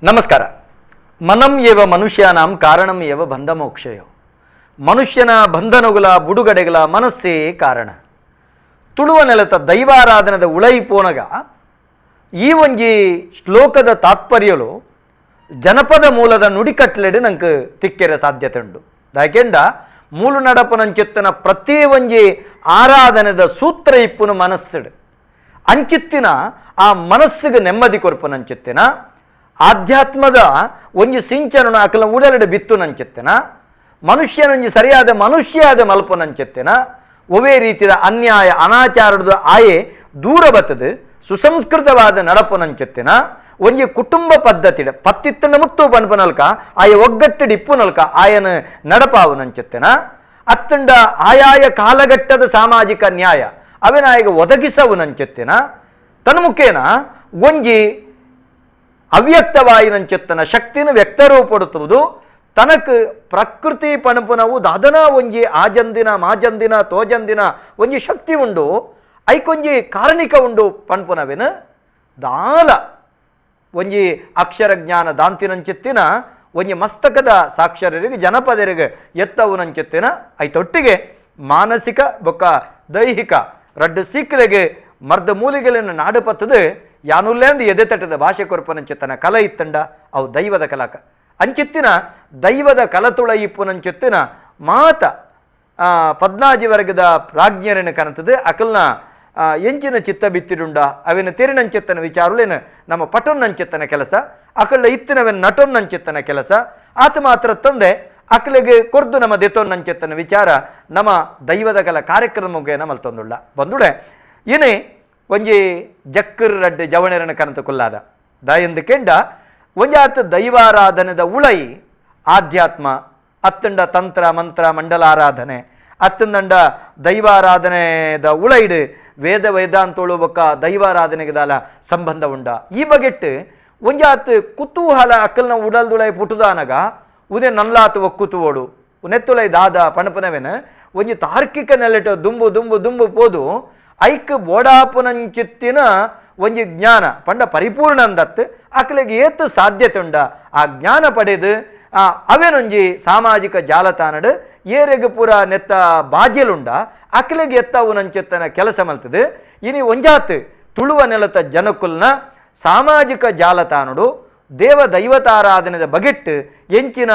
ನಮಸ್ಕಾರ. ಮನಂ ಏವ ಮನುಷ್ಯಾನಾಂ ಕಾರಣಂ ಏವ ಬಂಧ ಮೋಕ್ಷಯೋ. ಮನುಷ್ಯನ ಬಂಧನಗುಲ ಬುಡುಗಡೆಗಳ ಮನಸ್ಸೇ ಕಾರಣ. ತುಳುವ ನೆಲತ ದೈವಾರಾಧನದ ಉಳೈಪೋನಗ ಈ ಒಂಜಿ ಶ್ಲೋಕದ ತಾತ್ಪರ್ಯಲು ಜನಪದ ಮೂಲದ ನುಡಿಕಟ್ಲೆಡು ನಂಗೆ ತಿಕ್ಕೆರೆ ಸಾಧ್ಯತೆ ಉಂಡು. ದಾಕೆಂಡ ಮೂಲು ನಡಪನಂಚಿತ್ತನ ಪ್ರತಿ ಒಂಜಿ ಆರಾಧನೆದ ಸೂತ್ರ ಇಪ್ಪುನು ಮನಸ್ಸುಡು ಅಂಚಿತ್ತಿನ ಆ ಮನಸ್ಸಿಗೆ ನೆಮ್ಮದಿ ಕೊರ್ಪುನಂಚಿತ್ತಿನ ಆಧ್ಯಾತ್ಮದ ಒಂಜಿ ಸಿಂಚನ ಅಕಲ ಉಡಲೆಡೆ ಬಿತ್ತು ನಂಚಿತ್ತಿನ ಮನುಷ್ಯನೊಂಜಿ ಸರಿಯಾದ ಮನುಷ್ಯಾದ ಮಲ್ಪನಂಚಿತ್ತಿನ ಒವೇ ರೀತಿಯ ಅನ್ಯಾಯ ಅನಾಚಾರದ ಆಯೆ ದೂರ ಬತ್ತದು ಸುಸಂಸ್ಕೃತವಾದ ನಡಪುನಂಚಿತ್ತಿನ ಒಂಜಿ ಕುಟುಂಬ ಪದ್ಧತಿ ಪತ್ತಿತ್ತನ ಮುತ್ತು ಪನ್ಪನಲ್ಕ ಆಯ ಒಗ್ಗಟ್ಟು ಇಪ್ಪುನಲ್ಕ ಆಯನ ನಡಪಾವನಂಚಿತ್ತಿನ ಅತ್ತಂಡ ಆಯಾಯ ಕಾಲಘಟ್ಟದ ಸಾಮಾಜಿಕ ನ್ಯಾಯ ಅವೆನಾಯಗ ಒದಗಿಸವು ನಂಚಿತ್ತಿನ ತನ್ಮುಖೇನ ಒಂಜಿ ಅವ್ಯಕ್ತವಾಯಿನಂಚಿತ್ತನ ಶಕ್ತಿನ ವ್ಯಕ್ತರೂಪಡುತ್ತುವುದು ತನಕ್ ಪ್ರಕೃತಿ ಪಣಪುನವು ದಾದನ ಒಂಜಿ ಆಜಂದಿನ ಮಾಜಂದಿನ ತೋಜಂದಿನ ಒಂಜಿ ಶಕ್ತಿ ಉಂಡು ಐಕೊಂಜಿ ಕಾರಣಿಕ ಉಂಡು ಪಣಪುನವೇನ ದಾಲ ಒಂಜಿ ಅಕ್ಷರ ಜ್ಞಾನ ದಾಂತಿನಂಚಿತ್ತಿನ ಒಂಜಿ ಮಸ್ತಕದ ಸಾಕ್ಷರರಿಗೆ ಜನಪದರಿಗೆ ಎತ್ತವು ನಂಚಿತ್ತಿನ ಐತೊಟ್ಟಿಗೆ ಮಾನಸಿಕ ಬೊಕ್ಕ ದೈಹಿಕ ರಡ್ಡು ಸೀಕಲೆಗೆ ಮರ್ದ ಮೂಲಿಗೆలను ನಾಡು ಪತ್ತದು ಯಾನುಲ್ಲೇಂದು ಎದೆ ತಟ್ಟದ ಭಾಷೆ ಕೊರ್ಪನಂಚಿತ್ತನ ಕಲ ಇತ್ತಂಡ ಅವು ದೈವದ ಕಲಾಕ ಅಂಚಿತ್ತಿನ ದೈವದ ಕಲತುಳ ಇಪ್ಪುನಂಚಿತ್ತಿನ ಮಾತ ಪದ್ನಾಜಿ ವರ್ಗದ ಪ್ರಾಜ್ಞರನ್ನು ಕನತದು ಅಕಲ್ನ ಎಂಚಿನ ಚಿತ್ತ ಬಿತ್ತಿಡುಂಡ ಅವಿನ ತೆರಿನಂಚಿತ್ತನ ವಿಚಾರುಲೇನು ನಮ್ಮ ಪಟೊನ್ನಂಚಿತ್ತನ ಕೆಲಸ ಅಕಲ್ನ ಇತ್ತಿನವನ್ ನಟೊನ್ನಂಚಿತ್ತನ ಕೆಲಸ ಆತ ಮಾತ್ರ ತಂದೆ ಅಕಲಿಗೆ ಕೊರ್ದು ನಮ್ಮ ದೆತೊನ್ನಂಚಿತ್ತನ ವಿಚಾರ ನಮ್ಮ ದೈವದ ಕಲ ಕಾರ್ಯಕ್ರಮಕ್ಕೆ ನಮ್ಮಲ್ಲಿ ಬಂದುಡೆ ಏನೇ ಒಂಜಿ ಜಕ್ಕರ್ ರಡ್ಡೆ ಜವಣೆರನ ಕನತ ಕೊಲ್ಲಾದ ದಾಯಂದು ಕೆಂಡ ಒಂಜಾತ ದೈವಾರಾಧನೆದ ಉಳೈ ಆಧ್ಯಾತ್ಮ ಅತ್ತಂಡ ತಂತ್ರ ಮಂತ್ರ ಮಂಡಲಾರಾಧನೆ ಅತ್ತಂದಂಡ ದೈವಾರಾಧನೆದ ಉಳೈಡು ವೇದ ವೇದಾಂತೋಳು ಬೊಕ್ಕ ದೈವಾರಾಧನೆಗೆ ದಾಲ ಸಂಬಂಧ ಉಂಡ ಈ ಬಗೆಟ್ಟು ಒಂಜಾತ್ ಕುತೂಹಲ ಅಕ್ಕಲ್ನ ಉಡಲ್ದುಳೈ ಪುಟುದಾನಗ ಉದೇ ನಲ್ಲಾತು ಒಕ್ಕುತುವೋಡು ನೆತ್ತುಲೈ ದಾದ ಪಣಪನವೇನ ಒಂಜಿ ತಾರ್ಕಿಕ ನೆಲೆಟ ದುಂಬು ದುಂಬು ದುಂಬು ಪೋದು ಐಕ್ ಬೋಡಾಪುನಂಚಿತ್ತಿನ ಒಂಜಿ ಜ್ಞಾನ ಪಂಡ ಪರಿಪೂರ್ಣ ಅಂದತ್ತು ಅಕಲಿಗೆ ಏತು ಸಾಧ್ಯತೆ ಉಂಡ ಆ ಜ್ಞಾನ ಪಡೆದು ಅವೇನೊಂಜಿ ಸಾಮಾಜಿಕ ಜಾಲತಾಣಡು ಏರೆಗ್ ಪೂರ ನೆತ್ತ ಬಾಜೆಲುಂಡ ಅಕಲಿಗೆ ಎತ್ತವು ನಂಚಿತ್ತನ ಕೆಲಸ ಮಲ್ತದೆ. ಇನಿ ಒಂಜಾತ್ ತುಳುವ ನೆಲತ ಜನಕುಲ್ನ ಸಾಮಾಜಿಕ ಜಾಲತಾಣಡು ದೇವ ದೈವತಾರಾಧನೆದ ಬಗೆಟ್ಟು ಎಂಚಿನ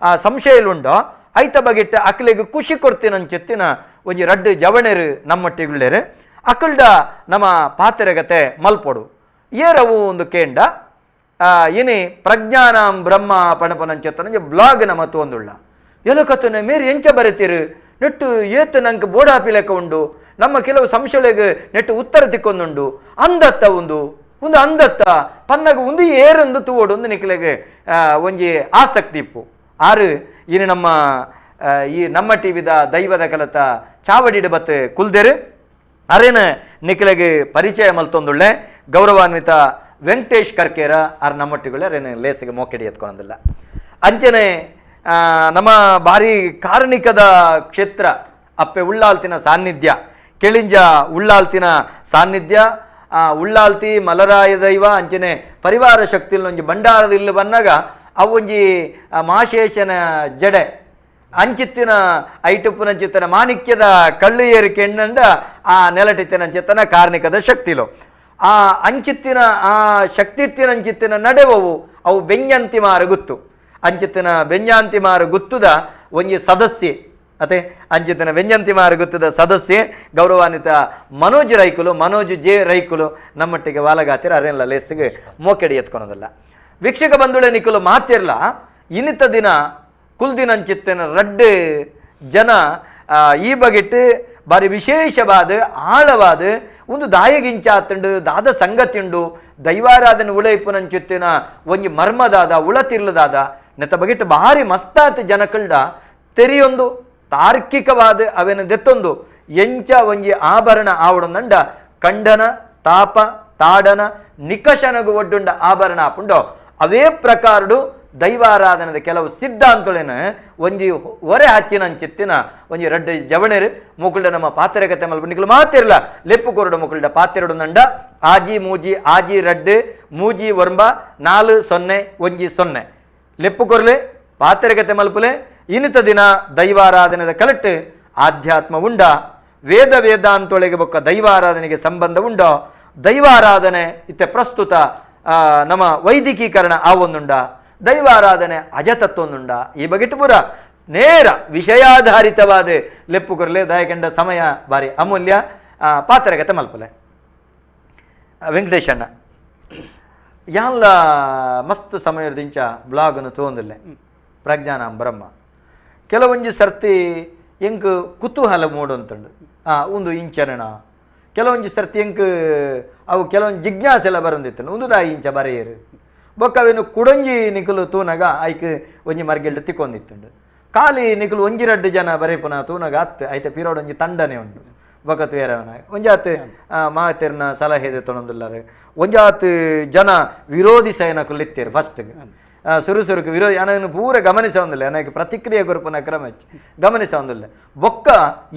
ಆ ಸಂಶಯಲುಂಡ ಐತ ಬಗೆಟ್ಟು ಅಕಲಿಗೆ ಖುಷಿ ಕೊಡ್ತೀನಂಚಿತ್ತಿನ ಒಂಜಿ ರಡ್ಡು ಜವಣೆರು ನಮ್ಮಟ್ಟಿಗುಳ್ಳೇರು ಅಕಲ್ಡ ನಮ್ಮ ಪಾತೆರಗತೆ ಮಲ್ಪೊಡು ಏರವು ಒಂದು ಕೇಂಡ ಇನಿ ಪ್ರಜ್ಞಾನಾಂ ಬ್ರಹ್ಮ ಪಣಪನಂಚತ್ತನಂಜೆ ಬ್ಲಾಗ್ ನಮ್ಮ ಒಂದುಳ್ಳ ಎಲಕತ್ತನೆ ಮೇರಿ ಎಂಚ ಬರೆತೀರು ನೆಟ್ಟು ಏತು ನಂಗೆ ಬೋಡಾಪಿ ಲೆಕ್ಕ ಉಂಡು ನಮ್ಮ ಕೆಲವು ಸಂಶಯಗಳಿಗೆ ನೆಟ್ಟು ಉತ್ತರ ತಿಕ್ಕೊಂದುಂಡು ಅಂದತ್ತ ಒಂದು ಒಂದು ಅಂದತ್ತ ಪನ್ನಗ ಒಂದು ಏರೊಂದು ತೂವೋಡು ಒಂದು ನಿಕ್ಲೆಗೆ ಒಂಜಿ ಆಸಕ್ತಿ ಇಪ್ಪು ಆರು ಇನಿ ನಮ್ಮ ಈ ನಮ್ಮ ಟಿವಿದ ದೈವದ ಕಲತ ಚಾವಡಿಡ ಬತ್ತು ಕುಲ್ದೆರು ಅರೇನ ನಿಖಿಲಗೆ ಪರಿಚಯ ಮಲ್ತೊಂದುಳ್ಳೆ ಗೌರವಾನ್ವಿತ ವೆಂಕಟೇಶ್ ಕರ್ಕೇರ ಆರ್ ನಮ್ಮೊಟ್ಟಿಗಳೇ ಅರೇನು ಲೇಸಿಗೆ ಮೋಕೆಡಿ ಎತ್ಕೊಂದಿಲ್ಲ. ಅಂಚನೆ ನಮ್ಮ ಭಾರಿ ಕಾರಣಿಕದ ಕ್ಷೇತ್ರ ಅಪ್ಪೆ ಉಳ್ಳಾಲ್ತಿನ ಸಾನ್ನಿಧ್ಯ ಕೆಳಿಂಜ ಉಳ್ಳಾಲ್ತಿನ ಸಾನ್ನಿಧ್ಯ ಉಳ್ಳಾಲ್ತಿ ಮಲರಾಯ ದೈವ ಅಂಚನೆ ಪರಿವಾರ ಶಕ್ತಿ ಒಂಜಿ ಭಂಡಾರದ ಇಲ್ಲು ಬನ್ನಾಗ ಅವೊಂಜಿ ಮಾಶೇಷನ ಜಡೆ ಅಂಚಿತ್ತಿನ ಐಟುಪ್ಪುನಂಚಿತ್ತನ ಮಾಣಿಕ್ಯದ ಕಳ್ಳು ಏರಿಕೆ ಎಣ್ಣಂಡ ಆ ನೆಲಟಿತ್ತಿನಂಚಿತ್ತನ ಕಾರ್ಣಿಕದ ಶಕ್ತಿಲು ಆ ಅಂಚಿತ್ತಿನ ಆ ಶಕ್ತಿತ್ತಿನ ಅಂಚಿತ್ತಿನ ನಡೆವವು ಅವು ಬೆಂಜಂತಿಮಾರ ಗುತ್ತು ಅಂಚಿತ್ತಿನ ಬೆಂಜಾಂತಿಮಾರ ಗುತ್ತುದ ಒಂಜಿ ಸದಸ್ಯೆ ಅತೆ ಅಂಚಿತ್ತಿನ ಬೆಂಜಂತಿಮಾರ ಗುತ್ತದ ಸದಸ್ಯೆ ಗೌರವಾನ್ವಿತ ಮನೋಜ್ ರೈಕುಲು ಮನೋಜ್ ಜೆ ರೈಕುಲು ನಮ್ಮಟ್ಟಿಗೆ ವಾಲಗಾತಿರ ಅರೇನ್ಲ ಲೇಸಿಗೆ ಮೋಕೆಡಿ ಎತ್ಕೊಳೋದಿಲ್ಲ. ವೀಕ್ಷಕ ಬಂಧುಳೆ ನಿಕುಲು ಮಾತಿರ್ಲ ಇನ್ನಿತ ದಿನ ಕುಲ್ದಿನಂಚಿತ್ತಿನ ರಡ್ಡು ಜನ ಈ ಬಗೆಟ್ಟು ಬಾರಿ ವಿಶೇಷವಾದ ಆಳವಾದ ಒಂದು ದಾಯಗಿಂಚಾತುಂಡು ದಾದ ಸಂಗತಿಂಡು ದೈವಾರಾಧನೆ ಉಳೈಪುನಂಚಿತ್ತಿನ ಒಂಜಿ ಮರ್ಮದಾದ ಉಳತಿರ್ಲದಾದ ನೆತ್ತ ಬಗೆಟ್ಟು ಭಾರಿ ಮಸ್ತಾತ್ ಜನಕಲ್ಡ ತೆರಿಯೊಂದು ತಾರ್ಕಿಕವಾದ ಅವೇನ ದೆತ್ತೊಂದು ಎಂಚ ಒಂಜಿ ಆಭರಣ ಆವಡೊಂದಂಡ ಕಂಡನ ತಾಪ ತಾಡನ ನಿಕಷನಗು ಒಡ್ಡುಂಡ ಆಭರಣ ಆಪುಂಡೋ ಅವೇ ಪ್ರಕಾರಡು ದೈವಾರಾಧನೆದ ಕೆಲವು ಸಿದ್ಧಾಂತಗಳೇನು ಒಂಜಿ ಒರೆ ಹಚ್ಚಿನಂಚಿತ್ತಿನ ಒಂಜಿ ರಡ್ಡು ಜವಣೆರು ಮುಕುಲ್ಡ ನಮ್ಮ ಪಾತ್ರೆ ಕತೆ ಮಲ್ಪ ನಿಕುಲು ಮಾತಿರ್ಲ ಲೆಪ್ಪು ಕೊರಡು ಮುಕುಲ್ಡ ಪಾತೆರಡು ನಂಡ ಆಜಿ ಮೂಜಿ ಆಜಿ ರಡ್ಡು ಮೂಜಿ ಒರ್ಂಬ 4 0 1 0 ಲೆಪ್ಪು ಕೊರ್ಲೆ ಪಾತ್ರೆ ಕತೆ ಮಲ್ಪುಲೆ. ಇನ್ನಿತ ದಿನ ದೈವಾರಾಧನೆದ ಕಲಟ್ಟು ಆಧ್ಯಾತ್ಮ ಉಂಡ, ವೇದ ವೇದಾಂತೊಳಗೆ ಬೊಕ್ಕ ದೈವಾರಾಧನೆಗೆ ಸಂಬಂಧ ಉಂಡ, ದೈವಾರಾಧನೆ ಇತ್ತೆ ಪ್ರಸ್ತುತ ನಮ್ಮ ವೈದಿಕೀಕರಣ ಆ ಒಂದುಂಡ, ದೈವಾರಾಧನೆ ಅಜತತ್ವೊಂದುಂಡ, ಈ ಬಗೆಟ್ ಪೂರ ನೇರ ವಿಷಯಾಧಾರಿತವಾದ ಲೆಪ್ಪು ಕೊರಲೆ. ದಯಕಂಡ ಸಮಯ ಬಾರಿ ಅಮೂಲ್ಯ. ಪಾತ್ರಗತೆ ಮಲ್ಪಲೆ. ವೆಂಕಟೇಶಣ್ಣ ಯಾನ್ಲ ಮಸ್ತ್ ಸಮಯದಿಂಚ ಬ್ಲಾಗನ್ನು ತೋಂದಿಲ್ಲ ಪ್ರಜ್ಞಾನ ಬ್ರಹ್ಮ ಕೆಲವೊಂಜಿ ಸರ್ತಿ ಎಂಕ್ ಕುತೂಹಲ ಮೂಡುಂತುಂಡು ಒಂದು ಇಂಚರಣ ಕೆಲವೊಂಜಿ ಸರ್ತಿ ಎಂಕ್ ಅವು ಕೆಲವೊಂಜಿ ಜಿಜ್ಞಾಸೆಲ್ಲ ಬರಂದಿತ್ತು ಒಂದು ದಾಯಿ ಇಂಚ ಬರೆಯರು ಬೊಕ್ಕ ಅವೇನು ಕುಡೊಂಜಿ ನಿಕುಲು ತೂನಗ ಐಕ್ ಒಂಜಿ ಮರ್ಗೆಲ್ಡ್ ತಿಕ್ಕೊಂದಿತ್ತುಂಡು ಖಾಲಿ ನಿಕುಲು ಒಂಜಿ ರಡ್ಡು ಜನ ಬರೆಪುನ ತೂನಗ ಅತ್ತು ಐತೆ ಪಿರೋಡೊಂಜಿ ತಂಡನೆ ಉಂಡು ಬೊಕ್ಕ ತೂಯರವನ ಒಂಜಾತ್ ಮಾತೆರ್ನ ಸಲಹೆ ತೊಣೊಂದುಲ್ಲಾರು ಒಂಜಾತ್ ಜನ ವಿರೋಧಿಸಯನಕುಲು ಇತ್ತೇರು ಫಸ್ಟ್ ಸುರು ಸುರುಕು ವಿರೋಧಿ ಅನನ್ನು ಪೂರ ಗಮನಿಸೊಂದಿಲ್ಲ ನನಗೆ ಪ್ರತಿಕ್ರಿಯೆ ಕೊರಪುನ ಕ್ರಮ ಗಮನಿಸೊಂದಿಲ್ಲ ಬೊಕ್ಕ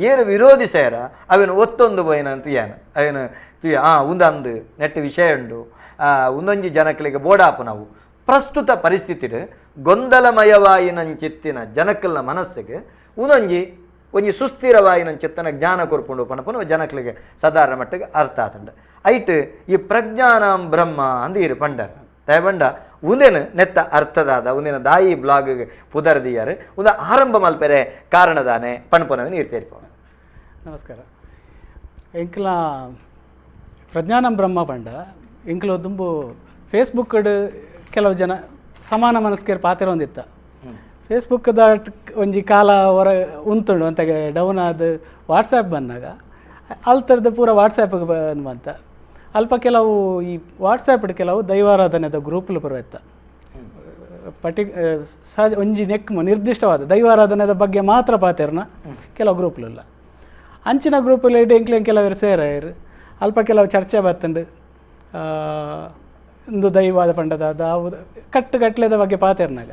ಏರು ವಿರೋಧಿಸೇರ ಅವೇನು ಒತ್ತೊಂದು ಪೋಯಿನ ತುಯ್ಯಾನ ಅವೇನು ತುಯ್ಯ ಉಂದಂದು ನೆಟ್ ವಿಷಯ ಉಂಡು ಉಂದೊಂಜಿ ಜನಕಲಿಗೆ ಬೋಡಾಪು ನಾವು ಪ್ರಸ್ತುತ ಪರಿಸ್ಥಿತಿ ಗೊಂದಲಮಯವಾಯಿನಂಚಿತ್ತಿನ ಜನಕಲ್ನ ಮನಸ್ಸಿಗೆ ಉಂದೊಂಜಿ ಒಂಜಿ ಸುಸ್ಥಿರವಾಯಿನಂಚಿತ್ತನ ಜ್ಞಾನ ಕೊರ್ಪುಂಡು ಪಣಪುನ ಜನಕಲಿಗೆ ಸಾಧಾರಣ ಮಟ್ಟಿಗೆ ಅರ್ಥ ಆತುಂಡು ಐಟ್ ಈ ಪ್ರಜ್ಞಾನಂ ಬ್ರಹ್ಮ ಅಂದು ಇರು ಪಂಡರ್ ದಯಬಂಡ ಉಂದೇನು ನೆತ್ತ ಅರ್ಥದಾದ ಉಂದೇನ ದಾಯಿ ಬ್ಲಾಗ್ ಪುದರ್ದಿಯಾರು ಉಂದ ಆರಂಭ ಮಲ್ಪೆರೆ ಕಾರಣದಾನೆ ಪಣಪುನವೇ ನೀರು ತೇರಿಪೋ. ನಮಸ್ಕಾರ. ಎಂಕ್ಲ ಪ್ರಜ್ಞಾನಂ ಬ್ರಹ್ಮ ಪಂಡ ಎಂಕ್ಲ ದುಂಬು ಫೇಸ್ಬುಕ್ ಕೆಲವು ಜನ ಸಮಾನ ಮನಸ್ಕೇರ್ ಪಾತ್ರ ಒಂದಿತ್ತ ಫೇಸ್ಬುಕ್ ಒಂಜಿ ಕಾಲ ಹೊರ ಉಂತುಂಡು ಅಂತ ಡೌನ್ ಆದ ವಾಟ್ಸಾಪ್ ಬಂದಾಗ ಅಲ್ತರದ ಪೂರ ವಾಟ್ಸಾಪ್ಗೆ ಬಂತ ಅಲ್ಪ ಕೆಲವು ಈ ವಾಟ್ಸಾಪ್ ಕೆಲವು ದೈವಾರಾಧನೆದ ಗ್ರೂಪ್ಲು ಪೂರ ಇತ್ತ ಪರ್ಟಿ ಸಹಜ ಒಂಜಿ ನೆಕ್ ನಿರ್ದಿಷ್ಟವಾದ ದೈವಾರಾಧನೆದ ಬಗ್ಗೆ ಮಾತ್ರ ಪಾತೆರ್ನ ಕೆಲವು ಗ್ರೂಪ್ಲಿಲ್ಲ ಅಂಚಿನ ಗ್ರೂಪಲ್ಲಿ ಎಂಕ್ಲೆನ್ ಕೆಲವರು ಸೇರಾಯರು ಅಲ್ಪ ಕೆಲವು ಚರ್ಚೆ ಬತ್ತಂಡು ಇಂದು ದೈವಾದ ಪಂಡದಾದ ಅವು ಕಟ್ಟು ಕಟ್ಲೆದ ಬಗ್ಗೆ ಪಾತೆರ್ನಾಗ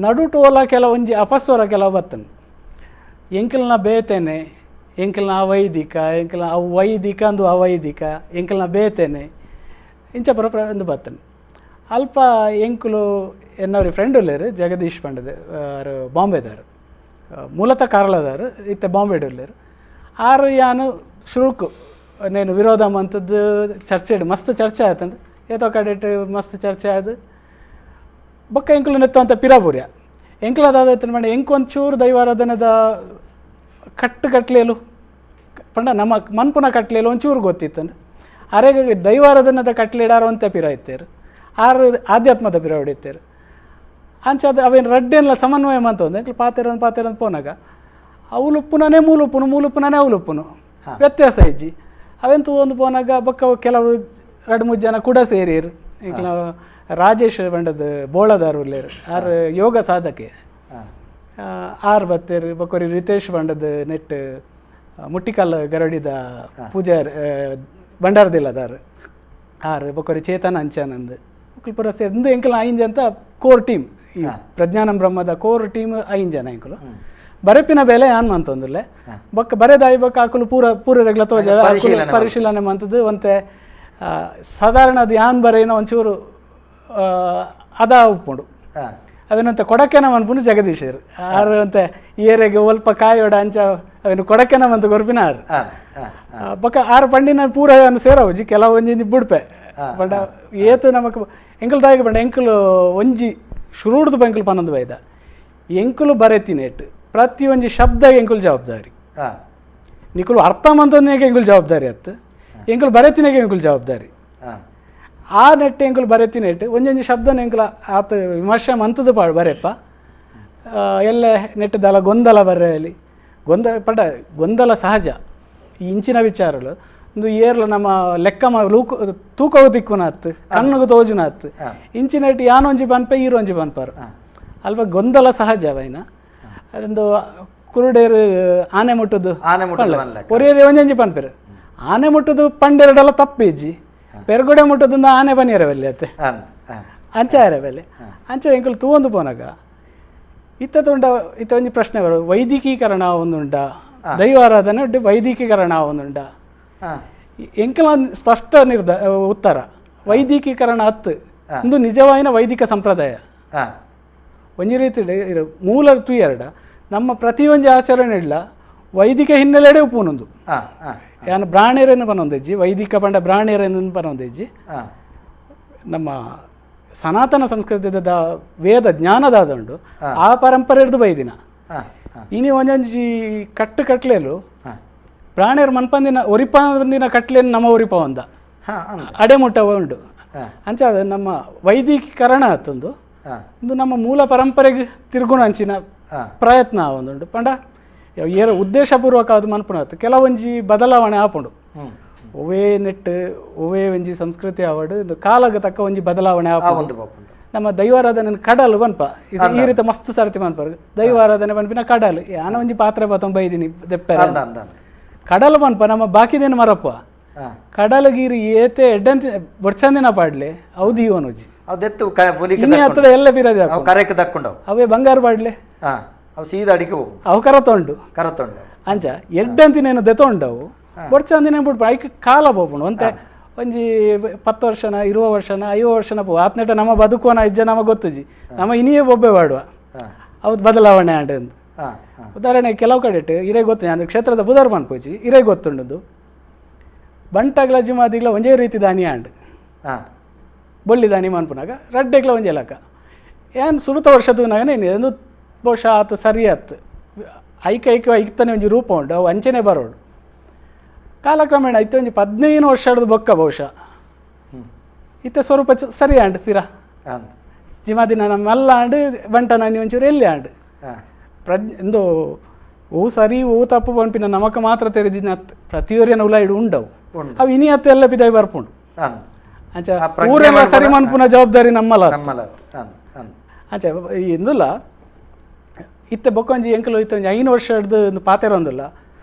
ನಡುಟೋಲ ಕೆಲವೊಂಜಿ ಅಪಸ್ವರ ಕೆಲವು ಬತ್ತಂಡು ಎಂಕಲ್ನ ಬೇತೇನೆ ಎಂಕಲ್ನ ಅವೈದಿಕ ಎಂಕಲ್ನ ಅವು ವೈದಿಕ ಅಂದು ಅವೈದಿಕ ಎಂಕಲ್ನ ಬೇತೇನೆ ಇಂಚ ಪರ ಒಂದು ಬತ್ತಂಡು ಅಲ್ಪ ಎಂಕುಲು ಎನ್ನವ್ರಿ ಫ್ರೆಂಡ್ ಉಲ್ಲೇರು ಜಗದೀಶ್ ಪಂಡದ ಆರು ಬಾಂಬೆದಾರು ಮೂಲತಃ ಕಾರಳದಾರು ಇತ್ತ ಬಾಂಬೆಡ್ ಉಲ್ಲೇರು ಆರು ಯಾನು ಶುರುಕು ನೇನು ವಿರೋಧ ಮಂತದ್ದು ಚರ್ಚೆ ಮಸ್ತ್ ಚರ್ಚೆ ಆಯ್ತಂದು ಏತೋ ಕಡೆಟ್ ಮಸ್ತ್ ಚರ್ಚೆ ಆಯ್ತು ಬೊಕ್ಕ ಎಂಕುಲು ನೆತ್ತ ಅಂತ ಪಿರಾಬುರ್ಯ ಎಂಕುಲದಾದ ಮಂಡ ಎಂಕು ಒಂಚೂರು ದೈವಾರಾಧನೆದ ಕಟ್ಟು ಕಟ್ಲೇಲು ಪಂಡ ನಮ್ಮ ಮನ್ಪುನ ಕಟ್ಲೇಲು ಒಂಚೂರು ಗೊತ್ತಿತ್ತಂದು ಅರೆಗೆ ದೈವಾರಾಧನೆದ ಕಟ್ಲಿಡಾರು ಅಂತ ಪಿರ ಇತ್ತೇರು ಆರು ಆಧ್ಯಾತ್ಮದ ಪಿರ ಹೊಡಿತೇರು ಅಂಚಾದ ಅವೇನು ರಡ್ಡೇನಲ್ಲ ಸಮನ್ವಯ ಮಂತೊಂದು ಎಂಕ್ಲು ಪಾತೆರ ಪಾತೆರ ಪೋನಾಗ ಅವಲುಪ್ಪುನೇ ಮೂಲುಪ್ಪುನು ಮೂಲುಪ್ಪುನೇ ಅವಲುಪ್ಪುನು ವ್ಯತ್ಯಾಸ ಇಜ್ಜಿ ಅವೆಂತೂ ಒಂದು ಪೋನಾಗ ಬೊಕ್ಕ ಕೆಲವು ಎರಡು ಮೂರು ಜನ ಕೂಡ ಸೇರಿರು ಈಗ ರಾಜೇಶ್ ಬಂಡದ ಬೋಳದಾರು ಉಲ್ಲೇರು ಆರು ಯೋಗ ಸಾಧಕೆ ಆರು ಬತ್ತೇರು ಬೊಕ್ಕೊರಿ ರಿತೇಶ್ ಬಂಡದ ನೆಟ್ ಮುಟ್ಟಿಕಲ್ ಗರಡಿದ ಪೂಜಾರಿ ಭಂಡಾರದಿಲ್ಲದಾರು ಆರು ಬೊಕ್ಕೊರಿ ಚೇತನ ಅಂಚಾನಂದ್ ಪೂರ ಸೇರಿ ಇಂದು ಎಂಕಲ್ ಐಂಜ ಅಂತ ಕೋರ್ ಟೀಮ್ ಈ ಪ್ರಜ್ಞಾನಂ ಬ್ರಹ್ಮದ ಕೋರ್ ಟೀಮ್ ಐಂಜನ ಜನ ಎಂಕುಲು ಬರೆಪಿನ ಬೆಲೆ ಯಾನ್ ಮಂತೊಂದುಲ್ಲೆ ಬೊಕ್ಕ ಬರೆದಾಯಿ ಬೊಕ್ಕ ಆಕುಲು ಪೂರ ಪೂರ ರೆಗ್ಲ ತೋಜ ಪರಿಶೀಲನೆ ಮಂತದ್ದು ಒಂತೆ ಸಾಧಾರಣ ಅದು ಯಾನ್ ಬರೆಯಿನ ಒಂಚೂರು ಅದ ಉಪ್ಪುಂಡು ಅವೇನಂತ ಕೊಡಕೆನ ಮನ್ಪುನು ಜಗದೀಶರು ಆರು ಅಂತೆ ಏರೆಗೆ ಒಲ್ಪ ಕಾಯೋಡ ಅಂಚ ಅವೇನು ಕೊಡಕೆನ ಮಂತ ಗೊರ್ಪಿನ ಆರು ಬೊಕ್ಕ ಆರು ಪಂಡಿನ ಪೂರ ಸೇರವುಜಿ ಕೆಲವೊಂಜಿ ಬುಡ್ಪೆ ಪಂಡ ಏತು ನಮಕ್ ಎಂಕುಲು ದಾಯಿಗೆ ಪಂಡ ಎಂಕುಲು ಒಂಜಿ ಶುರುಡ್ದು ಎಂಕುಲು ಪನ್ನೊಂದು ಬೈದ ಎಂಕುಲು ಬರೆತಿನೇಟ್ ಪ್ರತಿಯೊಂಜಿ ಶಬ್ದ ಎಂಕುಲು ಜವಾಬ್ದಾರಿ ನಿಕುಲು ಅರ್ಥ ಮಂತೊಂದಿಗೆ ಎಂಕುಲು ಜವಾಬ್ದಾರಿ ಅತ್ತು ಎಂಕುಲು ಬರೆತಿನಾಗೆ ಎಂಕುಲು ಜವಾಬ್ದಾರಿ ಆ ನೆಟ್ಟು ಎಂಕುಲು ಬರೆತಿನೆಟ್ ಒಂಜೊಂಜಿ ಶಬ್ದನ ಎಂಕುಲು ಆತ ವಿಮರ್ಶೆ ಮಂತದ್ದು ಪಾಡು ಬರೆಪ್ಪ ಎಲ್ಲ ನೆಟ್ಟದಲ್ಲ ಗೊಂದಲ ಬರೆಯಲಿ ಗೊಂದಲ ಪಡ ಗೊಂದಲ ಸಹಜ ಈ ಇಂಚಿನ ವಿಚಾರಗಳು ಒಂದು ಏರ್ಲ ನಮ್ಮ ಲೆಕ್ಕ ಲೂಕು ತೂಕವು ತಿಕ್ಕುನಾತ್ ಕಣ್ಣುಗು ತೋಜುನಾತ್ ಇಂಚಿನ ಇಟ್ಟು ಯಾನೊಂಜಿ ಪನ್ಪೆ ಈರೊಂಜಿ ಪನ್ಪಾರು ಅಲ್ಪ ಗೊಂದಲ ಸಹಜ ವೈನ ಅದೊಂದು ಕುರುಡೇರು ಆನೆ ಮುಟ್ಟುದು ಒರಿಯರಿ ಒಂಜೊಂಜಿ ಪನ್ಪೆರು ಆನೆ ಮುಟ್ಟುದು ಪಂಡೆರಡೆಲ್ಲ ತಪ್ಪಿಜ್ಜಿ ಪೆರ್ಗುಡೆ ಮುಟ್ಟುದಿಂದ ಆನೆ ಬನಿಯರವಲ್ಲಿ ಅತ್ತೆ ಅಂಚ ಆರೆ ಬೆಲೆ ಅಂಚ ಎಂಕುಲು ತೂವೊಂದು ಪೋನಾಗ ಇತ್ತ ತೊಂಡ ಇತ್ತ ಒಂಜಿ ಪ್ರಶ್ನೆ ಬರೋ ವೈದಿಕೀಕರಣ ಒಂದುಂಡ ದೈವಾರಾಧನೆ ವೈದಿಕೀಕರಣ ಒಂದುಂಡ ಎಂಕಲ ಸ್ಪಷ್ಟ ಉತ್ತರ ವೈದಿಕೀಕರಣ ಅತ್ತು ಒಂದು ನಿಜವಾಯಿನ ವೈದಿಕ ಸಂಪ್ರದಾಯ. ಒಂಜಿ ರೀತಿ ಮೂಲ ತುಯರ್ಡ ನಮ್ಮ ಪ್ರತಿಯೊಂಜಿ ಆಚರಣೆ ಇಲ್ಲ ವೈದಿಕ ಹಿನ್ನೆಲೆಡೆ ಉಪ್ಪುನೊಂದು. ಯಾನು ಬ್ರಾಣೇರನ್ನು ಪನೊಂದೆಜ್ಜಿ ವೈದಿಕ ಪಂಡ ಬ್ರಾಣೇರನ್ನು ಪನೊಂದೆಜ್ಜಿ. ನಮ್ಮ ಸನಾತನ ಸಂಸ್ಕೃತಿದ ವೇದ ಜ್ಞಾನದಾದುಂಡು ಆ ಪರಂಪರೆ ಹಿಡ್ದು ಬೈದಿನ. ಇನಿ ಒಂಜೊಂಜಿ ಕಟ್ಟು ಕಟ್ಲೇಲು ಬ್ರಾಣೇರು ಮನ್ಪಂದಿನ ಒರಿಪಂದಿನ ಕಟ್ಲೇನು ನಮ್ಮ ಒರಿಪ ಒಂದ ಅಡೆಮುಟ್ಟ ಉಂಡು. ಅಂಚ ಅದು ನಮ್ಮ ವೈದಿಕೀಕರಣ ಅತ್ತೊಂದು ಒಂದು ನಮ್ಮ ಮೂಲ ಪರಂಪರೆಗೆ ತಿರುಗುಣ ಅಂಚಿನ ಪ್ರಯತ್ನ ಒಂದುಂಡು. ಪಂಡ ಏರ ಉದ್ದೇಶಪೂರ್ವಕ ಅದು ಮನ್ಪುನ ಕೆಲವೊಂಜಿ ಬದಲಾವಣೆ ಆಪುಂಡು. ಒವೇ ನೆಟ್ಟು ಒವೇ ಒಂಜಿ ಸಂಸ್ಕೃತಿ ಆವಡು ಇದು ಕಾಲಗ ತಕ್ಕ ಒಂಜಿ ಬದಲಾವಣೆ ಆಪುಂಡು. ನಮ್ಮ ದೈವಾರಾಧನೆ ಕಡಲು ಬನ್ಪ ಇದು ಈ ರೀತಿ ಮಸ್ತ್ ಸರ್ತಿ ಮನ್ಪ ದೈವಾರಾಧನೆ ಪನ್ಪಿನ ಕಡಲು ಯಾನ ಒಂಜಿ ಪಾತ್ರೆ ಬತ್ತೊಂಬೈದಿನಿ ದೆಪ್ಪೆ ಕಡಲು ಬನ್ಪ ನಮ್ಮ ಬಾಕಿದೇನು ಮರಪ್ಪ ಕಡಲಗಿರಿ ಏತೆ ಎಡ್ಡಂತಿ ಬೊಡ್ಚಂದಿನ ಪಾಡ್ಲೆ ಅವು ದೀವನೋಜಿ ಹತ್ರ ಎಲ್ಲ ಬಿರದಿ ಅವೇ ಬಂಗಾರ ಪಾಡ್ಲೆ ಅವು ಕರತೊಂಡು ಅಂಚ ಎಡ್ಡಂತಿನೇನು ದೆತೊಂಡವು ಬೊಡ್ಚಂದಿನ ಬಿಡ್ಪ ಐಕ್ ಕಾಲ ಬೋಪುಂಡು. ಅಂತೆ ಒಂಜಿ 10 ವರ್ಷನ 20 ವರ್ಷನ 50 ವರ್ಷನ ಪೋ ಆತ್ನೆಟ ನಮ್ಮ ಬದುಕುವನ ಇಜ್ಜ ನಮ ಗೊತ್ತುಜಿ ನಮ್ಮ ಇನಿಯೇ ಬೊಬ್ಬೆ ಪಾಡುವ ಅವತ್ತು ಬದಲಾವಣೆ ಆಂಡ್. ಉದಾಹರಣೆ ಕೆಲವು ಕಡೆ ಇರೇ ಗೊತ್ತು ನಾನು ಕ್ಷೇತ್ರದ ಬುಧರ್ ಮನ್ಪೂಜಿ ಇರೇ ಗೊತ್ತುಂಡದು ಬಂಟಾಗ್ಲ ಜಿಮಾದಿಗ್ಲ ಒಂದೇ ರೀತಿ ದಾನಿ ಆಂಡ್ ಬೊಳ್ಳಿ ದಾನಿ ಮನ್ಪುನಾಗ ರಡ್ಡೆಗ್ಲ ಒಂಜೆ ಲಕ ಏನ್ ಸುರುತ ವರ್ಷದನಾಗನೇ ಒಂದು ಬಹುಶಃ ಆತು ಸರಿ ಆತು ಐಕ ಐಕ ಐಕ್ತಾನೆ ಒಂಜಿ ರೂಪ ಉಂಡು ಅವು ಅಂಚನೆ ಬರೋಡು. ಕಾಲಕ್ರಮೇಣ ಇತ್ತ ಒಂಜಿ 15 ವರ್ಷ ಹಿಡ್ದು ಬೊಕ್ಕ ಬಹುಶಃ ಇತ್ತ ಸ್ವರೂಪ ಸರಿ ಆಂಡ್ ಪಿರ ಜಿಮಾದಿನ ನಮ್ಮಲ್ಲ ಆಂಡ್ ಬಂಟ ನಾನಿ ಒಂಚೂರು ಎಲ್ಲಿ ಆಂಡ್ ಪ್ರಜ್ಞೆ ಓ ಸರಿ ಓ ತಪ್ಪು ಪನ್ಪಿನ ನಮಕ ಮಾತ್ರ ತೆರೆದಿನ ಪ್ರತಿಯೊರಿಯನ ಉಲಾಯಿಡು ಉಂಡವು ಅವು ಇನಿ ಅತ್ತ ಎಲ್ಲ ಬಿದಾಯಿ ಬರ್ಪುಂಡು. ಅಂಚ ಊರೆಲ್ಲ ಸರಿ ಮನ್ಪುನ ಜವಾಬ್ದಾರಿ ನಮ್ಮಲ್ಲ. ಅಂಚ ಇಂದುಲ್ಲ ಇತ್ತೆ ಬೊಕ್ಕೊಂಜಿ ಎಂಕಲು ಇತ್ತ ಒಂಜಿ 5 ವರ್ಷ ಹಿಡ್ದು ಒಂದು ಪಾತೆರ ಒಂದಿಲ್ಲ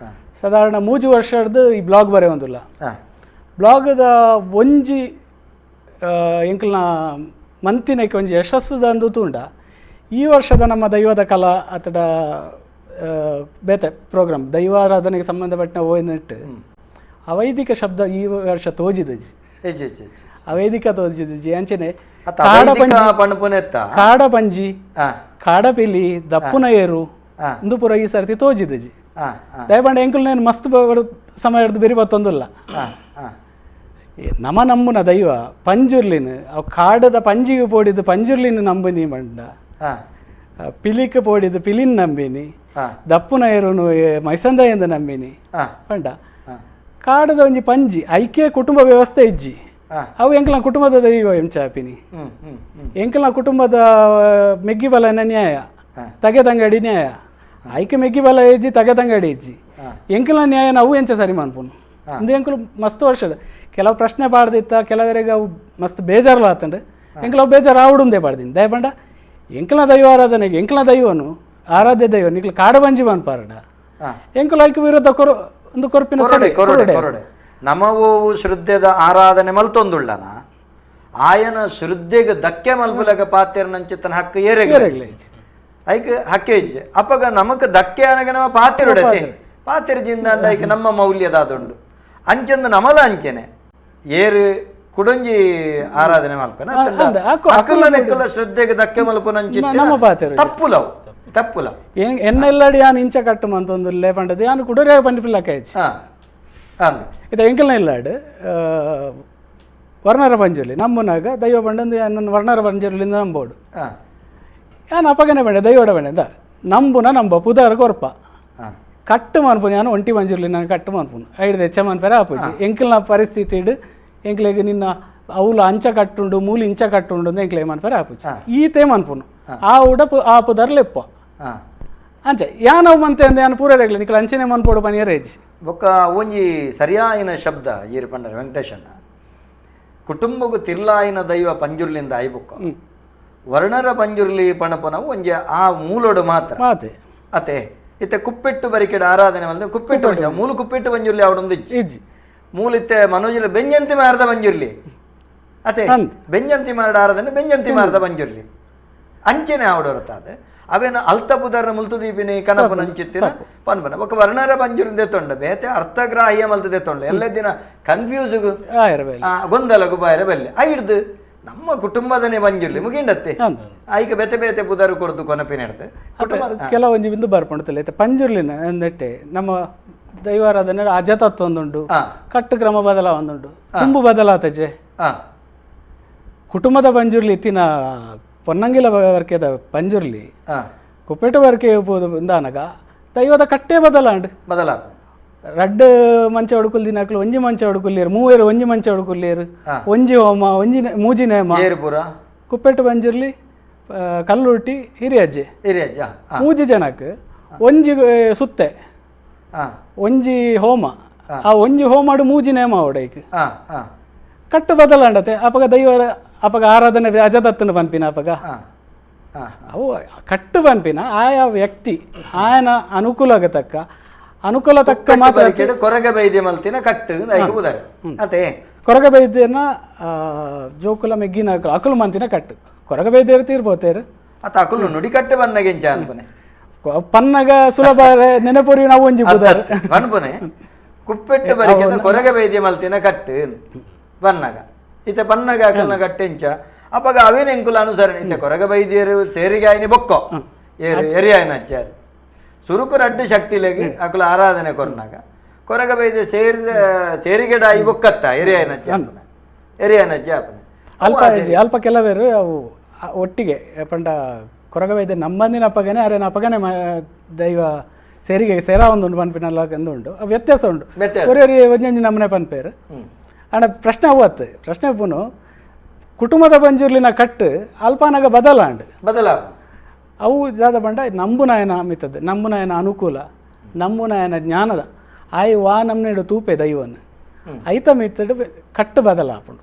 ಸಾಧಾರಣ 3 ವರ್ಷ ಹಿಡ್ದು ಈ ಬ್ಲಾಗ್ ಬರೆ ಒಂದಿಲ್ಲ. ಬ್ಲಾಗದ ಒಂಜಿ ಎಂಕಲ್ನ ಮಂತಿನಕ್ಕೆ ಒಂಜಿ ಯಶಸ್ಸುದ ಅಂದು ತೂಂಡ ಈ ವರ್ಷದ ನಮ್ಮ ದೈವದ ಕಲಾ ಅತಡ ಬೇತೆ ಪ್ರೋಗ್ರಾಮ್ ದೈವಾರಾಧನೆಗೆ ಸಂಬಂಧಪಟ್ಟ ಓಯ್ನಟ್ಟು ಅವೈದಿಕ ಶಬ್ದ ಈ ವರ್ಷ ತೋಜಿದಜಿ ಅವೈದಿಕ ತೋಜಿದಜಿ ಅಂಚನೆ ಕಾಡ ಪಂಜಿ ಕಾಡಪಿಲಿ ದಪ್ಪುನ ಏರು ಇಂದು ಪೂರ ಈ ಸರ್ತಿ ತೋಜಿದಜಿ. ದಯಪಂಡ ಎಂಕುಲ್ ನೇನು ಮಸ್ತ್ ಸಮಯ ಹಿಡ್ದು ಬೆರಿ ಬತ್ತೊಂದಿಲ್ಲ. ನಮ ನಂಬುನ ದೈವ ಪಂಜುರ್ಲಿನ ಅವು ಕಾಡದ ಪಂಜಿಗೆ ಪೋಡಿದ್ದು ಪಂಜುರ್ಲಿನ ನಂಬುನಿ ಮಂಡ ಪಿಲಿಕ್ ಪೋಡಿದ್ದು ಪಿಲಿನ್ ನಂಬಿನಿ ದಪ್ಪುನ ಏರುನು ಮೈಸಂದ ಎಂದು ನಂಬಿನಿ ಪಂಡ ಕಾಡದ ಒಂಜಿ ಪಂಜಿ ಐಕ್ಯ ಕುಟುಂಬ ವ್ಯವಸ್ಥೆ ಇಜ್ಜಿ ಅವು ಎಂಕಲ್ನ ಕುಟುಂಬದ ದೈವ ಎಂಚಾಪಿನಿ ಎಂಕಲ್ನ ಕುಟುಂಬದ ಮೆಗ್ಗಿ ಬಲನ ನ್ಯಾಯ ತಗೆ ತಂಗಡಿ ನ್ಯಾಯ ಐಕೆ ಮೆಗ್ಗಿ ಬಲ ಇಜ್ಜಿ ತಗೆ ತಂಗಡಿ ಇಜ್ಜಿ ಎಂಕಲ್ನ ನ್ಯಾಯ ನಾವು ಎಂಚ ಸರಿ ಮನ್ಪುನು ಇಂದು ಎಂಕಲು ಮಸ್ತ್ ವರ್ಷದ ಕೆಲವು ಪ್ರಶ್ನೆ ಪಾಡ್ದಿತ್ತ ಕೆಲವರಿಗೆ ಅವು ಮಸ್ತ್ ಬೇಜಾರಲ್ಲ ಆತಂಡು ಎಂಕಲ್ ಅವು ಬೇಜಾರು ಆವಡುಂದೇ ಪಾಡ್ದಿನಿ ದಯಪಂಡ ಎಂಕಲ್ನ ದೈವ ಆರಾಧನೆಗೆ ಎಂಕಲ್ನ ದೈವನು ಆರಾಧ್ಯ ದೈವ ನಿಕ್ಲ ಕಾಡಬಂಜಿ ಮನ್ಪಾರಡ ಎಂಕಲ್ ಐಕ ವಿರುದ್ಧ ಕೊರು ಒಂದು ಕೊರ್ಪಿನ ನಮವು ಶ್ರದ್ಧೆದ ಆರಾಧನೆ ಮಲ್ತೊಂದುಳ್ಳನ ಆಯನ ಶ್ರದ್ಧೆಗೆ ಧಕ್ಕೆ ಮಲ್ಪುಲಗ ಪಾತೆರ್ನಂಚಿತನ ಹಕ್ಕು ಏರೆಗ್ಲೆ ಐಕ್ ಹಕ್ಕೆ ಇಜ್ಜೆ ಅಪ್ಪಗ ನಮಕ್ ಧಕ್ಕೆ ಅನಗ ನಮ್ಮ ಪಾತೆರುಡತೆ ಪಾತೆರ್ಜಿಂದ ಐಕ್ ನಮ್ಮ ಮೌಲ್ಯದಾದುಂಡು ಅಂಚಂದು ನಮಲ ಅಂಚೆನೆ ಏರು ಕುಡೊಂಜಿ ಆರಾಧನೆ ಮಲ್ಪನ ಅಕ್ಕಲ ಶ್ರದ್ಧೆಗೆ ಧಕ್ಕೆ ಮಲ್ಪುನಂಚಿತ ತಪ್ಪುಲವು ತಪ್ಪುಲ ಎನ್ನೆಲ್ಲಡಿ ಯಾನ್ ಇಂಚ ಕಟ್ಟು ಮಂತೊಂದುಲ್ಲೆ ಪಂಡದು ಯಾನ್ ಕುಡೊರೆ ಪಂಡಿಪಿಲ್ಲಕ ಹೆಚ್ಚು ಇದು ಎಂಕಲ್ನ ಇಲ್ಲಾಡು ವರ್ಣರ ಪಂಜುರ್ಲಿ ನಂಬುನಾಗ ದೈವ ಪಂಡಂದು ನನ್ನ ವರ್ಣರ ಪಂಜುರ್ಲಿಂದ ನಂಬೋಡು ಯಾನ್ ಅಪಗನೆ ಬಂಡೆ ದೈವಡ ಬಂಡೆ ನಂಬುನ ನಂಬ ಪುದಾರ ಕೊರ್ಪ ಕಟ್ಟು ಮನ್ಪುನು ಯಾನು ಒಂಟಿ ಮಂಜುರ್ಲಿ ನಾನು ಕಟ್ಟು ಮನ್ಪುನು ಐಡ್ದು ಹೆಚ್ಚ ಮನ್ಪೆರ ಆಪುಜಿ ಎಂಕಲ್ನ ಪರಿಸ್ಥಿತಿ ಇಡು ಎಂಕ್ಲೆಗ್ ನಿನ್ನ ಅವ್ಲು ಅಂಚ ಕಟ್ಟುಂಡು ಮೂಲಿ ಇಂಚ ಕಟ್ಟುಂಡು ಅಂದ್ ಎಂಕ್ಲೆ ಮನ್ಪೆರ ಆಪುಜಿ ಈತೆ ಮನ್ಪುನು ಆ ಉಡ ಆ ಪುದಾರ್ ಲೆಪ್ಪ ಅಂಚ ಯಾನವು ಮಂತೆ ಅಂದ ಯಾನ್ ಪೂರ ರೆಗ್ಲೆ ನಿಕ್ಲ ಅಂಚನೆ ಮನ್ಪೋಡು ಪನಿಯರ ಇಜ್ಜಿ. ಬೊಕ್ಕ ಒಂಜಿ ಸರಿಯಾಯಿನ ಶಬ್ದ ಈರ್ ಪಂಡರ್ ವೆಂಕಟೇಶಣ್ಣ ಕುಟುಂಬಗೂ ತಿರ್ಲಾಯಿನ ದೈವ ಪಂಜುರ್ಲಿಂದ ಆಯ್ಬೊಕ್ಕ ವರ್ಣರ ಪಂಜುರ್ಲಿ ಪಣಪನವು ಒಂಜಿ ಆ ಮೂಲೋಡು ಮಾತ್ರ ಅತೆ ಇತ್ತೆ ಕುಪ್ಪೆಟ್ಟು ಬರಿಕೆಡ್ ಆರಾಧನೆ ಮಲ್ದ ಕುಪ್ಪೆಟ್ಟು ಪಂಜ ಮೂಲು ಕುಪ್ಪೆಟ್ಟು ಪಂಜುರ್ಲಿ ಅವಡೊಂದು ಇಜ್ಜಿ ಮೂಲ ಇತ್ತೆ ಮನೋಜುಲ ಬೆಂಜಂತಿ ಮಾರದ ಪಂಜುರ್ಲಿ ಅತೆ ಬೆಂಜಂತಿ ಮಾರಡ ಆರಾಧನೆ ಬೆಂಜಂತಿ ಮಾರದ ಪಂಜುರ್ಲಿ ಅಂಚೆನೆ ಆವಡೊರತಾದ ಅವೇನ ಅಲ್ತ ಪುದರ್ನ ಮುಲ್ತು ದೀಪಿನಿ ಕನಪನ ಅಂಚಿತ್ತಿನ ಪನ್ಪನ ಬೊಕ್ಕ ವರ್ಣರ ಪಂಜುರ್ಲಿ ದೆತ್ತೊಂಡ ಬೇತೆ ಅರ್ಥಗ್ರಾಹ್ಯ ಮಲ್ತು ದೆತ್ತೊಂಡ ಎಲ್ಲ ದಿನ ಕನ್ಫ್ಯೂಸ್ ಗೊಂದಲಗು ಬಾಯರ ಬಲ್ಲೆ ಐಡ್ದು ನಮ್ಮ ಕುಟುಂಬದನೇ ಪಂಜುರ್ಲಿ ಮುಗಿಂಡತ್ತೆ ಐಕ ಬೇತೆ ಬೇತೆ ಪುದರು ಕೊಡ್ದು ಕೊನಪಿನ ಹಿಡ್ದು ಕುಟುಂಬ ಕೆಲವೊಂಜಿ ಬಿಂದು ಬರ್ಪುಂಡು ಪಂಜುರ್ಲಿನ ನೆಟ್ಟೆ ನಮ್ಮ ದೈವಾರಾಧನೆ ಅಜತತ್ವ ಒಂದುಂಡು, ಕಟ್ಟು ಕ್ರಮ ಬದಲಾವೊಂದುಂಡು, ತುಂಬು ಬದಲಾತಜೆ. ಕುಟುಂಬದ ಪಂಜುರ್ಲಿ ಇತ್ತಿನ ಪೊನ್ನಂಗಿಲ ವರ್ಕೆದ ಪಂಜುರ್ಲಿ ಕುಪ್ಪೇಟ ವರ್ಕೆ ಇಂದಾನಗ ದೈವದ ಕಟ್ಟೆ ಬದಲಾಂಡ್ ಬದಲ ರಡ್ಡ್ ಮಂಚ ಉಡುಕುಲ್ ದಿನಕ್ಲು ಒಂಜಿ ಮಂಚ ಉಡುಕುಲ್ಲೇರು, ಮೂವೇರು ಒಂಜಿ ಮಂಚ ಉಡುಕುಲ್ಲೇರು, ಒಂಜಿ ಹೋಮ ಒಂಜಿ ಮೂಜಿ ನೇಮ. ಕುಪ್ಪೇಟ ಪಂಜುರ್ಲಿ ಕಲ್ಲುಟ್ಟಿ ಹಿರಿಯಜ್ಜೆ ಮೂಜಿ ಜನಕ್ಕೆ ಒಂಜಿ ಸುತ್ತೆ ಒಂಜಿ ಹೋಮ, ಆ ಒಂಜಿ ಹೋಮಾಡು ಮೂಜಿ ನೇಮ ಅವಡೈಕ್ ಕಟ್ಟು ಬದಲಾಂಡತೆ. ಅಪಗ ದೈವ ಅಪಗ ಆರಾಧನೆ ಅಜದತ್ತನ ಪನ್ಪಿನ ಅಪಗ ಅವು ಕಟ್ಟು ಪನ್ಪಿನ ಆಯಾ ವ್ಯಕ್ತಿ ಆಯನ ಅನುಕೂಲಕ್ಕೆ ತಕ್ಕ ಅನುಕೂಲ ತಕ್ಕ ಮಾತ್ರ ಕೊರಗ ಬೈದ್ಯ ಮಲ್ತಿನ ಕಟ್ಟು ಅದೇ ಕೊರಗ ಬೈದ್ಯನ ಜೋಕುಲ ಮೆಗ್ಗಿನ ಅಕುಲು ಮಂತಿನ ಕಟ್ಟು ಕೊರಗ ಬೈದ್ಯರು ತೀರ್ಬೋತೇರು ಅತ ಅಕುಲು ನುಡಿಕಟ್ಟು ಬಂದಾಗ ಅನ್ಪನೆ ಪನ್ನಗ ಸುಲಭ ನೆನಪುರಿ ನಾವು ಒಂಜಿ ಪನ್ಪುನೆ ಕುಪ್ಪೆಟ್ಟು ಬರಿಕೆ ಕೊರಗ ಬೈದ್ಯ ಮಲ್ತಿನ ಕಟ್ಟು ಬನ್ನಗ ಇತ ಪನ್ನಗ ಅಕಲ್ನ ಕಟ್ಟೆಂಚ ಅಪಗ ಅವೇನ ಎಂಕುಲ ಅನುಸರಣೆ ಇತ ಕೊರಗ ಬೈದ್ಯರು ಸೇರಿಗೆ ಆಯ್ನಿ ಬೊಕ್ಕೋ ಎರಿಯಾಯನ ಅಚ್ಚಾರು ಸುರುಕು ರಡ್ಡು ಶಕ್ತಿಲೆಗ್ ಅಕುಲ ಆರಾಧನೆ ಕೊರ್ನಾಗ ಕೊರಗ ಬೈದ್ಯ ಸೇರಿದ ಸೇರಿಗೆಡ ಆಯಿ ಬೊಕ್ಕತ್ತ ಎರಿಯಾಯನ ಅಜ್ಜ ಎರಿಯಾಯನ ಅಜ್ಜ ಅಪನೆ ಅಲ್ಪ ಅಲ್ಪ ಕೆಲವರು ಅವು ಒಟ್ಟಿಗೆ ಪಂಡ ಕೊರಗ ಬೈದ್ಯ ನಮ್ಮಂದಿನ ಅಪ್ಪಗನೆ ಅರೇನ ಅಪ್ಪಗನೆ ದೈವ ಸೇರಿಗೆ ಸೇರಾ ಒಂದುಂಡು ಪನ್ಪಿನಲ್ಲ ಉಂಟು ವ್ಯತ್ಯಾಸ ಉಂಟು ಒರಿ ಒಂಜೊಂಜಿ ನಮ್ಮನೆ ಪನ್ಪೇರು. ಅಂಡ ಪ್ರಶ್ನೆ ಅವತ್ತು ಪ್ರಶ್ನೆ ಪುನು ಕುಟುಂಬದ ಪಂಜುರ್ಲಿನ ಕಟ್ಟು ಅಲ್ಪನಾಗ ಬದಲಾಂಡ್ ಬದಲ ಅವು ದಾದ ಬಂಡ ನಂಬುನಾಯನ ಮಿತ್ತದ್ದು ನಂಬುನಾಯನ ಅನುಕೂಲ ನಂಬುನಾಯನ ಜ್ಞಾನದ ಆಯ್ ವಾ ನಮ್ನೆಡು ತೂಪೆ ದೈವನ್ ಐತ ಮಿತ್ತಡು ಕಟ್ಟು ಬದಲಾಪುಂಡು.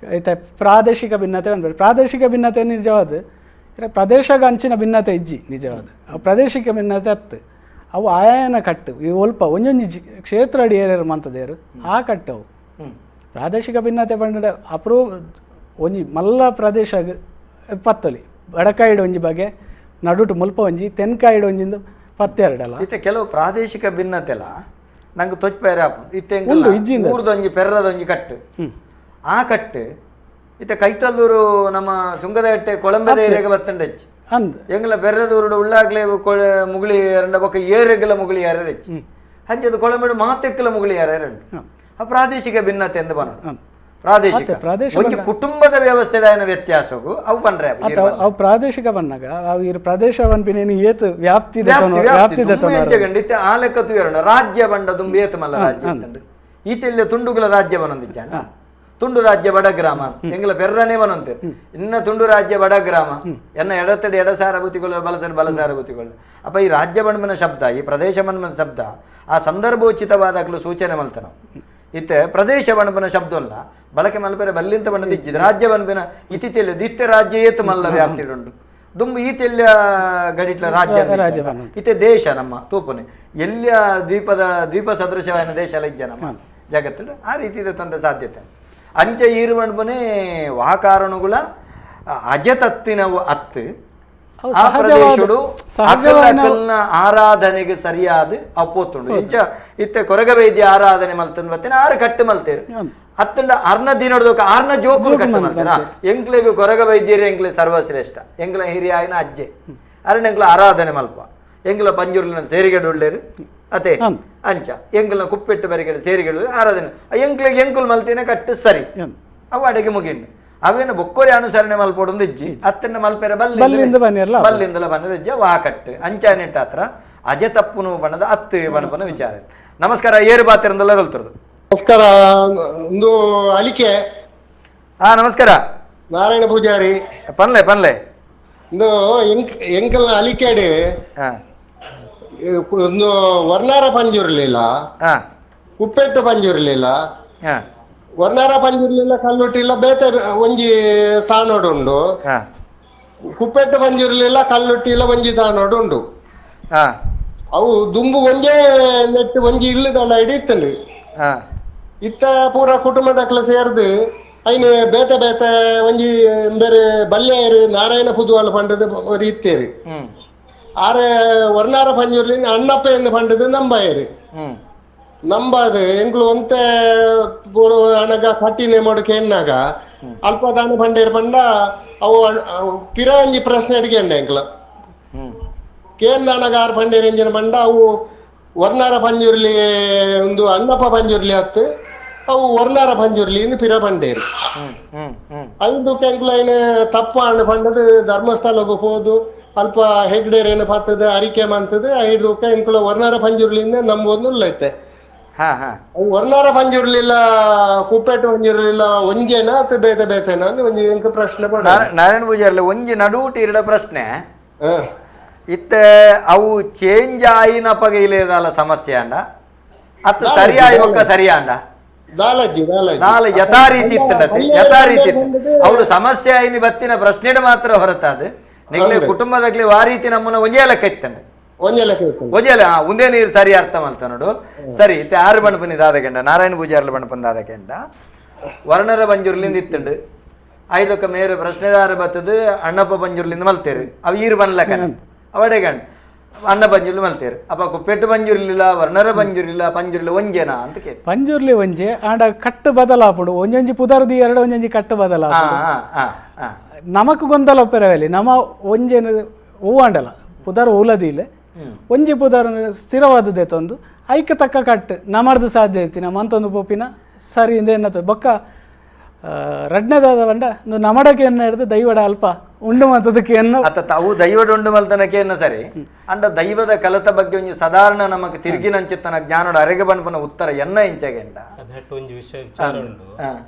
ಐತ ಪ್ರಾದೇಶಿಕ ಭಿನ್ನತೆ ಅನ್ಬೇಕು. ಪ್ರಾದೇಶಿಕ ಭಿನ್ನತೆ ನಿಜವಾದ ಪ್ರದೇಶಗ ಅಂಚಿನ ಭಿನ್ನತೆ ಇಜ್ಜಿ ನಿಜವಾದ ಅವು ಪ್ರಾದೇಶಿಕ ಭಿನ್ನತೆ ಅತ್ತು ಅವು ಆಯಾಯನ ಕಟ್ಟು ಈ ಒಲ್ಪ ಒಂಜೊಂಜಿ ಕ್ಷೇತ್ರ ಅಡಿ ಏರೇರು ಮಂತದೇರು ಆ ಕಟ್ಟು ಅವು ಪ್ರಾದೇಶಿಕ ಭಿನ್ನತೆ ಪಂಡ ಅಪ್ರೂ ಒಂಜಿ ಮಲ್ಲ ಪ್ರದೇಶ ಪತ್ತಲಿ ಬಡಕಾಯಿಡು ಒಂಜಿ ಬಗೆ ನಡುಟು ಮುಲ್ಪ ಒಂಜಿ ತೆನ್ಕಾಯಿಡು ಒಂಜಿಂದು ಪತ್ತೆರಡಲ್ಲ ಇತ್ತೆ ಕೆಲವು ಪ್ರಾದೇಶಿಕ ಭಿನ್ನತೆ ಅಲ್ಲ ನಂಗೆ ತೊಚ್ಚ ಇತ್ತೆ ಊರ್ದೊಂಜಿ ಪೆರ್ರದೊಂಜಿ ಕಟ್ಟು ಆ ಕಟ್ಟು ಇತ್ತೆ ಕೈತಲ್ಲೂರು ನಮ್ಮ ಸುಂಗದಹಟ್ಟೆ ಕೊಳಂಬೆದ ಏರಿಯಾಗ ಬತ್ತಂಡೆಚ್ಚು ಅಂದ್ ಎಂಗ್ಲ ಬೆರ್ರದೂರುಡು ಉಳ್ಳಾಗ್ಲೆ ಮುಗುಳಿ ಎರಡ ಬೊಕ್ಕ ಏರೆಗ್ಲ ಮುಗುಳಿ ಯಾರೆಚ್ಚು ಅಂಚದ ಕೊಳಂಬೆಡು ಮಾತೆಕ್ಕಲ ಮುಗುಳಿ ಯಾರ್ಯಾರು ಆ ಪ್ರಾದೇಶಿಕ ಭಿನ್ನತೆ ಎಂದು ಬರೋಣ. ಪ್ರಾದೇಶಿಕ ಒಂದು ಕುಟುಂಬದ ವ್ಯವಸ್ಥೆ ವ್ಯತ್ಯಾಸಗೂ ಅವು ಪಂಡ್ರೆ ಅವು ಪ್ರಾದೇಶಿಕ ಬನ್ನಾಗ ಅವು ಈ ಪ್ರದೇಶ ಪನ್ಪಿನೇನು ಏತು ವ್ಯಾಪ್ತಿ ವ್ಯಾಪ್ತಿ ಆ ಲೆಕ್ಕ ತುಯರೋಣ ರಾಜ್ಯ ಬಂಡ ದುಂಬಿ ಏತು ಮಲ್ಲ ರಾಜ್ಯ ಈತೆಲ್ಲ ತುಂಡುಗಳ ರಾಜ್ಯ ಬನೊಂದಿಜ್ಜಾಣ ತುಂಡು ರಾಜ್ಯ ಬಡ ಗ್ರಾಮ ಎಂಗ್ಲ ಬೆರ್ರನೇ ಬನೊಂತೆ ಇನ್ನ ತುಂಡು ರಾಜ್ಯ ಬಡ ಗ್ರಾಮ ಎನ್ನ ಎಡತಡೆ ಎಡಸಾರ ಬುತಿಗಳು ಬಲತಡೆ ಬಲಸಾರ ಬುತಿಗಳು. ಅಪ್ಪ ಈ ರಾಜ್ಯ ಬಣ್ಮನ ಶಬ್ದ ಈ ಪ್ರದೇಶ ಬಣ್ಮನ ಶಬ್ದ ಆ ಸಂದರ್ಭೋಚಿತವಾದ ಸೂಚನೆ ಮಲ್ತನ ಇತ್ತೆ ಪ್ರದೇಶ ಬಣಪನ ಶಬ್ದ ಅಲ್ಲ ಬಳಕೆ ಮಲ್ಪೆರೆ ಬಲ್ಲಿಂತ ಬಣ್ಣದ ಇಜ್ಜಿದ ರಾಜ್ಯ ಬನ್ಪಿನ ಇತಿತೆಲ್ಲ ದಿತ್ತೆ ರಾಜ್ಯ ಏತು ಮಲ್ಲ ವ್ಯಾಪ್ತಿ ಉಂಟು ದುಂಬು ಈತೆಲ್ಲ ಗಡಿಟ್ಲ ರಾಜ್ಯ ಇತ್ತೆ ದೇಶ ನಮ್ಮ ತೂಪನೆ ಎಲ್ಲಿಯ ದ್ವೀಪದ ದ್ವೀಪ ಸದೃಶವಾದ ದೇಶ ಎಲ್ಲ ಇಜ್ಜ ನಮ್ಮ ಜಗತ್ತು ಆ ರೀತಿ ಇದೆ ತೊಂದರೆ ಸಾಧ್ಯತೆ ಅಂಚೆ ಈರು ಮಣ್ಪನೆ ವಾಕಾರಣುಗಳ ಅಜತತ್ತಿನವು ಅತ್ತು ಆ ಪ್ರದೇಶಡು ಅಕಲ್ನ ಆರಾಧನೆಗೆ ಸರಿಯಾದ ಅಪೋತುಂಡು ಇಂಚ ಇತ್ತೆ ಕೊರಗ ವೈದ್ಯ ಆರಾಧನೆ ಮಲ್ತನ್ ಬತ್ತೇನೆ ಆರು ಕಟ್ಟು ಮಲ್ತೇರು ಅತ್ತಂಡ ಅರ್ನ ದಿನಡ್ದೋಕ ಆರ್ನ ಜೋಕುಲು ಕಟ್ಟು ಮಲ್ತೇನ ಎಂಕ್ಲೆಗು ಕೊರಗ ವೈದ್ಯರು ಎಂಕ್ಲೆ ಸರ್ವಶ್ರೇಷ್ಠ ಎಂಕ್ಲ ಹಿರಿಯಾಯಿನ ಅಜ್ಜೆ ಅರಣ ಎಂಕ್ಲ ಆರಾಧನೆ ಮಲ್ಪ ಎಂಕ್ಲ ಪಂಜುರ್ಲಿನ ಸೇರಿಗೆಡು ಉಳ್ಳೇರು ಅತೆ ಅಂಚ ಎಂಕ್ಲನ ಕುಪ್ಪೆಟ್ಟು ಬರಿಗಡೆ ಸೇರಿಗೆಡು ಆರಾಧನೆ ಎಂಕ್ಲೆಗೆ ಎಂಕುಲ್ ಮಲ್ತೇನೆ ಕಟ್ಟು ಸರಿ ಅವು ಅಡಿಗೆ ಮುಗಿಂಡು ಅವೇನು ಬೊಕ್ಕೋರಿ ಅನುಸರಣೆ ಮಲ್ಪೊಡೊಂದು ಇಜ್ಜಿ ಅತ್ತನ್ನ ಮಲ್ಪೆರೆ ಬಲ್ಲಿಂದಲ ಬನ್ನದ ಇಜ್ಜ ವಾ ಕಟ್ಟು ಅಂಚಾನೆಟ್ಟ ಹತ್ರ ಅಜೆ ತಪ್ಪುನು ಬಣ್ಣದ ಅತ್ತು ಬಣ್ಣಪನ ವಿಚಾರ. ನಮಸ್ಕಾರ ಏರು ಬಾತಿರಂದಲ್ಲ ಹೇಳ್ತಿರೋದು. ನಮಸ್ಕಾರ ಒಂದು ಅಲಿಕೆ. ಹಾ ನಮಸ್ಕಾರ ನಾರಾಯಣ ಪೂಜಾರಿ. ಪನ್ಲೆ ಪನ್ಲೆ ಒಂದು ಎಂಕಲ್ನ ಅಲಿಕೆಡೆ ಒಂದು ವರ್ಣಾರ ಪಂಜುರ್ಲಿಲ್ಲ, ಕುಪ್ಪೆಟ್ಟು ಪಂಜುರ್ಲಿಲ್ಲ, ವರ್ಣಾರ ಪಂಜುರ್ಲಿಲ್ಲ ಕಲ್ಲುಟ್ಟಿಲ್ಲ ಬೇತೆ ಒಂಜಿ ತಾನೋಡು ಉಂಡು, ಕುಪ್ಪೆಟ್ಟು ಪಂಜುರ್ಲಿಲ್ಲ ಕಲ್ಲುಟ್ಟಿಲ್ಲ ಒಂಜಿ ತಾನೋಡು ಉಂಡು. ಅವು ದುಂಬು ಒಂಜೇ ನೆಟ್ಟು ಒಂಜಿ ಇಲ್ಲದಲ್ಲ ಹಿಡಿತಂಡು ಇತ್ತ ಪೂರ ಕುಟುಂಬದಕ್ಲ ಸೇರ್ದು ಐನ್ ಬೇತೆ ಬೇತೆ ಒಂಜಿ ಬೇರೆ ಬಲ್ಯಾಯರು ನಾರಾಯಣ ಪುದುವಾಲ ಪಂಡದ ஒரு ಇತ್ತೇರಿ ಆರೆ ವರ್ಣಾರ ಪಂಜುರ್ಲಿ ಅಣ್ಣಪ್ಪ ಎಂದು ಪಂಡದು ನಂಬಾಯರು ನಂಬಾದು ಎಂಕ್ಲು ಒಂತೆ ಅಣಗ ಕಟ್ಟಿನೆ ಮೊಡಕೆ ಎನ್ನಾಗ ಅಲ್ಪ ದಾನ ಪಂಡೇರು ಪಂಡ ಅವು ಪಿರ ಒಂಜಿ ಪ್ರಶ್ನೆ ಅಡಿಗೆ ಎಂಕ್ಲ ಕೇಂದ್ರ ಆರ್ ಪಂಡೇರು ಎಂಜಿನ ಪಂಡ ಅವು ವರ್ಣಾರ ಪಂಜುರ್ಲಿ ಒಂದು ಅಣ್ಣಪ್ಪ ಪಂಜುರ್ಲಿ ಹತ್ತು ಅವು ವರ್ಣಾರ ಪಂಜುರ್ಲಿ ಇಂದು ಪಿರ ಪಂಡೇರು ಐದು ಎಂಕ್ಲು ಐನ ತಪ್ಪ ಅಣ್ಣ ಪಂಡದು ಧರ್ಮಸ್ಥಳಕ್ಕೆ ಹೋದು ಅಲ್ಪ ಹೆಗ್ಡೇರೇನು ಪತ್ತದ ಅರಿಕೆ ಮಂತದ ಐದು ಎಂಕ್ಲು ವರ್ಣಾರ ಪಂಜುರ್ಲಿಂದ ನಂಬೊಂದು ಉಳ್ಳೈತೆ. ವರ್ಣಾರ ಪಂಜುರ್ಲಿಲ್ಲ ಕುಪ್ಪೆಟ್ಟು ಪಂಜುರ್ಲಿಲ್ಲ ಒಂಜೇನಾ ಅಥವಾ ಬೇತೆ ಬೇತೆನಾ ಒಂಜಿ ಎಂಕ ಪ್ರಶ್ನೆ. ನಾರಾಯಣ ಪೂಜಾರ್ಲಿ ಒಂಜಿ ನಡುಟು ಇರಡ ಪ್ರಶ್ನೆ ಇತ್ತೆ ಅವು ಚೇಂಜ್ ಆಯಿನ ಪಗ ಇಲ್ಲೇದಲ್ಲ ಸಮಸ್ಯೆ ಅಂಡ ಅತ್ತ ಸರಿ ಆಯ್ಬಕ್ಕ ಸರಿ ಅಂಡ ದಾಲ ಯಥಾ ರೀತಿ ಇತ್ತಂಡತೆ ಯಥಾ ರೀತಿ ಇತ್ತು ಅವಳು ಸಮಸ್ಯೆ ಆಯಿನಿ ಬತ್ತಿನ ಪ್ರಶ್ನೆ ಮಾತ್ರ ಹೊರತಾದ ನಿಗ್ಲೆ ಕುಟುಂಬದಾಗ್ಲಿ ಆ ರೀತಿ ನಮ್ಮನ್ನ ಒಂಜೇ ಲೆಕ್ಕ ಇತ್ತಂಡ ಒಂಜೇಲ ಒಂದೇ ನೀರು ಸರಿ ಅರ್ಥ ಮಲ್ತ ನೋಡು. ಸರಿ ಇತ್ತೆ ಆರು ಬಣ್ಣ ದಾದಕೆಂಡ ನಾರಾಯಣ ಪೂಜಾರ್ಲ ಬಣ್ಣ ದಾದಕೆಂಡ ವರ್ಣರ ಬಂಜುರ್ಲಿಂದ ಇತ್ತಂಡು ಐದಕ್ಕ ಮೇರೆ ಪ್ರಶ್ನೆದಾರ ಬತ್ತದು ಅಣ್ಣಪ್ಪ ಬಂಜುರ್ಲಿಂದ ಮಲ್ತೇರು ಅವು ಈರು ಬನ್ಲಕ ಅವಡೆ ಗಂಡ ಅಣ್ಣ ಪಂಜುರ್ಲಿ ಮಲ್ತೇರು ಅಪ್ಪ ಕುಪ್ಪೆಟ್ಟು ಪಂಜುರ್ಲಿಲ್ಲ ವರ್ಣರ ಪಂಜುರ್ಲಿಲ್ಲ ಪಂಜುರ್ಲಿ ಒಂಜೇನಾ ಅಂತ ಕೇಳಿ. ಪಂಜುರ್ಲಿ ಒಂಜೆ ಆಂಡ ಕಟ್ಟು ಬದಲಾಪುಡು ಒಂಜೊಂಜಿ ಪುದರ್ದಿ ಎರಡು ಒಂಜೊಂಜಿ ಕಟ್ಟು ಬದಲಾಪುಡು ನಮಕ್ ಗೊಂದಲ ಪೆರವಲಿ ನಮ ಒಂಜೇನು ಹೂವಾಂಡಲ ಪುದರ್ ಉಲದಿಲ್ಲ ಒಂಜಿ ಪುದರ್ ಸ್ಥಿರವಾದದ್ದೇ ತಂದು ಐಕ ತಕ್ಕ ಕಟ್ಟು ನಮರ್ದು ಸಾಧ್ಯ ಐತಿ ನಮ್ಮ ಅಂತೊಂದು ಪೋಪಿನ ಸರಿ ಇಂದ ಎನ್ನತ ಬೊಕ್ಕ ರಡ್ನೆದಾದ ಬಂಡ ನಮಡಕ್ಕೆ ಎನ್ನ ಹಿಡಿದು ದೈವಡ ಅಲ್ಪ ಉಂಡು ಮಂತದಕ್ಕೆ ಎನ್ನ ಅತ್ತ ತಾವು ದೈವಡ ಉಂಡು ಮಲ್ತನಕ್ಕೆ ಎನ್ನ ಸರಿ ಅಂಡ ದೈವದ ಕಲತ ಬಗ್ಗೆ ಒಂಜಿ ಸಾಧಾರಣ ನಮಕ್ ತಿರುಗಿನಂಚಿತ್ತನ ಜ್ಞಾನೋಡ ಅರೆಗೆ ಬಣ್ಪನ ಉತ್ತರ ಎನ್ನ ಇಂಚಗೆಂಡ ಅದ್ನೆಟ್ಟು ಒಂಜಿ ವಿಷಯ ವಿಚಾರ ಉಂಡು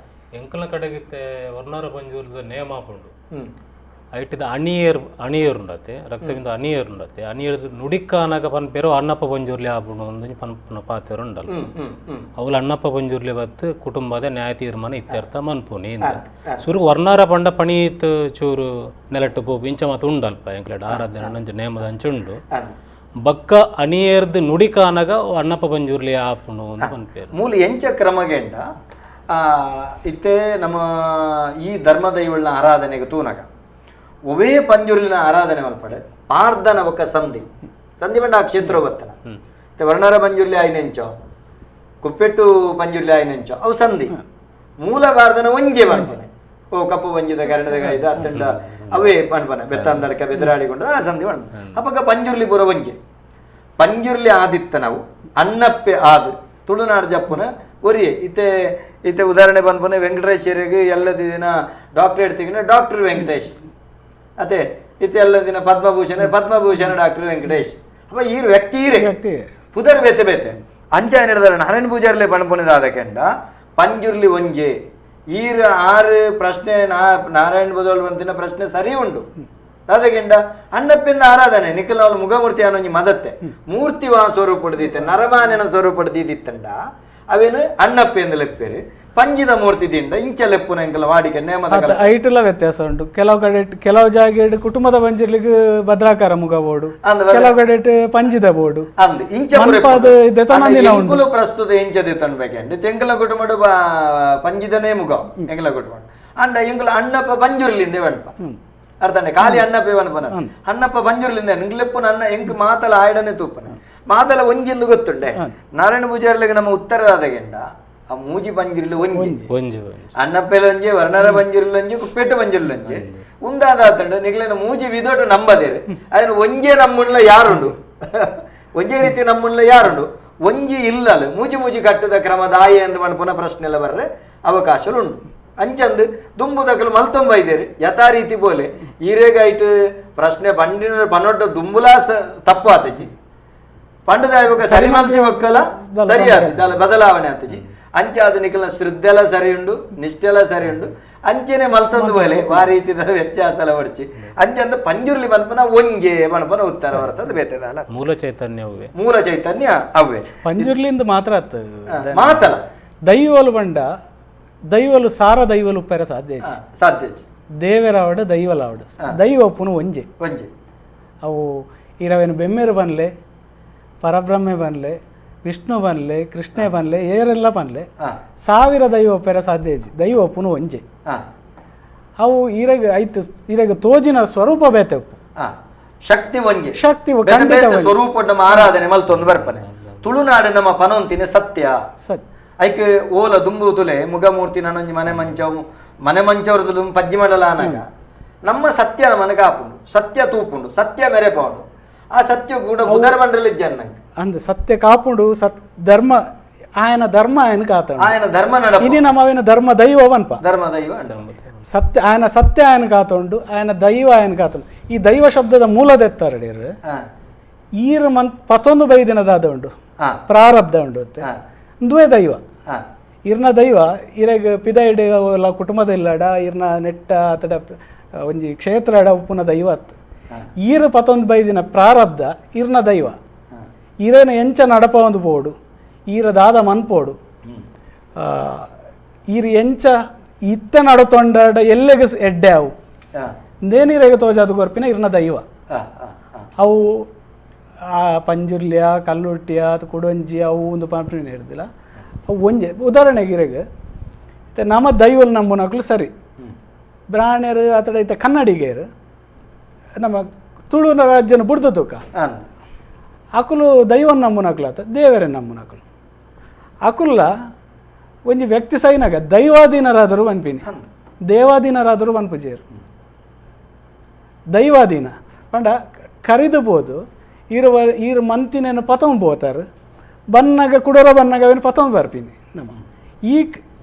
ಎಂಕಲ್ನ ಕಡೆಗಿತ್ತೆ ವರ್ಣಾರ ಪಂಜೂರದ ನೇಮ ಉಂಡು ಐಟಿದ ಅಣಿಯರ್ ಅಣಿಯರ್ ಉಂಡತೆ ರಕ್ತಬಿಂದು ಅಣಿಯರ್ ಉಂಡತೆ ಅಣಿಯರ್ ನುಡಿಕ್ಕಾನಾಗ ಪನ್ಪೇರು ಅಣ್ಣಪ್ಪ ಪಂಜುರ್ಲಿ ಆಪುಂಡು ಒಂದೊಂಜಿ ಪನ್ಪುನ ಪಾತೆರು ಉಂಡಲ್ಲ ಅವಳು ಅಣ್ಣಪ್ಪ ಪಂಜುರ್ಲಿ ಬತ್ತು ಕುಟುಂಬದ ನ್ಯಾಯ ತೀರ್ಮಾನ ಇತ್ಯರ್ಥ ಮನ್ಪುನಿ ಇಂದ ಸುರು ವರ್ಣಾರ ಪಂಡ ಪಣೀತ್ ಚೂರು ನೆಲಟ್ಟು ಪೋಪು ಇಂಚ ಮಾತು ಉಂಡಲ್ಪ ಎಂಕ್ಲೆಡ್ ಆರಾಧನೆ ಅಂಚು ನೇಮದ ಅಂಚುಂಡು ಬಕ್ಕ ಅಣಿಯರ್ದು ನುಡಿಕಾನಾಗ ಅಣ್ಣಪ್ಪ ಪಂಜುರ್ಲಿ ಆಪುಂಡು ಒಂದು ಪನ್ಪೇರು ಮೂಲ ಎಂಚ ಕ್ರಮಗೆಂಡ ಇತ್ತೆ ನಮ್ಮ ಈ ಧರ್ಮದೈವಳ್ನ ಆರಾಧನೆಗೆ ತೂನಗ ಒವೇ ಪಂಜುರ್ಲಿನ ಆರಾಧನೆ ಮಲ್ಪಡೆ ಪಾರ್ದನ ಒಕ್ಕ ಸಂಧಿ ಸಂಧಿ ಬಂಡ ಆ ಕ್ಷೇತ್ರ ಬತ್ತನ ವರ್ಣರ ಪಂಜುರ್ಲಿ ಆಯ್ನೆಂಚೋ ಕುಪ್ಪೆಟ್ಟು ಪಂಜುರ್ಲಿ ಆಯ್ನೆಂಚೋ ಅವು ಸಂಧಿ ಮೂಲ ಬಾರ್ದನ ಒಂಜೆ ಬರ್ಪನೆ ಓ ಕಪ್ಪು ಪಂಜಿದ ಕರಣದ ಇದು ಅತ್ತಂಡ ಅವೇ ಪಣ್ಪನೆ ಬೆತ್ತಂದಲಕ ಬೆದರಾಡಿಕೊಂಡ ಆ ಸಂಧಿ ಬಣ್ಣ ಅಪ್ಪಗ ಪಂಜುರ್ಲಿ ಪೂರ ಒಂಜೆ ಪಂಜುರ್ಲಿ ಆದಿತ್ತ ನಾವು ಅಣ್ಣಪ್ಪೆ ಆದು ತುಳುನಾಡು ಜಪ್ಪುನ ಒರಿಯೆ ಇತ್ತೆ ಇತ್ತೆ ಉದಾಹರಣೆ ಬಂದ್ಪನೆ ವೆಂಕಟೇಶ್ವರಿಗೆ ಎಲ್ಲ ದಿನ ಡಾಕ್ಟರೇಟ್ ತೆಗಿನ ಡಾಕ್ಟರ್ ವೆಂಕಟೇಶ್ ಅದೇ ಇತ್ತೆ ಎಲ್ಲ ದಿನ ಪದ್ಮಭೂಷಣ ಪದ್ಮಭೂಷಣ ಡಾಕ್ಟರ್ ವೆಂಕಟೇಶ್ ಅಪ್ಪ ಈ ವ್ಯಕ್ತಿ ಈರೆ ಪುದರ್ ಬೇತೆ ಬೇತೆ ಅಂಚ ಏನಿಡ್ದಾರೆ ನಾರಾಯಣ ಪೂಜಾರ್ಲೆ ಪಣಪುನಿದಾದ ಕೆಂಡ ಪಂಜುರ್ಲಿ ಒಂಜೆ ಈರ್ ಆರು ಪ್ರಶ್ನೆ ನಾರಾಯಣ ಬದೋಳ್ ಬಂತಿನ ಪ್ರಶ್ನೆ ಸರಿ ಉಂಡು ದಾದಕೆಂಡ ಅಣ್ಣಪ್ಪಿಂದ ಆರಾಧನೆ ನಿಖಲ್ ಮುಖಮೂರ್ತಿ ಅನ್ನೊಂಜಿ ಮದತ್ತೆ ಮೂರ್ತಿ ವಾ ಸ್ವರೂಪ ದೀತೆ ನರಮಾನ್ಯನ ಸ್ವರೂಪ ದೀದಿತ್ತಂಡ ಅವೇನು ಅಣ್ಣಪ್ಪೆ ಎಂದು ಲೆಪ್ಪೇರು ಪಂಜಿದ ಮೂರ್ತಿ ದಿಂಡ ಇಂಚ ಲೆಪ್ಪುನ ಎಂಕಲ ವಾಡಿಕೆ ನೇಮದ ಐಟೆಲ್ಲ ವ್ಯತ್ಯಾಸ ಉಂಟು. ಕೆಲವು ಕಡೆ ಕೆಲವು ಜಾಗ ಕುಟುಂಬದ ಪಂಜಿರ್ಲಿಗೆ ಭದ್ರಾಕಾರ ಮುಗ ಬೋರ್ಡು, ಕೆಲವು ಕಡೆ ಪಂಜಿದ ಬೋರ್ಡು ಅಂದ್ ಇಂಚ ಪ್ರಸ್ತುತ ಇಂಚ ದಿತ್ತನ್ಬೇಕಂಡು ತೆಂಕಲ ಕುಟುಂಬ ಪಂಜಿದನೇ ಮುಗ ಎಂಕಲ ಕುಟುಂಬ ಅಂಡ ಎಂಕಲ ಅಣ್ಣಪ್ಪ ಪಂಜುರ್ಲಿಂದೆ ವಣ್ಪ ಅರ್ಥನೆ ಖಾಲಿ ಅಣ್ಣಪ್ಪ ವಣಪನ ಅಣ್ಣಪ್ಪ ಪಂಜುರ್ಲಿಂದ ಎಂಕ್ಲೆಪ್ಪುನ ಅಣ್ಣ ಎಂಕ್ ಮಾತಲ ಆಯ್ಡನೆ ತೂಪನ ಮಾತಲ ಒಂಜಿಂದು ಗೊತ್ತುಂಡೆ ನಾರಾಯಣ ಪೂಜಾರ್ಲಿಗೆ ನಮ್ಮ ಉತ್ತರದಾದಗೆಂಡ ಆ ಮೂಜಿ ಪಂಜಿರ್ಲಿ ಒಂಜಿ ಒಂಜಿ ಅಣ್ಣಪ್ಪೆಲ ಒಂಜಿ ವರ್ಣರ ಪಂಜಿರ್ಲಿ ಒಂಜಿ ಕುಪ್ಪೇಟು ಪಂಜಿರ್ಲಿ ಒಂಜಿ ಉಂದಾದಾತಂಡು ನಿಗ್ಲೇನ ಮೂಜಿ ವಿದೋಟು ನಂಬದೇರು ಅದನ್ನು ಒಂಜೇ ನಮ್ಮುಣ್ಲ ಯಾರುಂಡು ಒಂಜೇ ರೀತಿ ನಮ್ಮುಣ್ಲ ಯಾರುಂಡು ಒಂಜಿ ಇಲ್ಲಲ್ಲ ಮೂಜಿ ಮೂಜಿ ಕಟ್ಟದ ಕ್ರಮ ದಾಯಿ ಎಂದು ಪುನಃ ಪ್ರಶ್ನೆ ಎಲ್ಲ ಬರ್ರೆ ಅವಕಾಶಗಳು ಉಂಟು. ಅಂಚಂದು ದುಂಬುದಕಲು ಮಲ್ತೊಂಬ ಇದ್ದೇರು ಯಥಾ ರೀತಿ ಬೋಲೆ ಈರೇಗಾಯ್ತು ಪ್ರಶ್ನೆ ಬಂಡಿನ ಪನ್ನೊಟ್ಟ ದುಂಬುಲಾ ತಪ್ಪು ಆತಜಿ ಪಂಡದ ಸರಿ ಮಲ್ತಿ ಒಕ್ಕಲ ಸರಿ ಆತಿದ್ದ ಬದಲಾವಣೆ ಆತಜಿ ಅಂಚಾದ ನಿಖಲ ಶ್ರದ್ಧೆಲ್ಲ ಸರಿ ಉಂಡು ನಿಷ್ಠೆಲ್ಲ ಸರಿ ಉಂಡು ಅಂಚೆನೆ ಮಲ್ತಂದು ಬೋಲೆ ಆ ರೀತಿದ ವ್ಯತ್ಯಾಸ ಎಲ್ಲ ಹೊಡ್ಚಿ ಅಂಚಂದು ಪಂಜುರ್ಲಿ ಮನ್ಪನ ಒಂಜೆ ಮನ್ಪನ ಉತ್ತರ ಬರ್ತದೆ ಬೇತೆದಲ್ಲ ಮೂಲ ಚೈತನ್ಯ ಅವೇ ಮೂಲ ಚೈತನ್ಯ ಅವೇ ಪಂಜುರ್ಲಿಂದ ಮಾತ್ರ ಮಾತಲ್ಲ ದೈವಲು ಬಂಡ ದೈವಲು ಸಾರ ದೈವಲು ಉಪ್ಪೆರ ಸಾಧ್ಯ ಸಾಧ್ಯ ದೇವರಾವಡು ದೈವಲಾವಡು ದೈವ ಉಪ್ಪುನು ಒಂಜೆ ಒಂಜೆ ಅವು ಇರವೇನು ಬೆಮ್ಮೇರು ಬನ್ಲೆ ಪರಬ್ರಹ್ಮೆ ಬನ್ಲೆ Vishnu ಪನ್ಲೆ ಕೃಷ್ಣೆ ಪನ್ಲೆ ಏರೆಲ್ಲ ಪನ್ಲೆ ಸಾವಿರ ದೈವ ಪೆರ ಸಾಧ್ಯ ಇಜ್ಜಿ ದೈವ ಪುನು ಒಂಜೆ ಅವು ಈರೆಗ್ ಐತು ಈರೆಗ್ ತೋಜಿನ ಸ್ವರೂಪ ಬೇತೆ ಉಪ್ಪು ಶಕ್ತಿ ಒಂಜೆ ಶಕ್ತಿ ಸ್ವರೂಪ ನಮ್ಮ ಆರಾಧನೆ ಮಲ್ತೊಂದು ಬರ್ಪನೆ ತುಳುನಾಡು ನಮ್ಮ ಪನೊಂತಿನ ಸತ್ಯ ಸತ್ಯ ಐಕ್ ಓಲ ದುಂಬು ತುಲೆ ಮುಗಮೂರ್ತಿ ನಾನೊಂಜಿ ಮನೆ ಮಂಚವು ಮನೆ ಮಂಚವ್ರದ್ದು ದುಂಬು ಪಜ್ಜಿ ಮಾಡಲ ಆನಾಗ ನಮ್ಮ ಸತ್ಯ ಮನೆ ಕಾಪುಂಡು ಸತ್ಯ ತೂಪುಂಡು ಸತ್ಯ ಮೆರೆ ಪೌಂಡು ಆ ಸತ್ಯ ಕೂಡ ಬುಧರ ಬಂಡ್ರಲ್ಲಿ ಇಜ್ಜನ್ ನಂಗೆ ಅಂದ್ ಸತ್ಯ ಕಾಪುಂಡು ಸತ್ ಧರ್ಮ ಆಯನ ಧರ್ಮ ಆಯನ ಕಾತ ಆಯನ ಧರ್ಮ ನಡ ಇನಿ ನಮ್ಮ ಅವಿನ ಧರ್ಮ ದೈವ ಪನ್ಪ ಧರ್ಮ ದೈವ ಸತ್ಯ ಆಯನ ಸತ್ಯ ಆಯನ ಕಾತುಂಡು ಆಯನ ದೈವ ಆಯನ ಕಾತುಂಡು ಈ ದೈವ ಶಬ್ದದ ಮೂಲದೆತ್ತಾರಡೀರ್ ಈರ್ ಮನ್ ಪತ್ತೊಂದು ಬೈದಿನದಾದ ಉಂಡು ಪ್ರಾರಬ್ಧ ಉಂಡು ಇಂದುವೇ ದೈವ ಇರ್ನ ದೈವ ಇರೆಗ್ ಪಿದೈಡ್ ಎಲ್ಲ ಕುಟುಂಬದ ಇಲ್ಲಡ ಇರ್ನ ನೆಟ್ಟ ಅತಡ ಒಂಜಿ ಕ್ಷೇತ್ರ ಅಡ ಉಪ್ಪುನ ದೈವ ಅತ್ ಈರ್ ಪತ್ತೊಂದು ಬೈದಿನ ಪ್ರಾರಬ್ಧ ಇರ್ನ ದೈವ ಇರೇನ ಎಂಚ ನಡಪ ಒಂದು ಬೋಡು ಈರ ದಾದ ಮನ್ಪೋಡು ಈರ್ ಎಂಚ ಇತ್ತ ನಡತೊಂಡಾಡ ಎಲ್ಲೆಗ ಎಡ್ಡೆ ಅವು ನೇನೀರೆಗೆ ತೋಜಾದ ಕೊರ್ಪಿನ ಇರ್ನ ದೈವ ಅವು ಆ ಪಂಜುರ್ಲಿಯ ಕಲ್ಲುಟ್ಟಿಯ ಅಥವಾ ಕುಡೊಂಜಿ ಅವು ಒಂದು ಪಂಪಿನ ಹಿಡ್ದಿಲ್ಲ ಅವು ಒಂಜೆ ಉದಾಹರಣೆಗೆ ಇರೆಗ್ ನಮ್ಮ ದೈವಲ್ ನಂಬುನಕ್ಲು ಸರಿ ಬ್ರಾಹ್ಮಣರು ಅಥವಾ ಇತ್ತ ಕನ್ನಡಿಗರು ನಮ್ಮ ತುಳು ರಾಜ್ಯನ ಬುಡ್ದು ತೂಕ ಅಕುಲು ದೈವನ್ ನಂಬುನಕ್ಲು ಆತ ದೇವರೇ ನಂಬುನಕ್ಲು ಅಕುಲ್ಲ ಒಂಜಿ ವ್ಯಕ್ತಿ ಸೈನಾಗ ದೈವಾಧೀನರಾದರೂ ಪನ್ಪಿನಿ ದೇವಾಧೀನರಾದರೂ ಪನ್ಪುಜೇರು ದೈವಾಧೀನ ಪಂಡ ಕರಿದು ಬೋದು ಈರು ಈರು ಮಂತಿನೇನು ಪತೊಂಬ ಪೋತಾರೆ ಬನ್ನಾಗ ಕುಡೋರ ಬನ್ನಾಗ ಅವೇನು ಪತೊಂಬ ಬರ್ಪಿನಿ ನಮ್ಮ ಈ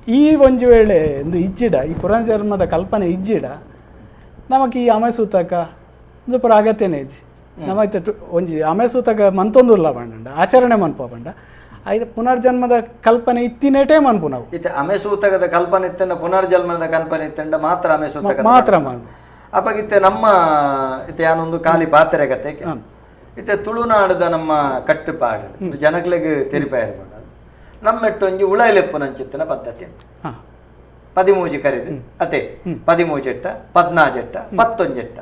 ಈ ಒಂಜಿ ವೇಳೆ ಒಂದು ಇಜ್ಜಿಡ ಈ ಪುನರ್ಜನ್ಮದ ಕಲ್ಪನೆ ಇಜ್ಜಿಡ ನಮಕ್ ಈ ಅಮೆ ಸೂತಕ ಒಂದು ಪೂರ ಅಗತ್ಯನೇ ಇಜ್ಜಿ ನಮೈತೆ ಒಂಜಿ ಅಮೆ ಸೂತಕ ಮಂತೊಂದುಲ್ಲ ಪಂಡ ಆಚರಣೆ ಮನ್ಪ ಪಂಡ ಐದು ಪುನರ್ಜನ್ಮದ ಕಲ್ಪನೆ ಇತ್ತಿನೇಟೇ ಮನ್ಪು ನಾವು ಇತ್ತೆ ಅಮೆ ಸೂತಕದ ಕಲ್ಪನೆ ಇತ್ತಂಡ ಪುನರ್ಜನ್ಮದ ಕಲ್ಪನೆ ಇತ್ತಂಡ ಮಾತ್ರ ಅಮೆ ಸೂತಕ ಮಾತ್ರ ಮನ್ಪು ಅಪಗಿತ್ತೆ ನಮ್ಮ ಇತ್ತೆ ಯಾನೊಂದು ಖಾಲಿ ಪಾತ್ರೆ ಕತೆ ಇತ್ತೆ ತುಳುನಾಡದ ನಮ್ಮ ಕಟ್ಟುಪಾಡು ಜನಗಳಿಗೆ ತೆರಿಪಾಯ ನಮ್ಮೆಟ್ಟೊಂಜಿ ಉಳೈಲೆಪ್ಪುನಂಚಿತ್ತಿನ ಪದ್ಧತಿ ಪದಿಮೂಜಿ ಕರಿದು ಅತೆ ಪದಿಮೂಜೆಟ್ಟ ಪದ್ನಾಜೆಟ್ಟ ಪತ್ತೊಂಜೆಟ್ಟ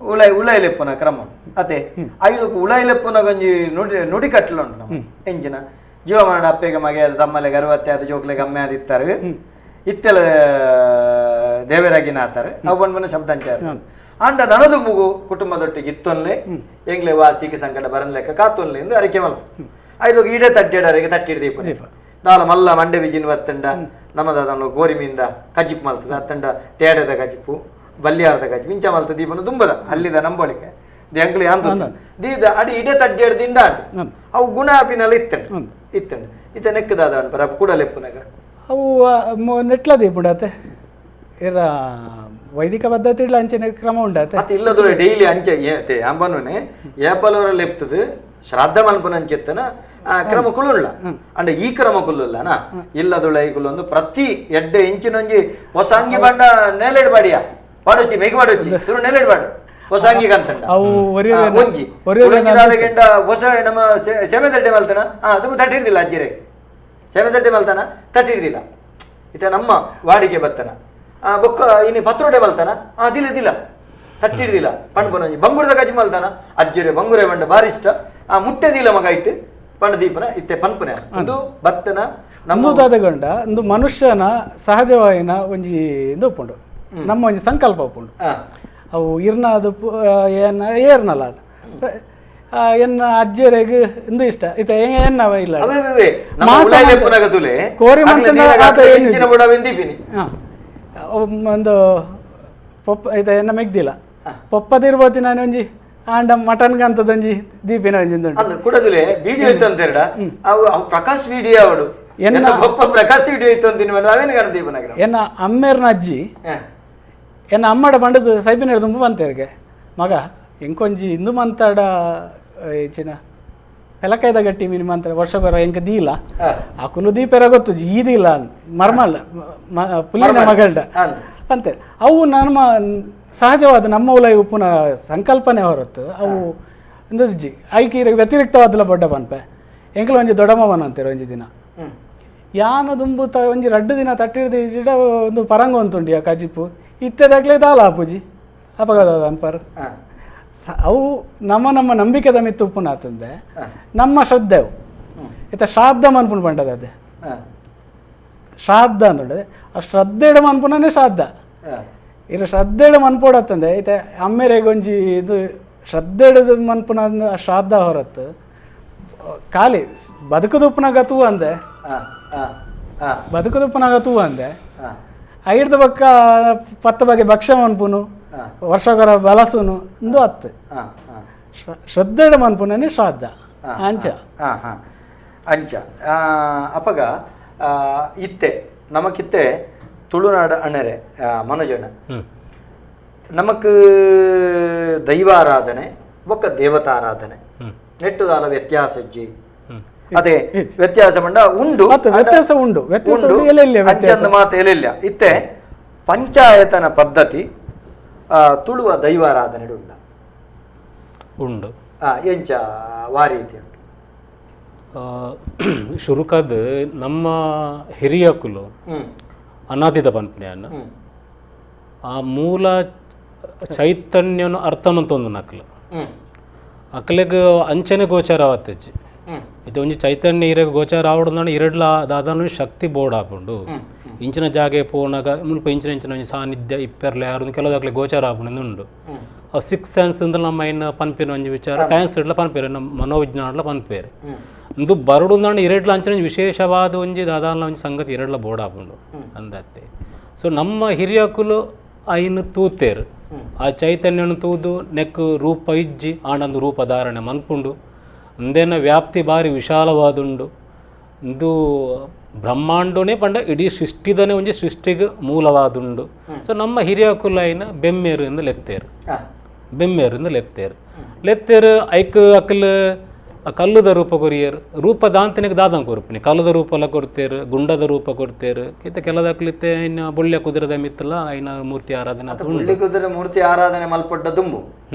ಉಳೈ ಉಳೈಲೆಪ್ಪುನ ಕ್ರಮ ಅತೆ ಐದಕ್ಕೆ ಉಳೈಲೆಪ್ಪುನ ಗಂಜಿ ನುಡಿ ನುಡಿ ಕಟ್ಟಲುಂಟು ನಮ್ಮ ಎಂಜಿನ ಜೀವಮಾನ ಅಪ್ಪೆಗೆ ಮಗೆ ತಮ್ಮಲೆ ಗರ್ವತ್ತೆ ಅದು ಜೋಕ್ಲೆ ಗಮ್ಮೆ ಆದಿತ್ತಾರೆ ಇತ್ತೆಲ ದೇವರಾಗಿನ ಆತಾರೆ ಅವು ಬಂದ್ಬನ ಶಬ್ದ ಅಂಚಾರ ಅಂಡ ನನದು ಮುಗು ಕುಟುಂಬದೊಟ್ಟಿಗೆ ಇತ್ತೊನ್ಲೆ ಎಂಗ್ಲೆ ವಾಸಿಗೆ ಸಂಕಟ ಬರನ್ ಲೆಕ್ಕ ಕಾತೊನ್ಲೆ ಎಂದು ಅರಿಕೆ ಮಲ್ಪ ಐದು ಈಡೆ ತಟ್ಟಿಡರಿಗೆ ತಟ್ಟಿಡ್ದೀಪ ದಾಲ ಮಲ್ಲ ಮಂಡೆ ಬಿಜಿನ ಬತ್ತಂಡ ನಮ್ಮದಾದ ಗೋರಿಮಿಂದ ಕಜ್ಜಿಪ್ಪು ಮಲ್ತದ ಅತ್ತಂಡ ತೇಡದ ಕಜ್ಜಿಪ್ಪು ಬಲ್ಲಿಯಾರದ ಕಜ್ಜಿಪ್ಪು ಇಂಚ ಮಲ್ತ ದೀಪನ ದುಂಬದ ಅಲ್ಲಿದ ನಂಬಳಿಕೆ ಎಂಗ್ಲೆ ಅಂದ ದೀದ ಅಡಿ ಇಡೆ ತಡ್ಡಿಡ್ದಿಂಡ ಅವು ಗುಣ ಅಪಿನಲ್ಲ ಇತ್ತಂಡ ಇತ್ತಂಡ ಇತ್ತ ನೆಕ್ಕದಾದ ಅನ್ಪರ ಕೂಡಲೆಪ್ಪುನಾಗ ಅವು ನೆಟ್ಲ ದೀಪುಂಡತೆ ಇರ ವೈದಿಕ ಪದ್ಧತಿ ಇಲ್ಲ ಅಂಚನೆ ಕ್ರಮ ಉಂಡಾತೆ ಮತ್ತೆ ಇಲ್ಲದ್ರೆ ಡೈಲಿ ಅಂಚೆ ಅಂಬನುನೆ ಏಪಲವರ ಲೆಪ್ತದ ಶ್ರಾದ್ದ ಮನ್ಪುನ ಅಂಚೆತ್ತನ ಆ ಕ್ರಮ ಕುಳ್ಳುಳ್ಳ ಅಂಡ ಈ ಕ್ರಮ ಕುಲ್ಲುಲ್ಲನ ಇಲ್ಲದುಳ್ಳ ಈ ಕುಲ್ಲೊಂದು ಪ್ರತಿ ಎಡ್ಡೆ ಇಂಚಿನೊಂಜಿ ಹೊಸ ಅಂಗಿ ಬಣ್ಣ ನೇಲೆಡ್ ಬಾಡಿಯ ಪಾಡೊಚ್ಚಿ ಮೇಗ್ ಪಾಡೊಚ್ಚಿ ಸುರು ನೆಲೆಡ್ ಬಾಡು ಹೊಸ ಅಂಗಿ ಕಂತಂಡ ಒಂಜಿ ಗೆಂಡ ಹೊಸ ನಮ್ಮ ಸೆಮೆದಡ್ಡೆ ಮಲ್ತನ ಅದು ತಟ್ಟಿರ್ದಿಲ್ಲ ಅಜ್ಜಿರೆ ಸೆಮೆದಡ್ಡೆ ಮಲ್ತನ ತಟ್ಟಿರ್ದಿಲ್ಲ ಇತ ನಮ್ಮ ವಾಡಿಗೆ ಬತ್ತನ ಬೊಕ್ಕ ಇನ್ನು ಪತ್ರೋಡೆ ಮಲ್ತಾನ ದಿಲ್ಲ ದಿಲ್ಲ ತಟ್ಟಿಡ್ದಿಲ್ಲ ಪಂಡ್ ಬಂಗುರದ ಕಜ್ಜಿ ಮಲ್ತಾನ ಅಜ್ಜಿರೆ ಬಂಗುರೆ ಬಂಡ ಬಾರಿ ಇಷ್ಟ ಆ ಮುಟ್ಟೆದಿಲ್ಲ ಮಗ ಇಟ್ಟು ಪಂಡ ದೀಪನ ಇತ್ತೆ ಪನ್ಪುನೆ ಒಂದು ಬತ್ತನ ನಮ್ಮದಾದಗೊಂಡ ಒಂದು ಮನುಷ್ಯನ ಸಹಜವಾಯಿನ ಒಂಜಿ ಇದು ಉಪ್ಪುಂಡು ನಮ್ಮ ಒಂಜಿ ಸಂಕಲ್ಪ ಉಪ್ಪುಂಡು ಅವು ಇರ್ನ ಅದು ಏನ ಏರ್ನಲ್ಲ ಅದು ಎನ್ನ ಅಜ್ಜಿಯರಿಗೆ ಇಂದು ಇಷ್ಟ ಇತ್ತ ಎನ್ನ ಇಲ್ಲ ಕೋರಿ ಒಂದು ಪೊಪ್ಪ ಇತ ಎನ್ನ ಮೆಗ್ದಿಲ್ಲ ಪೊಪ್ಪದಿರ್ಬೋದು ನಾನು ಒಂಜಿ ಆಂಡ ಮಟನ್ ಗಂತದೊಂಜಿ ದೀಪಿನ ಒಂಜಿ ಕುಡದುಲೆ ವಿಡಿಯೋ ಇತ್ತು ಅಂತ ಪ್ರಕಾಶ್ ವಿಡಿಯೋ ಅವಡು ಎನ್ನ ಪೊಪ್ಪ ಪ್ರಕಾಶ್ ವಿಡಿಯೋ ಇತ್ತು ಅಂತ ಅವೇನು ಎನ್ನ ಅಮ್ಮೇರ್ನ ಅಜ್ಜಿ ಎನ್ನ ಅಮ್ಮಡ ಬಂಡದು ಸೈಪಿನ ತುಂಬ ಬಂತೇರಿಗೆ ಮಗ ಎಂಕೊಂಜಿ ಇಂದು ಮಂತಾಡ ಹೆಚ್ಚಿನ ಪೆಲಕಾಯ್ದ ಗಟ್ಟಿ ಮೀನು ಮಂತ್ರ ವರ್ಷ ಬರೋ ಎಂಕ ದೀಲ ಅಕುಲು ದೀಪೆರ ಗೊತ್ತು ಈದಿಲ್ಲ ಮರ್ಮಲ್ಲ ಪುಲ್ಲಿನ ಮಗಳ್ಡ ಅಂತೆ ಅವು ನಮ್ಮ ಸಹಜವಾದ ನಮ್ಮ ಉಲೈ ಉಪ್ಪುನ ಸಂಕಲ್ಪನೆ ಹೊರತು ಅವು ಜಿ ಐಕಿ ವ್ಯತಿರಿಕ್ತವಾದಲ ಬೊಡ್ಡ ಪನ್ಪೆ ಎಂಕಲ ಒಂಜಿ ದೊಡ್ಡಮ್ಮನ ಅಂತೀರ ಒಂಜಿ ದಿನ ಯಾನ ದುಂಬು ತ ಒಂಜಿ ರಡ್ಡು ದಿನ ತಟ್ಟಿಡ್ದು ಈಜಿಡ ಒಂದು ಪರಂಗ ಅಂತುಂಡಿ ಆ ಕಜಿಪು ಇತ್ತೆದಾಗ್ಲೇ ದಾಲ ಆಪುಜಿ ಅಪಗದ ಅನ್ಪರ್ ಅವು ನಮ್ಮ ನಮ್ಮ ನಂಬಿಕೆದ ಮಿತ್ತು ಉಪ್ಪುನ ಆತಂದೆ ನಮ್ಮ ಶ್ರದ್ಧೆ ಅವು. ಇತ್ತ ಶ್ರಾದ್ದ ಮನ್ಪುನ ಪಂಡದ ಅದೇ ಶ್ರಾದ್ದ ಅಂದುಂಡೆ ಆ ಶ್ರದ್ಧೆಡ್ ಮನ್ಪುನೇ ಶ್ರಾದ್ದ. ಇರ ಶ್ರದ್ಧೆಡ್ ಮನ್ಪೋಡತ್ತಂದೆ ಇತ್ತೆ ಅಮ್ಮೆರೆಗ್ ಒಂಜಿ ಇದು ಶ್ರದ್ಧೆಡ್ ಮನ್ಪುನ ಶ್ರಾದ್ದ ಹೊರತು ಖಾಲಿ ಬದುಕುದುಪ್ಪುನಾಗ ತೂ ಅಂದೆ, ಬದುಕುದುಪ್ಪುನಾಗ ತೂ ಅಂದೆ, ಐಡ್ದ ಬಕ್ಕ ಪತ್ತು ಬಗೆ ಭಕ್ಷ್ಯ ಮನ್ಪುನು ವರ್ಷಗರ ಬಲಸುನು ಇಂದು ಅತ್ತು. ಶ್ರದ್ಧೆಡ್ ಮನ್ಪುನೇ ಶ್ರಾದ್ದ ಅಂಚ. ಅಂಚ ಅಪಗ ಇತ್ತೆ ನಮಕಿತ್ತೆ ತುಳುನಾಡು ಅಣ್ಣರೆ ಮನೋಜಣ್ಣ ನಮಕ್ ದೈವಾರಾಧನೆ ಬೊಕ್ಕ ದೇವತಾರಾಧನೆ ನೆಟ್ಟುದಾಲ ವ್ಯತ್ಯಾಸ ಇಜ್ಜಿ. ಅದೇ ವ್ಯತ್ಯಾಸ ಮಂಡ ಉಂಡು, ವ್ಯತ್ಯಾಸ ಉಂಡು, ವ್ಯತ್ಯಾಸ ಮಾತು ಎಲ್ಲಿಲ್ಲ. ಇತ್ತೆ ಪಂಚಾಯತನ ಪದ್ಧತಿ ತುಳುವ ದೈವಾರಾಧನೆ ಉಂಡ ಉಂಡು ಎಂಚ ವಾರೀತಿ ಉಂಟು. ಶುರುಕಾದ ನಮ್ಮ ಹಿರಿಯಕುಲು ಅನಾದಿದ ಪನ್ಪುನ ಆ ಮೂಲ ಚೈತನ್ಯನು ಅರ್ಥ ಮಂತೊಂದು ನಕಲು ಅಕ್ಲೆಗ್ ಅಂಚನೆ ಗೋಚಾರ ಆವತ್ತೆಜ್ಜಿ. ಇದು ಒಂಜಿ ಚೈತನ್ಯ ಇರೆಗ್ ಗೋಚಾರ ಆವಡ್ದಾನ ಇರಡ್ಲ ದಾದಾನು ಶಕ್ತಿ ಬೋರ್ಡ್ ಆಪುಂಡು. ಇಂಚಿನ ಜಾಗೆ ಪೋನಾಗ ಮುಲ್ಪ ಇಂಚಿನ ಇಂಚಿನ ಒಂಜಿ ಸಾನ್ನಿಧ್ಯ ಇಪ್ಪೆರ್ಲ ಯಾರು ಕೆಲವು ಗೋಚಾರ ಆಪುಂಡು ಉಂಡು. ಆ ಸಿಕ್ಸ್ ಸೆನ್ಸ್ ಅಂದ್ರೆ ನಮ್ಮ ಇನ್ನ ಪನ್ಪಿನ ಒಂಜಿ ವಿಚಾರ ಸೈನ್ಸ್ ಇಡ್ಲ ಪನ್ಪೇರು, ನಮ್ಮ ಮನೋವಿಜ್ಞಾನಡ್ಲ ಪನ್ಪೇರು. ಇಂದು ಬರಡು ಇರಡ್ಲ ಅಂಚಿನ ವಿಶೇಷವಾದ ಒಂಜಿ ದಾದಾನ ಒಂಜಿ ಸಂಗತಿ ಇರಡ್ಲ ಬೋರ್ಡ್ ಆಪುಂಡು ಅಂದತ್ತೆ. ಸೊ ನಮ್ಮ ಹಿರಿಯಕುಲು ಐನು ತೂತೇರು, ಆ ಚೈತನ್ಯನು ತೂದು ನೆಕ್ ರೂಪ ಇಜ್ಜಿ ಆನಂದ ರೂಪ ಧಾರಣೆ ಮನ್ಪುಂಡು. ಅಂದೇನ ವ್ಯಾಪ್ತಿ ಬಾರಿ ವಿಶಾಲವಾದುಂಡು. ಇಂದು ಬ್ರಹ್ಮಾಂಡನೇ ಪಂಡ ಇಡೀ ಸೃಷ್ಟಿದನೇ ಒಂಜಿ ಸೃಷ್ಟಿಗೆ ಮೂಲವಾದುಂಡು. ಸೊ ನಮ್ಮ ಹಿರಿಯಕುಲು ಐನ ಬೆಮ್ಮೇರು ಎಂದು ಲೆತ್ತೇರು, ಬೆಮ್ಮೇರು ಎಂದು ಲೆತ್ತೇರು ಲೆತ್ತೇರು. ಐಕ್ ಅಕಲ್ ಕಲ್ಲುದ ರೂಪ ಕೊರಿಯರು, ರೂಪ ದಾಂತನಿಗೆ ದಾದಂ ಕೊರ್ಪಿನಿ ಕಲ್ಲದ ರೂಪಲ ಕೊಡ್ತೇರು, ಗುಂಡದ ರೂಪ ಕೊಡ್ತೇರು. ಇತ್ತ ಕೆಲದಕ್ಲಿತ್ತೆ ಇನ್ನು ಬೊಳ್ಳೆ ಕುದುರೆದ ಮಿತ್ತಲ ಐನ ಮೂರ್ತಿ ಆರಾಧನೆ, ಬೊಳ್ಳಿ ಕುದುರೆ ಮೂರ್ತಿ ಆರಾಧನೆ ಮಲ್ಪಡ್ಡ ದುಂಬು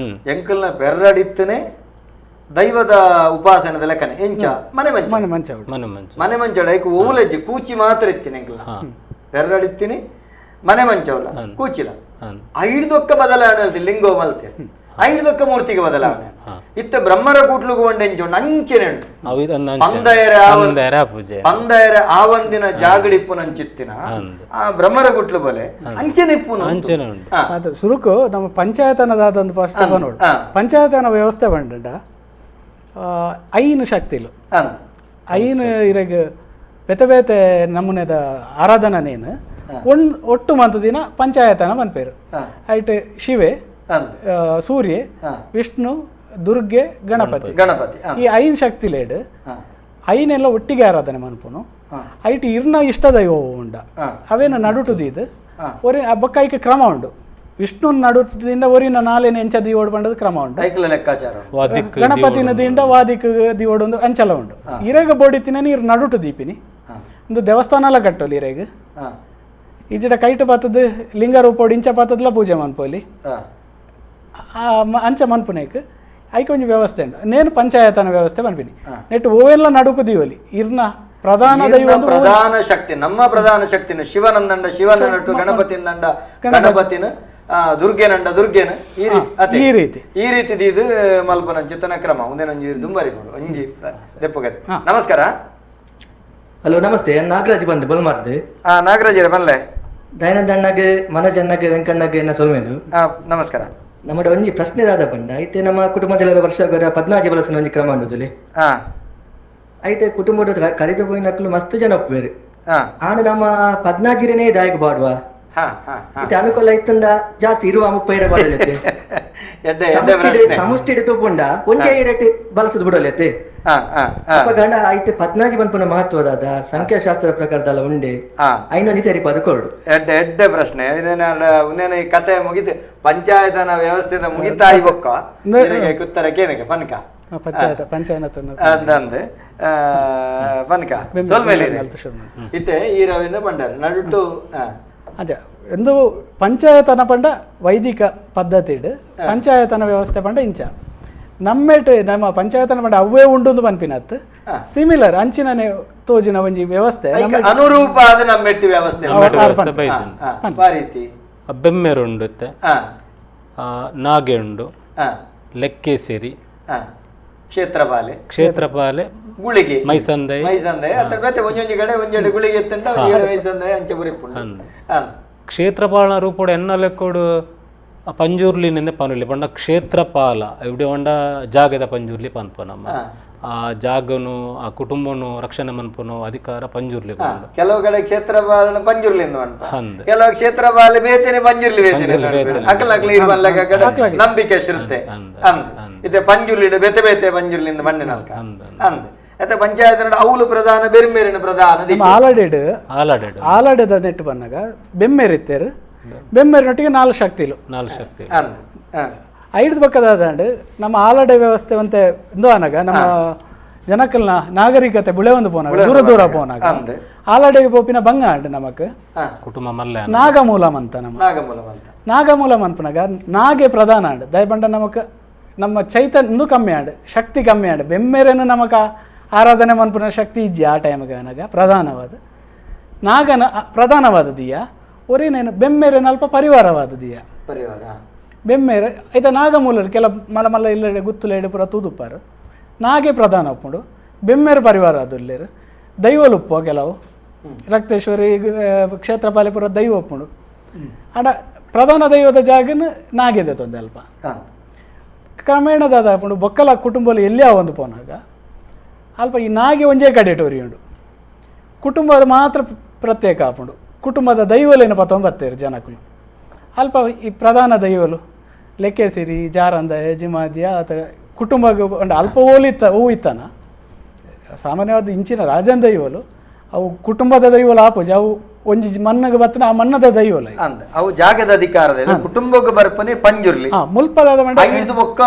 ಎಂಕಲ್ನ ಪೆರ್ರಡಿತ್ತನೆ ದೈವದ ಉಪಾಸನದ ಲೆಕ್ಕನೆ ಎಂಚ ಮನೆ ಮಂಚ ಮನೆ ಮಂಚ ಮನೆ ಮಂಚ ಮನೆ ಮಂಚ ಐಕ್ ಓಲೆಜ್ಜಿ ಕೂಚಿ ಮಾತ್ರ ಇತ್ತಿನಿ ಎಂಕಲ್ನ ಪೆರ್ರಡಿತ್ತಿನಿ ಮನೆ ಮಂಚವಲ್ಲ ಕೂಚಿಲ ಐಡ್ದೊಕ್ಕ ಬದಲಾವಣೆ ಲಿಂಗೋ ಮಲ್ತೆ ಐಡ್ದೊಕ್ಕ ಮೂರ್ತಿಗೆ ಬದಲಾವಣೆ ಇತ್ತ ಬ್ರಹ್ಮರ ಕೂಟ್ಲುಗು ಒಂಡೆಂಚು ಅಂಚೆನೆ ಪಂದಯರ ಆವಂದಿನ ಜಾಗಡಿಪ್ಪು ನಂಚಿತ್ತಿನ ಆ ಬ್ರಹ್ಮರ ಕೂಟ್ಲು ಬಲೆ ಅಂಚೆನೆ ಇಪ್ಪು ಅಂಚೆನೆ. ಅದು ಸುರುಕು ನಮ್ಮ ಪಂಚಾಯತನದಾದ ಫಸ್ಟ್ ನೋಡು, ಪಂಚಾಯತನ ವ್ಯವಸ್ಥೆ ಬಂಡ ಐನು ಶಕ್ತಿಲು ಐನು ಇರಗ ಬೇತೆ ಬೇತೆ ನಮೂನೆದ ಆರಾಧನೆನು ಒಟ್ಟು ಮಂತು ದಿನ ಪಂಚಾಯತನ ಮನ್ಪೇರು. ಐಟ್ ಶಿವೆ, ಸೂರ್ಯ, ವಿಷ್ಣು, ದುರ್ಗೆ, ಗಣಪತಿ ಗಣಪತಿ ಈ ಐನ್ ಶಕ್ತಿ ಲೇಡ್ ಐನೆಲ್ಲ ಒಟ್ಟಿಗೆ ಆರಾಧನೆ ಮನ್ಪುನು. ಐಟ್ ಇರ್ನ ಇಷ್ಟ ದೈವ ಉಂಡ ಅವೇನು ನಡುಟುದೀದು ಒರಿ ಬೊಕ್ಕ ಐಕೆ ಕ್ರಮ ಉಂಡು. ವಿಷ್ಣು ನಡುಟದಿಂದ ಒರಿನ ನಾಲೇನ ಎಂಚ ದಿವೋಡು ಬಂಡದ ಕ್ರಮ ಉಂಡು. ಲೆಕ್ಕಾಚಾರ ಗಣಪತಿನ ದಿಂಡ ವಾದಿಕ್ ದಿವೋಡು ಒಂದು ಅಂಚಲ ಉಂಡು. ಇರೆಗ ಬೋಡಿತಿನ ನೀರು ನಡುಟು ದೀಪಿನಿ ಒಂದು ದೇವಸ್ಥಾನ ಎಲ್ಲ ಕಟ್ಟೋಲಿ ಇರೆಗ್ ಈಜಿಡ ಕೈಟು ಪಾತದ ಲಿಂಗ ರೂಪೋಡು ಇಂಚ ಪಾತದ್ಲ ಪೂಜೆ ಮನ್ಪೋಲಿ ಅಂಚ ಮನ್ಪುನೇಕ್ ಐಕೆ ಒಂಜಿ ವ್ಯವಸ್ಥೆ ಉಂಟು. ನೇನು ಪಂಚಾಯತನ ವ್ಯವಸ್ಥೆ ಮನ್ಪಿನಿ ನೆಟ್ಟು ಓವೆಲ್ಲ ನಡುಕು ದೀವಲಿ ಇರ್ನ ಪ್ರಧಾನ ದೈವ ಪ್ರಧಾನ ಶಕ್ತಿ ನಮ್ಮ ಪ್ರಧಾನ ಶಕ್ತಿನ ಶಿವನಂದಂಡ ಶಿವನ ನಟ್ಟು ಗಣಪತಿನಂಡ ಗಣಪತಿನ ದುರ್ಗೆನಂಡ ದುರ್ಗೆನ ಈ ರೀತಿ ಈ ರೀತಿ ಇದು ಮಲ್ಪನ ಚಿತ್ತನ ಕ್ರಮ ಒಂದೇನೊಂಜಿ ದುಂಬರಿ ಒಂಜಿ ದೆಪ್ಪಗತೆ. ನಮಸ್ಕಾರ. ಹಲೋ ನಮಸ್ತೆ, ನಾಗರಾಜ್ ಬಂದು ಬಲ್ಮಾರ್ದು. ನಾಗರಾಜ್ ಬನ್ಲೆ ದಯಾನಂದ ಅಣ್ಣಗೆ ಮನೋಜ್ ಅಣ್ಣಗೆ ವೆಂಕಣ್ಣಗೆ ಎನ್ನ ಸೊಲ್ಮೇಲು. ನಮಸ್ಕಾರ. ನಮ್ಮ ಒಂಜಿ ಪ್ರಶ್ನೆ ದಾದ ಪಂಡ ಐತೆ ನಮ್ಮ ಕುಟುಂಬದಲ್ಲಿ ವರ್ಷ ಪದ್ನಾಜಿ ಬಲಸನ ಒಂಜಿ ಕ್ರಮ ಉಂಡುದಲ್ಲಿ ಐತೆ ಕುಟುಂಬದ ಕರೆದು ಪೋಯಿನಕ್ಲು ಮಸ್ತ್ ಜನ ಒಪ್ಪುವೇರು. ಆಂಡ ನಮ್ಮ ಪದ್ನಾಜಿರನೇ ದಾಯಕ ಬಾಡುವ ಅನುಕೂಲ ಇತ್ತಂದ ಜಾಸ್ತಿ ಇರುವ ಮುಪ್ಪೈರ ಬಾಡಲತ್ತೆ ಸಮಷ್ಟಿ ತೂಪುಂಡ ಒಂಜೇ ರೇಟ್ ಬಲಸದ್ ಬಿಡಲತ್ತೆ. ಅಪಗಂಡ ಐತೆ ಪದ್ನಾಜಿ ಬನ್ಪುನ ಮಹತ್ವದಾದ ಸಂಖ್ಯಾಶಾಸ್ತ್ರದ ಪ್ರಕಾರದಲ್ಲ ಉಂಡೆ ಐನೊಂಜಿ ತೆರಿಪಾದ ಕೊರಡು. ಎಡ್ಡೆ ಎಡ್ಡೆ ಪ್ರಶ್ನೆ. ಉನ್ನೇನ ಈ ಕತೆ ಮುಗಿತು ಪಂಚಾಯತನ ವ್ಯವಸ್ಥೆದ ಮುಗಿತಾಯಿ ಬೊಕ್ಕ ಉತ್ತರ ಕೇನಗೆ ಪನ್ಕ ಪಂಚಾಯತ ಪಂಚಾಯತ್ ಅಂದಂದೆ ಪನ್ಕ ಸೊಲ್ಮೇಲೆ ಇತ್ತೆ ಈ ರವಿನ ಪಂಡಾರ ನಡುಟು. ಅಜ್ಜ ಎಂದು ಪಂಚಾಯತನ ಪಂಡ ವೈದಿಕ ಪದ್ಧತಿ ಪಂಚಾಯತನ ವ್ಯವಸ್ಥೆ ಪಂಡ ಇಂಚ ನಮ್ಮೇಟ್ ನಮ್ಮ ಪಂಚಾಯತನ ಪಂಡ ಅವೇ ಉಂಡು ಪನ್ಪಿನತ್ ಸಿಮಿಲರ್ ಅಂಚಿನನೆ ತೋಜಿನ ಒಂಜಿ ವ್ಯವಸ್ಥೆ ಅನುರೂಪ ಆದ ನಮ್ಮೆಟ್ಟಿ ವ್ಯವಸ್ಥೆ ಬೆಮ್ಮೆರು ಉಂಡು, ನಾಗೆ ಉಂಡು, ಲೆಕ್ಕೇಸಿರಿ, ಕ್ಷೇತ್ರಪಾಲೆ ಕ್ಷೇತ್ರಪಾಲೆ ಗುಳಿಗೆ ಮೈಸಂದೆ ಮೈಸಂದೆ ಅತ್ತ ಬೇತೆ ಒಂಜೊಂಜಿ ಕಡೆ ಒಂಜೆಡೆ ಗುಳಿಗೆ ಎತ್ತಂಡ ಒಂಜೆಡೆ ಮೈಸಂದೆ ಅಂಚೆ ಬುರಿಪುಂಡು. ಕ್ಷೇತ್ರಪಾಲನ ರೂಪೋಡು ಎನ್ನ ಲೆಕ್ಕೋಡು ಪಂಜುರ್ಲಿನಿಂದ ಪನುಲಿ ಪಂಡ ಕ್ಷೇತ್ರಪಾಲ ಇಡೀ ಒಂಡ ಜಾಗದ ಪಂಜುರ್ಲಿ ಪನ್ಪ ನಮ್ಮ ಆ ಜಾಗನು ಆ ಕುಟುಂಬನು ರಕ್ಷಣೆ ಮನ್ಪುನು ಅಧಿಕಾರ ಪಂಜುರ್ಲಿ. ಕೆಲವು ಕಡೆ ಕ್ಷೇತ್ರಪಾಲನ ಪಂಜುರ್ಲಿ ಅಂದ, ಕೆಲವು ಕ್ಷೇತ್ರಪಾಲ ಬೇತೇನೆ ಪಂಜುರ್ಲಿ ಬೇತೇನೆ ಅಕಲ ಅಕಲ ಇರುವಲ್ಲ ಕಡೆ ನಂಬಿಕೆ ಶ್ರದ್ಧೆ ಅಂದ್ ಇದೆ ಪಂಜುರ್ಲಿ ಬೇತೆ ಬೇತೆ ಪಂಜುರ್ಲಿಂದ ಮಣ್ಣಿನಲ್ಕ ಅಂದ್. ಅತ್ತ ಪಂಚಾಯತ್ ಅವಲು ಪ್ರಧಾನ ಬೆರ್ಮೇರಿನ ಪ್ರಧಾನ ಆಲಡೆಡ್ ಆಲಡೆದ ನೆಟ್ಟು ಬಂದಾಗ ಬೆಮ್ಮೇರಿತ್ತೇರು ಬೆಮ್ಮೇರಿನೊಟ್ಟಿಗೆ ನಾಲ್ಕು ಶಕ್ತಿಲು ನಾಲ್ಕು ಶಕ್ತಿ ಐದು ಪಕ್ಕದಾದಂಡು ನಮ್ಮ ಆಲಡೆ ವ್ಯವಸ್ಥೆ ಅಂತೆ ಇಂದು ಅನಗ ನಮ್ಮ ಜನಕಲ್ನ ನಾಗರಿಕತೆ ಬುಳೆ ಒಂದು ಪೋನಾಗ ದೂರ ದೂರ ಪೋನಾಗ ಆಲಡೆಗೆ ಪೋಪಿನ ಬಂಗ ಅಂಡು ನಮಕ್ ಕುಟುಂಬ ಮಲ್ಲ ನಾಗಮೂಲಂ ಅಂತ ನಮ್ಮ ನಾಗಮೂಲಂ ಅನ್ಪನಾಗ ನಾಗೆ ಪ್ರಧಾನ ಅಂಡು ದಯಪಂಡ ನಮಕ್ ನಮ್ಮ ಚೈತನ್ಯ ಕಮ್ಮಿ ಆಂಡು ಶಕ್ತಿ ಕಮ್ಮಿ ಆಂಡು ಬೆಮ್ಮೇರೇನು ನಮಕ ಆರಾಧನೆ ಮನ್ಪುನ ಶಕ್ತಿ ಇಜ್ಜಿ ಆ ಟೈಮ್ಗೆ ಅನಗ ಪ್ರಧಾನವಾದ ನಾಗನ ಪ್ರಧಾನವಾದದಿಯ ಒರೇನೇನು ಬೆಮ್ಮೇರೇನು ಅಲ್ಪ ಪರಿವಾರವಾದದಿಯ ಪರಿವಾರ ಬೆಮ್ಮೇರೆ ಐತ ನಾಗಮೂಲರು ಕೆಲ ಮಲ ಮಲ್ಲ ಇಲ್ಲಡೆ ಗುತ್ತುಲೇಡು ಪೂರ ತೂದುಪ್ಪಾರು ನಾಗೆ ಪ್ರಧಾನ ಒಪ್ಪುಂಡು ಬೆಮ್ಮೇರು ಪರಿವಾರ ಅದು ಇಲ್ಲೇರು ದೈವಲುಪ್ಪು ಕೆಲವು ರಕ್ತೇಶ್ವರಿ ಕ್ಷೇತ್ರಪಾಲೆ ಪೂರ ದೈವ ಒಪ್ಪುಂಡು ಆಡ ಪ್ರಧಾನ ದೈವದ ಜಾಗನ ನಾಗಿದೆ ತೊಂದೆ ಅಲ್ಪ ಕ್ರಮೇಣ ದಾದ ಬೊಕ್ಕಲ ಕುಟುಂಬದಲ್ಲಿ ಎಲ್ಲಿ ಒಂದು ಪೋನಾಗ ಅಲ್ಪ ಈ ನಾಗೆ ಒಂಜೇ ಕಡೆ ಉಂಡು ಕುಟುಂಬ ಮಾತ್ರ ಪ್ರತ್ಯೇಕ ಆಪುಂಡು ಕುಟುಂಬದ ದೈವಲೇನು ಪತ್ತೊಂಬತ್ತೇರು ಜನಕುಲು ಅಲ್ಪ ಈ ಪ್ರಧಾನ ದೈವಲು ಲೆಕ್ಕೆಸಿರಿ ಜಾರಂದ ಜಿಮಾದಿಯ ಅಥವಾ ಕುಟುಂಬ ಅಲ್ಪ ಓಲಿತ್ತ ಹೂ ಇತ್ತನ ಸಾಮಾನ್ಯವಾದ ಇಂಚಿನ ರಾಜನ ದೈವಲು ಅವು ಕುಟುಂಬದ ದೈವಲು ಆಪುಜಿ ಅವು ಒಂಜಿ ಮಣ್ಣಗೆ ಬತ್ತನ ಆ ಮಣ್ಣದ ದೈವಲ ಅಂದ ಅವು ಜಾಗದ ಅಧಿಕಾರದ ಕುಟುಂಬಕ್ಕೆ ಬರ್ಪನೆ ಪಂಜುರ್ಲಿ ಮುಲ್ಪದಾದ ಐದು ಬೊಕ್ಕ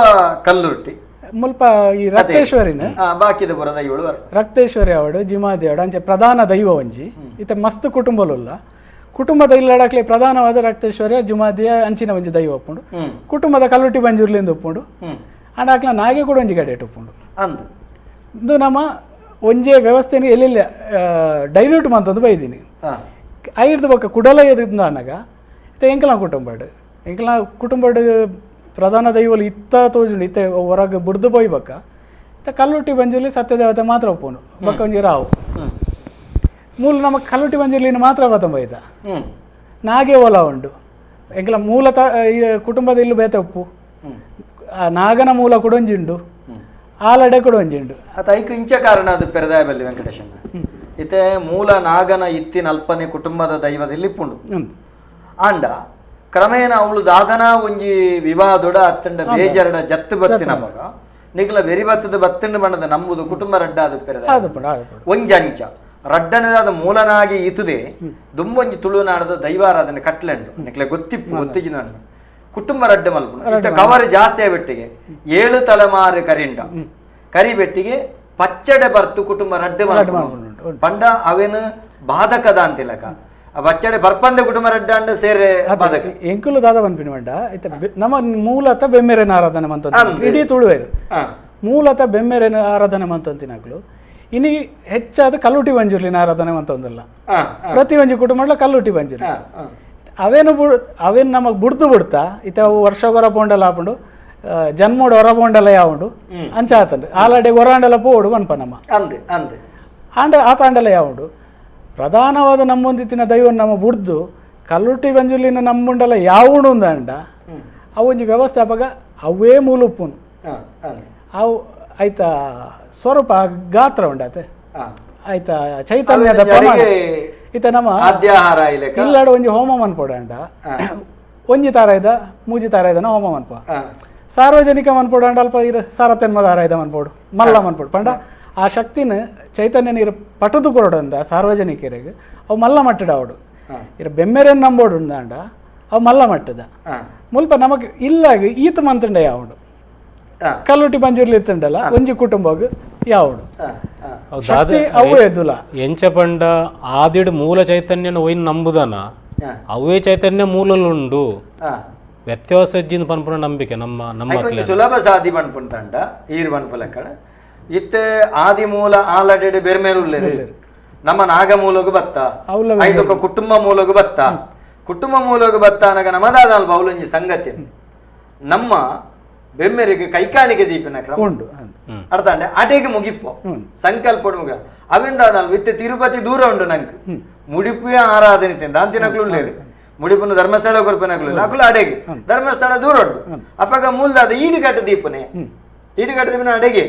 ಕಲ್ಲುರ್ಟಿ ಮುಲ್ಪ ಈ ರಕ್ತೇಶ್ವರಿನ ಬಾಕಿದ ಬರ ದೈವಳು ರಕ್ತೇಶ್ವರಿ ಅವಡು ಜಿಮಾದಿ ಅವಡು ಅಂಚೆ ಪ್ರಧಾನ ದೈವ ಒಂಜಿ ಇತ ಮಸ್ತ್ ಕುಟುಂಬಲುಲ್ಲ ಕುಟುಂಬದ ಇಲ್ಲಡಕ್ಲೆ ಪ್ರಧಾನವಾದ ರಕ್ತೇಶ್ವರಿಯ ಜುಮಾದಿಯ ಅಂಚಿನ ಒಂಜಿ ದೈವ ಒಪ್ಪುಂಡು ಕುಟುಂಬದ ಕಲ್ಲುಟ್ಟಿ ಬಂಜುರ್ಲಿಂದ ಒಪ್ಪುಂಡು ಅಂಡ್ ಆಕ್ಲ ನಾಗೆ ಕೂಡ ಒಂಜಿ ಗಡೆ ಉಪ್ಪುಂಡು ಅಂದ್ ಇದು ನಮ್ಮ ಒಂಜೇ ವ್ಯವಸ್ಥೆನ ಎಲ್ಲೆಲ್ಲ ಡೈಲ್ಯೂಟ್ ಮಂತೊಂದು ಬೈದೀನಿ ಐರ್ದ ಬೊಕ್ಕ ಕುಡಲ ಅನ್ನಗ ಇತ್ತ ಎಂಕಲ ಕುಟುಂಬಡ್ ಎಂಕಲ ಕುಟುಂಬಡ್ ಪ್ರಧಾನ ದೈವಲು ಇತ್ತ ತೋಜುಂಡು ಇತ್ತ ಹೊರಗೆ ಬುಡ್ದು ಪೋಯ್ ಬೊಕ್ಕ ಇತ್ತ ಕಲ್ಲುಟ್ಟಿ ಬಂಜುರ್ಲಿ ಸತ್ಯದೇವತೆ ಮಾತ್ರ ಒಪ್ಪುಂಡು ಬೊಕ್ಕ ಒಂಜಿ ರಾವು ಮೂಲ ನಮ್ಮ ಕಲ್ಲುಟ್ಟಿ ಬಂಜುರ್ಲಿನ ಮಾತ್ರ ಬತ್ತಂಬೈದ ನಾಗೆ ಓಲ ಉಂಡು ಎಂಕಲ ಮೂಲತ ಕುಟುಂಬದ ಇಲ್ಲು ಬೇತೆ ಉಪ್ಪು ಆ ನಾಗನ ಮೂಲ ಕೂಡ ಒಂಜಿ ಉಂಡು ಆಲಡೆ ಕೂಡ ಒಂಜಿ ಉಂಡು ಅತ ಐಕ್ ಇಂಚ ಕಾರಣ ಅದು ಪೆರದಾಯ ಬಲ್ಲಿ ವೆಂಕಟೇಶನ ಇತ್ತೆ ಮೂಲ ನಾಗನ ಇತ್ತಿನ ಅಲ್ಪನೆ ಕುಟುಂಬದ ದೈವದಲ್ಲಿ ಇಪ್ಪುಂಡು ಆಂಡ ಕ್ರಮೇಣ ಅವಳು ದಾದನ ಒಂಜಿ ವಿವಾದೊಡ ಅತ್ತಂಡ ಬೇಜಾರಡ ಜತ್ತು ಬತ್ತಿನ ಮಗ ನಿಗ್ಲ ಬೆರಿ ಬತ್ತದ ಬತ್ತಂಡ ಬಣ್ಣದ ನಂಬುದು ಕುಟುಂಬ ರಡ್ಡ ಅದು ಪೆರದಾಯ ಒಂಜಂಚ ರಡ್ಡನದಾದ ಮೂಲನಾಗಿ ಇತುದೆ ದುಂಬೊಂಜಿ ತುಳುನಾಡದ ದೈವಾರಾಧನೆ ಕಟ್ಲೆಂಡು ನಿಕ್ಲೆ ಗೊತ್ತಿಪ್ಪು ಗೊತ್ತಿಜಿನ ಕುಟುಂಬ ರಡ್ಡ ಮಲ್ಪುಂಡು ಕವರ್ ಜಾಸ್ತಿ ಆಗ್ಬಿಟ್ಟಿಗೆ 7 ತಲೆಮಾರು ಕರಿಂಡ ಕರಿಬೆಟ್ಟಿಗೆ ಪಚ್ಚಡೆ ಬರ್ತು ಕುಟುಂಬ ರಡ್ಡೆ ಮಲ್ಪುಂಡು ಪಂಡ ಅವೇನು ಬಾಧಕದ ಅಂತಿಲಕ ಆ ಪಚ್ಚಡೆ ಬರ್ಪಂದೆ ಕುಟುಂಬ ರಡ್ಡ ಅಂಡ ಸೇರೆ ಬಾಧಕ ಎಂಕುಲು ದಾದ ಪನ್ಪಿನ ಬಂಡ ಇತ್ತ ನಮ್ಮ ಮೂಲತಃ ಬೆಮ್ಮೆರೆನ ಆರಾಧನೆ ಮಂತ ಇಡೀ ತುಳುವೇರು ಮೂಲತಃ ಬೆಮ್ಮೆರೆನ ಆರಾಧನೆ ಮಂತಂತಿನಕ್ಲು ಇನಿ ಹೆಚ್ಚಾದ ಕಲ್ಲುಟಿ ಬಂಜುರ್ಲಿನ ಆರಾಧನೆ ಮಂತೊಂದಿಲ್ಲ ಪ್ರತಿ ಒಂಜಿ ಕುಟುಂಬ ಕಲ್ಲುಟಿ ಬಂಜುರ್ಲಿ ಅವೇನು ಅವೇನು ನಮಗೆ ಬುಡ್ದು ಬಿಡ್ತಾ ಇತ್ತ ವರ್ಷ ಹೊರ ಪೋಂಡಲ ಆಪುಂಡು ಜನ್ಮೋಡು ಹೊರ ಪೋಂಡಲ ಯಾವುಂಡು ಅಂಚ ಆತಂಡು ಆಲಡೆ ಹೊರಾಂಡಲ ಪೋಡು ಪನ್ಪ ನಮ್ಮ ಅಂದೆ ಅಂದೆ ಆಂಡ ಆತಾಂಡಲ ಯಾವುಂಡು ಪ್ರಧಾನವಾದ ನಮ್ಮೊಂದಿತ್ತಿನ ದೈವ ನಮ್ಮ ಬುಡ್ದು ಕಲ್ಲುಟ್ಟಿ ಬಂಜುರ್ಲಿನ ನಮ್ಮುಂಡಲ ಯಾವುಂಡು ಅಂದ ಅವು ಒಂಜಿ ವ್ಯವಸ್ಥೆ ಅಪಗ ಅವೇ ಮೂಲುಪ್ಪುನು ಅವು ಆಯ್ತಾ ಸ್ವರೂಪ ಗಾತ್ರ ಉಂಡಾತೆ ಆಯ್ತಾ ಚೈತನ್ಯದ ಪ್ರಮಾಣ ಇತ್ತ ನಮ್ಮ ಇಲ್ಲಾಡ ಒಂಜಿ ಹೋಮ ಮನ್ಪೊಡಂಡ ಒಂಜಿ ತಾರಾಯ್ದ ಮೂಜಿ ತಾರಾಯ್ದನ ಹೋಮ ಮನ್ಪ ಸಾರ್ವಜನಿಕ ಮನ್ಪೊಡಂಡ ಅಲ್ಪ ಇರು ಸಾರತೆನ್ಮ ತಾರಾಯ್ದ ಮನ್ಪೋಡು ಮಲ್ಲ ಮನ್ಪೋಡು ಪಂಡ ಆ ಶಕ್ತಿನ ಚೈತನ್ಯನ ಇರು ಪಟದು ಕೊರಡಂದ ಸಾರ್ವಜನಿಕರಿಗೆ ಅವು ಮಲ್ಲ ಮಟ್ಟಡ ಅವಡು ಇರು ಬೆಮ್ಮೆರೆನ್ ನಂಬೋಡು ಅಂಡ ಅವು ಮಲ್ಲ ಮಟ್ಟದ ಮುಲ್ಪ ನಮಕ್ ಇಲ್ಲಾಗ ಈತ ಮಂತಂಡ ಯಾವುಂಡು ಕಲ್ಲುಟಿ ಬಂಜುರ್ಲಿ ಇತ್ತಂಡಲ್ಲ ಒಂಜಿ ಕುಟುಂಬಗ್ ಯಾವುಡು ಶಕ್ತಿ ಅವು ಎದ್ದುಲ ಎಂಚ ಪಂಡ ಆದಿಡ್ ಮೂಲ ಚೈತನ್ಯನ ಒಯ್ನ್ ನಂಬುದನ ಅವೇ ಚೈತನ್ಯ ಮೂಲಲುಂಡು ವ್ಯತ್ಯಾಸ ಪನ್ಪುನ ನಂಬಿಕೆ ನಮ್ಮ ನಮ್ಮ ಸುಲಭ ಸಾಧಿ ಪನ್ಪುಂಟಂಡ ಈರ್ ಪನ್ಪುಲಕ್ಕಡ ಇತ್ತೆ ಆದಿ ಮೂಲ ಆಲಡೆಡ್ ಬೆರ್ಮೇರುಲ್ಲೇರು ನಮ್ಮ ನಾಗ ಮೂಲಗು ಬತ್ತ ಐದೊಕ್ಕ ಕುಟುಂಬ ಮೂಲಗು ಬತ್ತ ಕುಟುಂಬ ಮೂಲಗು ಬತ್ತ ಅನಗ ನಮದಾದ ಅಲ್ಪ ಅವಲೊಂಜಿ ಸಂಗತಿ ನಮ್ಮ ಬೆಮ್ಮೆರಿಗೆ ಕೈಕಾಣಿಕೆ ದೀಪಿನ ಕ್ರಮ ಉಂಡು ಅರ್ಥ ಅಂಡೆ ಅಟೇಗೆ ಮುಗಿಪ್ಪು ಸಂಕಲ್ಪ ಮುಗ ಅವಿಂದ ಇತ್ತೆ ತಿರುಪತಿ ದೂರ ಉಂಡು ನಂಗೆ ಮುಡಿಪುಯ ಆರಾಧನೆ ತಿಂದ ಅಂತಿನಕ್ಲು ಉಳ್ಳೇರು ಮುಡಿಪುನ ಧರ್ಮಸ್ಥಳ ಕೊರ್ಪನಕ್ಲು ಅಕುಲು ಅಡೆಗೆ ಧರ್ಮಸ್ಥಳ ದೂರ ಉಂಡು ಅಪ್ಪಗ ಮೂಲದಾದ ಈಡಿಗಟ್ಟು ದೀಪನೆ ಈಡಿಗಟ್ಟು ದೀಪನ ಅಡೆಗೆ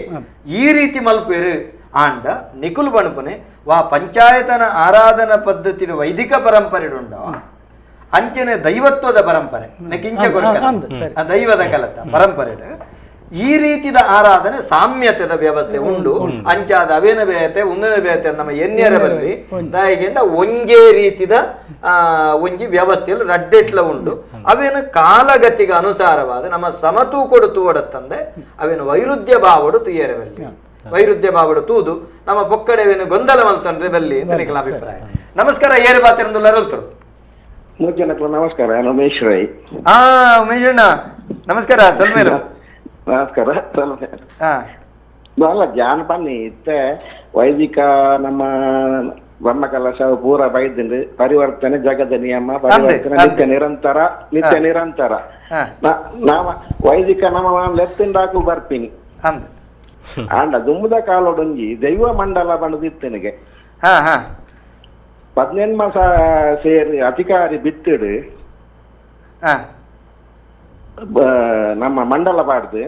ಈ ರೀತಿ ಮಲ್ಪೇರು ಆಂಡ ನಿಕುಲು ಬಣಪನೆ ವಾ ಪಂಚಾಯತನ ಆರಾಧನಾ ಪದ್ಧತಿ ವೈದಿಕ ಪರಂಪರೆ ಉಂಡ ಅಂಚನೆ ದೈವತ್ವದ ಪರಂಪರೆ ಕಿಂಚ ದೈವದ ಕಲತ ಪರಂಪರೆ ಈ ರೀತಿದ ಆರಾಧನೆ ಸಾಮ್ಯತೆದ ವ್ಯವಸ್ಥೆ ಉಂಡು ಅಂಚಾದ ಅವೇನ ಬೇತೆ ಉಂದನ ಬೇತೆ ನಮ್ಮ ಎನ್ಯರ ಬಲ್ಲಿ ದಾಯಿಗೆಂಡ ಒಂಜೇ ರೀತಿದ ಒಂಜಿ ವ್ಯವಸ್ಥೆಯಲ್ಲಿ ರಡ್ಡೆಟ್ಲ ಉಂಡು ಅವೇನು ಕಾಲಗತಿಗೆ ಅನುಸಾರವಾದ ನಮ್ಮ ಸಮತೂಕೊಡು ತೂವಡತ್ತಂದೆ ಅವೇನು ವೈರುಧ್ಯ ಭಾವಡು ತುಯ್ಯರಬಲ್ಲಿ ವೈರುಧ್ಯ ಭಾವಡು ತೂದು ನಮ್ಮ ಪೊಕ್ಕಡೆವೇನು ಗೊಂದಲ ಮಲ್ತಂದ್ರೆ ಬಲ್ಲಿ ಅಂತ ನಿಖಲ ಅಭಿಪ್ರಾಯ. ನಮಸ್ಕಾರ, ಏರು ಬಾತಿರಂದುಲ್ಲ. ನಮಸ್ಕಾರ, ಉಮೇಶ್ ರೈ. ಹಾ ಉಮೇಶ್ ಅಣ್ಣ ನಮಸ್ಕಾರ. ಸಲ್ಮೇಲು ನಮಸ್ಕಾರ. ಅಲ್ಲ ಜಾನ ಬನ್ನಿ ಇತ್ತೆ ವೈದಿಕ ನಮ್ಮ ಬ್ರಹ್ಮಕಲಶ ಪೂರ ಬೈದಿಂಡು ಪರಿವರ್ತನೆ ಜಗದ ನಿಯಮ ಪರಿವರ್ತನೆ ನಿತ್ಯ ನಿರಂತರ ನಿತ್ಯ ನಿರಂತರ ನಾವ ವೈದಿಕ ನಮ್ಮ ಲೆತ್ತಿಂಡಾಕು ಬರ್ತೀನಿ ಆಂಡ ದುಮ್ಮದ ಕಾಲೊಡೊಂಜಿ ದೈವ ಮಂಡಲ ಬಂದಿತ್ತನಿಗೆ 18 ಮಾಸ ಸೇರಿ ಅಧಿಕಾರಿ ಬಿತ್ತಿಡು ನಮ್ಮ ಮಂಡಲ ಬಾಡ್ದು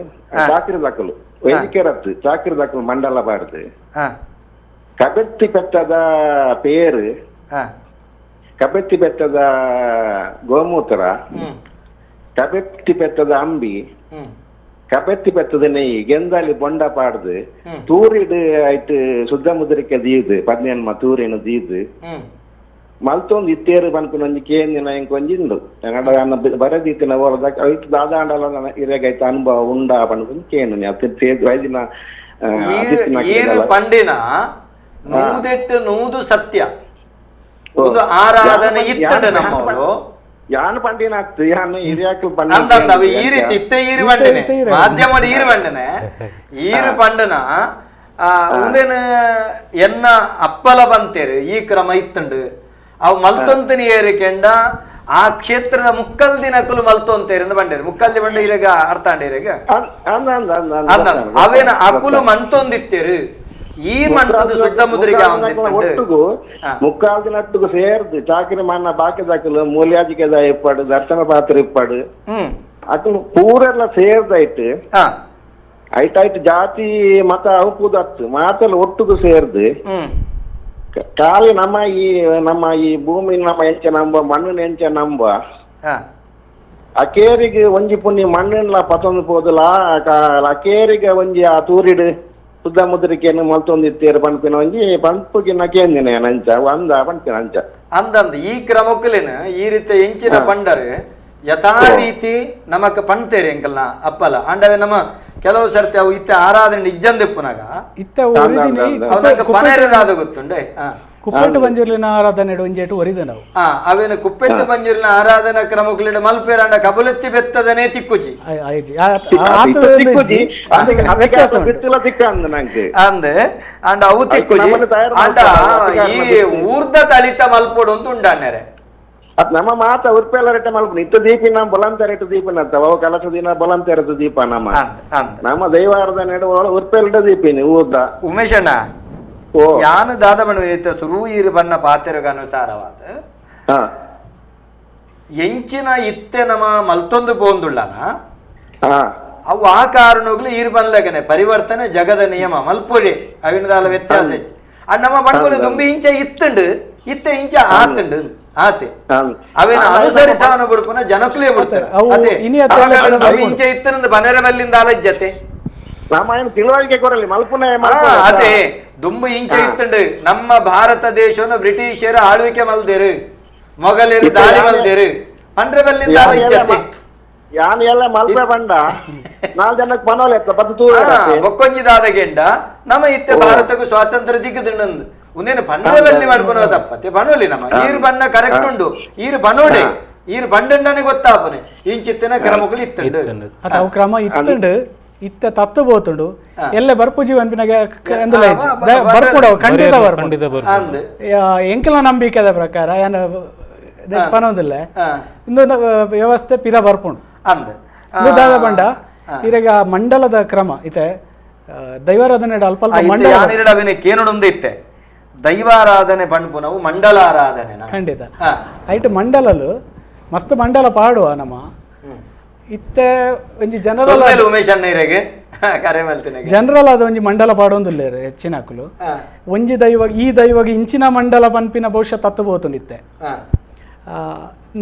ಚಾಕ್ರಿ ದಾಖಲು ವೈದಿಕರತ್ತು ಚಾಕ್ರಿ ದಾಖಲು ಮಂಡಲ ಬಾಡ್ದು ಕಬೆತ್ತಿ ಬೆಟ್ಟದ ಪೇರು ಕಬೆತ್ತಿ ಬೆಟ್ಟದ ಗೋಮೂತ್ರ ಕಬೆತ್ತಿ ಬೆಟ್ಟದ ಅಂಬಿ ಕಬೆತ್ತಿ ಬೆಟ್ಟದ ನೆಯ್ಯಿ ಗೆಂದಾಲಿ ಬೊಂಡ ಪಾಡ್ದು ತೂರಿಡು ಆಯ್ತು ಶುದ್ಧ ಮುದ್ರಿಕೆ ದೀದು 18 ತೂರಿನ ದೀದು ಮಲ್ತೊಂದು ಇತ್ತೇರು ಪನ್ಪಿನ ಒಂಜಿ ಕೇಂದಿನ ಎಂಕ್ ಒಂಜಿ ಉಂಡು ಬರದೀತಿನ ಓಲದ ಐಟ್ ದಾದಾಂಡಲ ಇರೆಗೈತ ಅನುಭವ ಉಂಡಾ ಪನ್ಪಿನ ಕೇಂದಿನ ವೈದಿನ ಪಂಡಿನ 108 ಸತ್ಯ ಒಂದು ಆರಾಧನೆ ಇತ್ತಂಡೆ ನಮ್ಮವರು ಯಾನ್ ಪಂಡಿನ ಆಗ್ತು ಯಾನ್ ಹಿರಿಯಾಕ್ಲು ಪಂಡ ಈ ರೀತಿ ಇತ್ತೆ ಈರು ಬಂಡನೆ ಮಾಧ್ಯಮ ಈರು ಬಂಡನೆ ಈರು ಪಂಡನ ಉಂದೇನ ಎನ್ನ ಅಪ್ಪಲ ಬಂತೇರು ಈ ಕ್ರಮ ಇತ್ತಂಡು ಅವು ಮಲ್ತೊಂತನಿ ಏರಿಕೆಂಡ ಆ ಕ್ಷೇತ್ರದ ಮುಕ್ಕಲ್ ದಿನಕ್ಕಲು ಮಲ್ತೊಂತೇರಿ ಅಂತ ಬಂಡೇರು ಮುಕ್ಕಲ್ದಿ ಬಂಡ ಇರಗ ಅರ್ಥ ಅಂಡೇರಿಗ ಅವೇನ ಅಕುಲು ಮಂತೊಂದಿತ್ತೇರು ಈ ಮಂಟದ ಶುದ್ಧ ಮುದ್ರಿಕೆ ಒಟ್ಟುಗು ಮುಕ್ಕಾಲ್ ದಿನಟ್ಟುಗು ಸೇರ್ದು ಚಾಕಿರಿ ಮಣ್ಣ ಬಾಕಿ ದಾಕಲು ಮೂಲ್ಯಾಜಿಕೆದ ಇಪ್ಪಾಡು ದರ್ಶನ ಪಾತ್ರ ಇಪ್ಪಾಡು ಅಕಲು ಪೂರೆಲ್ಲ ಸೇರ್ದಾಯ್ತು ಆಯ್ತಾಯ್ತು ಜಾತಿ ಮತ ಅವು ಮಾತೆಲ್ಲ ಒಟ್ಟುಗು ಸೇರ್ದು ಖಾಲಿ ನಮ್ಮ ಈ ಭೂಮಿ ನಮ್ಮ ಎಂಚ ನಂಬ ಮಣ್ಣಿನ ಎಂಚ ನಂಬ ಅಕೇರಿಗೆ ಒಂಜಿ ಪುಣ್ಯ ಮಣ್ಣಿನ ಪತೊಂದು ಪೋದಲ ಅಕೇರಿಗೆ ಒಂಜಿ ಆ ತೂರಿಡು ಶುದ್ಧ ಮುದ್ರಿಕೆಯನ್ನು ಮಲ್ತೊಂದಿತ್ತೇರು ಪನ್ಪಿನ ಒಂಜಿ ಪಂಪುಗಿನ ಕೇಂದಿನ ಅಂಚ ಅಂದ ಪನ್ಪಿನ ಅಂಚ ಅಂದಂದ ಈ ಕ್ರಮಕ್ಕಲೇನ ಈ ರೀತಿ ಎಂಚಿನ ಪಂಡರು ಯಥಾ ರೀತಿ ನಮಕ್ ಪಂತೇರಿ ಎಂಕಲ್ನ ಅಪ್ಪಲ ಅಂಡವೆ ನಮ್ಮ ಕೆಲವು ಸರ್ತಿ ಅವು ಇತ್ತೆ ಆರಾಧನೆ ಇಜ್ಜಂದಿಪ್ಪುನಾಗ ಇತ್ತೆ ಪನೇರದಾದ ಗೊತ್ತುಂಡೆ ಕುಪ್ಪೆಟ್ಟು ಬಂಜೂರ್ಲಿನ ಆರಾಧನೆ ಒಂಜೇಟು ಒರಿದ ನಾವು ಅವೇನು ಕುಪ್ಪೆಟ್ಟು ಬಂಜೂರಿನ ಆರಾಧನಾ ಕ್ರಮಕ್ಕಲಿಡ ಮಲ್ಪೇರಂಡ ಕಬಲತ್ತಿ ಬೆತ್ತದನೇ ತಿಕ್ಕುಜಿ ಅಂದೆ ಅಂಡ ಅವು ತಿಕ್ಕುಜಿ ಅಂಡ ಈ ಊರ್ದ ತಳಿತ ಮಲ್ಪೊಡು ಅಂತ ಉಂಡಣ್ಣರೆ ಅದ್ ನಮ್ಮ ಮಾತ ಉರ್ಪೆಲ್ಲ ರೇಟ ಮಲ್ಪು ಇತ್ತ ದೀಪಿ ನಮ್ಮ ಬಲಂತ ರೇಟ್ ದೀಪಿನ ಅವ ಕಲಸ ದಿನ ಬಲಂತ ಇರತ್ತ ದೀಪ ನಮ್ಮ ನಮ್ಮ ದೈವಾರಾಧನೆ ಉರ್ಪೆಲ್ಲ ದೀಪಿನಿ ಊರ್ದ ಉಮೇಶಣ್ಣ ಯಾನು ದಾದ ಬಣ್ಣ ಸುರು ಈರು ಬಣ್ಣ ಪಾತೆರಗನುಸಾರವಾದ ಎಂಚಿನ ಇತ್ತೆ ನಮ್ಮ ಮಲ್ತೊಂದು ಪೋಂದುಳ್ಳನ ಅವು ಆ ಕಾರಣಗಳು ಈರು ಬನ್ಲಗನೆ ಪರಿವರ್ತನೆ ಜಗದ ನಿಯಮ ಮಲ್ಪೊಳಿ ಅವಿನದಾಲ ವ್ಯತ್ಯಾಸ ಹೆಚ್ಚು ನಮ್ಮ ಬಣ್ಣ ದುಂಬಿ ಇಂಚ ಇತ್ತುಂಡು ಇತ್ತೆ ಇಂಚ ಆತುಂಡು ಆತೆ ಅವೇನ ಅನುಸರಿಸವನ ಬಿಡ್ಪುನ ಜನಕ್ಲೇ ಬಿಡ್ತಾರೆ ಅದೇ ಇಂಚ ಇತ್ತನಂದು ಬನೆರ ಬಲ್ಲಿಂದ ಆಲಜ್ಜತೆ ರಾಮಾಯಣ ತಿಳುವಳಿಕೆ ಕೊರಲಿ ಮಲ್ಪುನೆ ಅದೇ ದುಂಬು ಇಂಚ ಇತ್ತುಂಡು ನಮ್ಮ ಭಾರತ ದೇಶವನ್ನು ಬ್ರಿಟಿಷರು ಆಳ್ವಿಕೆ ಮಲ್ದೇರು ಮೊಘಲರು ದಾಳಿ ಮಲ್ದೇರು ಪಂಡ್ರೆ ಬಲ್ಲಿಂದ ಆಲಜ್ಜತೆ ಯಾನ್ ಎಲ್ಲ ಮಲ್ಪೆ ಬಂಡ ನಾಲ್ ಜನಕ್ಕೆ ಪನೋಲೆ ಬೊಕ್ಕೊಂಜಿದಾದ ಗೆಂಡ ನಮ್ಮ ಇತ್ತೆ ಭಾರತಕ್ಕೂ ಸ್ವಾತಂತ್ರ್ಯ ದಿಕ್ಕದಿಂಡು ಒಂದೇನು ಬಣ್ಣದಲ್ಲಿ ಮಾಡ್ಕೊಳೋ ತಪ್ಪತ್ತೆ ಬಣ್ಣೋಲಿ ನಮ್ಮ ಈರು ಬಣ್ಣ ಕರೆಕ್ಟ್ ಉಂಡು ಈರು ಬಣ್ಣೋಡೆ ಈರು ಬಂಡಂಡನೆ ಗೊತ್ತಾಪನೆ ಇಂಚಿತ್ತಿನ ಕ್ರಮಗಳು ಇತ್ತುಂಡು ಅವು ಕ್ರಮ ಇತ್ತುಂಡು ಇತ್ತ ತತ್ತು ಬೋತುಂಡು ಎಲ್ಲ ಬರ್ಪುಜಿ ಪನ್ಪಿನಾಗ ಬರ್ಪುಡ ಖಂಡಿತ ಬರ್ಪುಂಡು ಎಂಕಲ ನಂಬಿಕೆದ ಪ್ರಕಾರ ಏನ ಪನೊಂದಿಲ್ಲ ಇಂದು ವ್ಯವಸ್ಥೆ ಪಿರ ಬರ್ಪುಂಡು ಅಂದ್ ದಾದ ಬಂಡ ಇರೆಗ ಮಂಡಲದ ಕ್ರಮ ಇತ್ತೆ ದೈವಾರಾಧನೆ ಅಲ್ಪ ಅಲ್ಪ ಮಂಡಲ ಕೇನೊಡೊಂದು ಇತ್ತೆ ದೈವಾರಾಧನೆ ಪಣ್ಪುನವು ಮಂಡಲಾರಾಧನೆ ಖಂಡಿತ ಐಟ್ ಮಂಡಲಲು ಮಸ್ತ್ ಮಂಡಲ ಪಾಡುವ ನಮ್ಮ ಇತ್ತೆ ಒಂಜಿ ಜನರಲ್ ಉಮೇಶ್ ಅಣ್ಣ ಕರೆ ಮಲ್ತಿನ ಜನರಲ್ ಆದ ಒಂಜಿ ಮಂಡಲ ಪಾಡೊಂದುಲ್ಲೇರು ಹೆಚ್ಚಿನಕುಲು ಒಂಜಿ ದೈವ ಈ ದೈವಗ ಇಂಚಿನ ಮಂಡಲ ಪನ್ಪಿನ ಬಹುಶಃ ತತ್ತು ಪೋತುಂಡಿತ್ತೆ